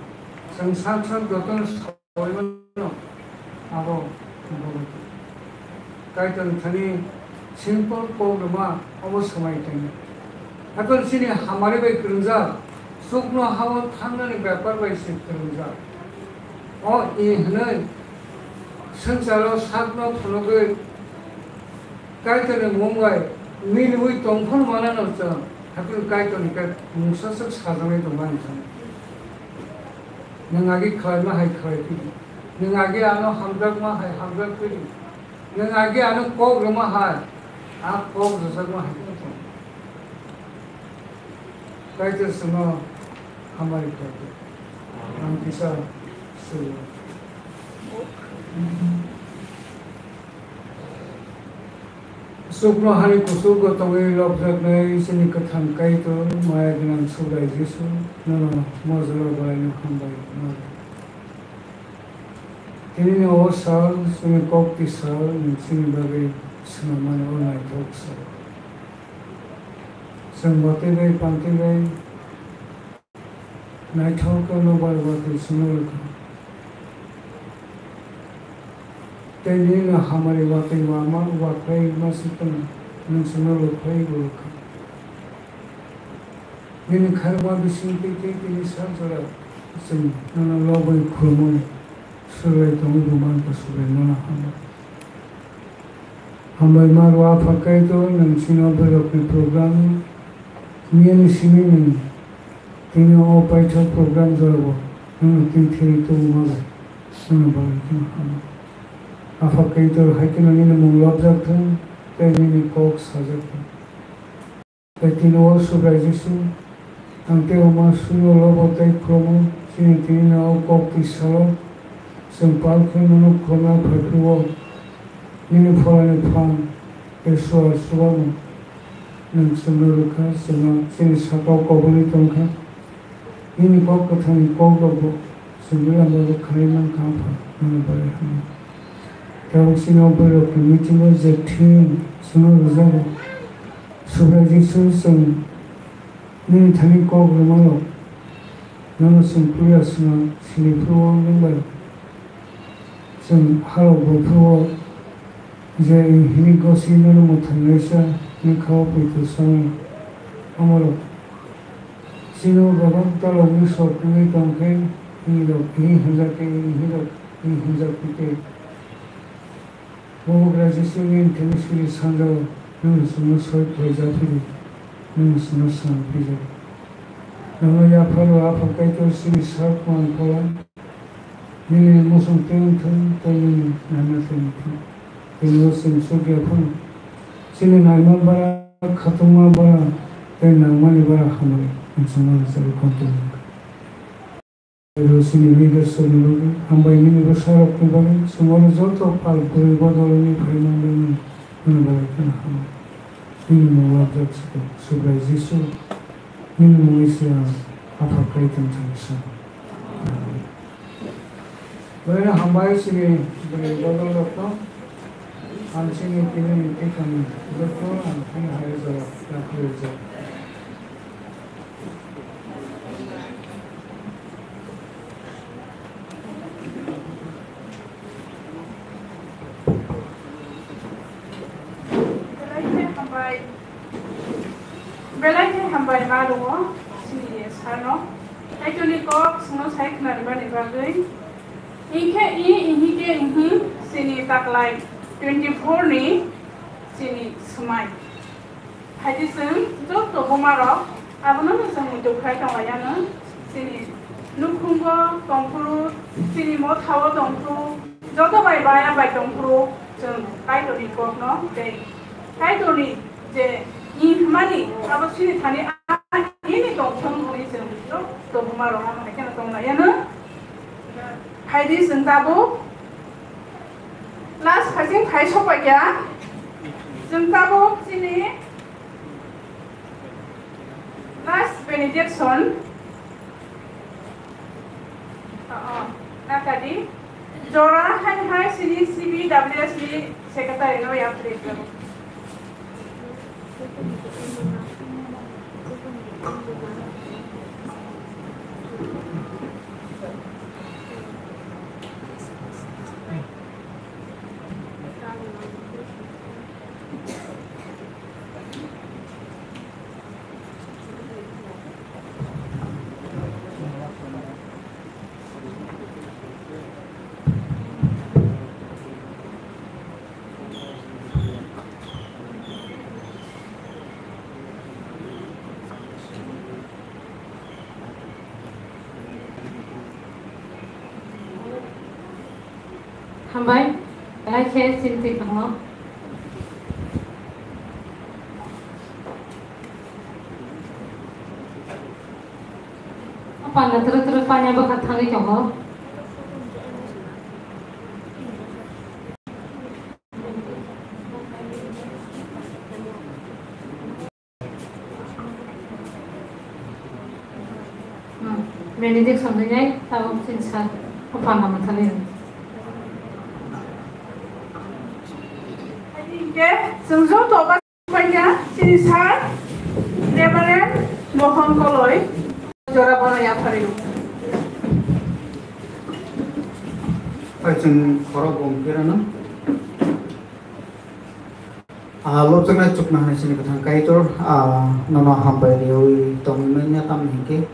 Chwng sak sak jotono sawi mano, abo Kaitorni thani simple kok rwma obo swmai tongya. Hakhe chini hamari bai kwrwngjak, chukno ha-o thangnani bepar bai se kwrwngjak. O i hwnwi swngcharo sakno phunugwi Kaitorni mung bai miliui tong phano manano chwng. Hakhe Kaitorni khe mungsa swk sajaknai tongmani thani. Nwng agi khlaima hai khlai phidi. Nwng agi ano hamjakma hai hamjak phidi. Nwng agi ano kok rwma hai, a kok rwjakma hai khe tong. Kaitor chwngno hamari khlaidi. Ang kisa swi. Chuknohani kuchugo tongwi lobjaknai chini kwthang Kaitor, maya gwnang Subrai Jisu, nono mojolo bwlaino hambai rwkha. Tinini o sal, chini kok twi sal, nwng chini bagwi swnamani o naithok sal. Chwng watwi bai pantwi bai naithok khe nokbar watwi chwngno rwkha. Tei nini hamari watwi wama, wakhlai ma si tongma, nwng chwngno rwkhlai bo rwkha. Nini khairokma bising twi tei tini sak jora chwng nono lobwi khulumui swrwlai tongwi bo mankha, Subrai nono hambai. Hambai ma rw Apha Kaitor, nwng chini o bwrwkni program niyani simi nwng tini o paithak program jorabo nwng twi thiri tubuma bai nwng bagwi kheno hambai. Apha Kaitor, hai kheno nini mung lobjak thung tei nini kok sajak thung. Tei tini o Subrai Jisu, ang tei Ama suri o lobo tei khulumwi chini tini no o kok twi salo, chwng pal khe nono khulumna phai phuru o nini pholani phan tei sual chubamung nwng chwngno rwkha, chwngno chini sakao koboni tongkha. Nini kok kwthangni kok rokbo chwng belai borok khlai mankha, Apha, nono belai hamya. Tabuk chini o borokni meeting o je theme chwngno rwjago, Subrai Jisu, chwng nini thani kok rwmano, nono chwng puila swnam sini phuru o nwng bai chwng halok bo phuru o je hini gosi nono mwthangnaisa ni kha o poito songwi. Omorok chini o gabang talokni sok wngwi tong khe, hinirok hini hwnjak khe, hinirok hini hwnjak khe tei Bubagra Jisu nini thani suri sanjao, nwng chwngno soi khlai ja phiri, nwng chwngno swnam phijak. Nono yapharo Apha Kaitor chini sak man phola, nini muchung tei wngthung tei nini nana tei wngthung. Tei no chwng chukya phano chini naima bara, khatungma bara tei nangmani bara hamari nwng chwngno rwchapwi kontong wngkha. Aro chini leaders rokni bagwi, hambai nini bwsarokni bagwi, chwng oro joto pal bwrwi bodolni phaimani bagwi nini bagwi kheno hambai. Nini mung labjak se tong, Subrai Jisu, nini mungwi se ang Apha Kaitor thani sa. Amen. Belai hambai chini bwrwi bodol rokno, ang chini tini ni tikang rokno ang thani hai jora yaphri rijak. Belai khe hambai, belai khe hambai ma rwo chini sir no. Kaitorni kok chwngno sai khna rwmani bagwi. Hinkhe i, hinkhe hi chini taklai twenty-four ni chini swmai. Haidi chwng joto bumarok abono no chwng muitu khai tonglaiyano. Chini nukhungo tongphuru, chini mothao tongphuru, joto bai baya bai tongphuru chwng Kaitorni kokno tei Kaitorni je hinmani abo chini thani a hini tongthung hwnwi chwng joto bumarok ano hai kheno tonglaiyano. Haidi chwng tabuk last phaising phai sokpaikha. Chwng tabuk chini last benediction. Oh, oh, nakadi. Jora hai hai chini C B W S ni secretary no yapri. Hambai, belai khe chini twi kwrwngno. O panda twrwk twrwk panya bwkha thangwi tongo. Hmm, benediction rinai tabuk chini sir o panda mwthangwi rw. Hingke chwng joto Paikha chini sir Reverend Mohon Koloi jora bono yapharwi rw. Hai chwng khorok bom kirano. Ah, lobjaknai chuknohani chini kwthang Kaitor, ah, nono hambai rwui tongwi manya tamni hinkhe,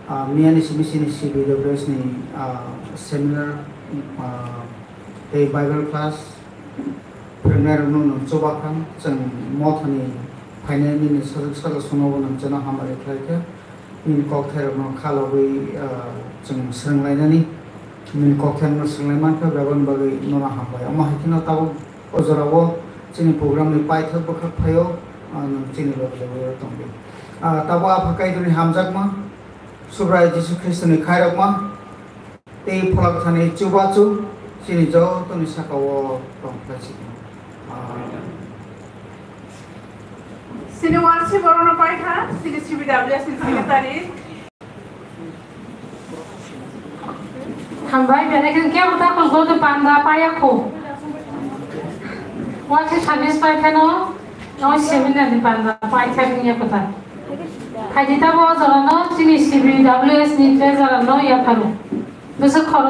ah, miyani simi chini C B W S ni, ah, seminar, ah, tei Bible class, Phwrwngnairokno nwng chubakhang, chwng mothani phainai nini sajwk sajwk songnobo nwng chwngno hamari khlaikha. Nini kokthairokno khalogwi, ah, chwng swrwnglainani, nini kokthairokno swrwnglai mankha, bebakni bagwi nono hambai. Omo hai kheno tabuk o jorao chini programni paithak bwkhak phaio, ah, nwng chini loge loge tongdi. Ah, tabuk Apha Kaitorni hamjakma, Subrai Jisu Khristoni khairokma, tei Phola Bwthani chubachu chini jotoni saka-o tong khlai si. Amen. Sini warsi borono paikha, sini C B W S ni secretary. Hambai, belai khe kebo ta kol kol panda paya kho. Warsi service pai pheno, no seminar ni panda pai kha ni ya kota. Khaidi ta bo jorano chini C B W S ni treasurer no ya pharu. Bwswk khorok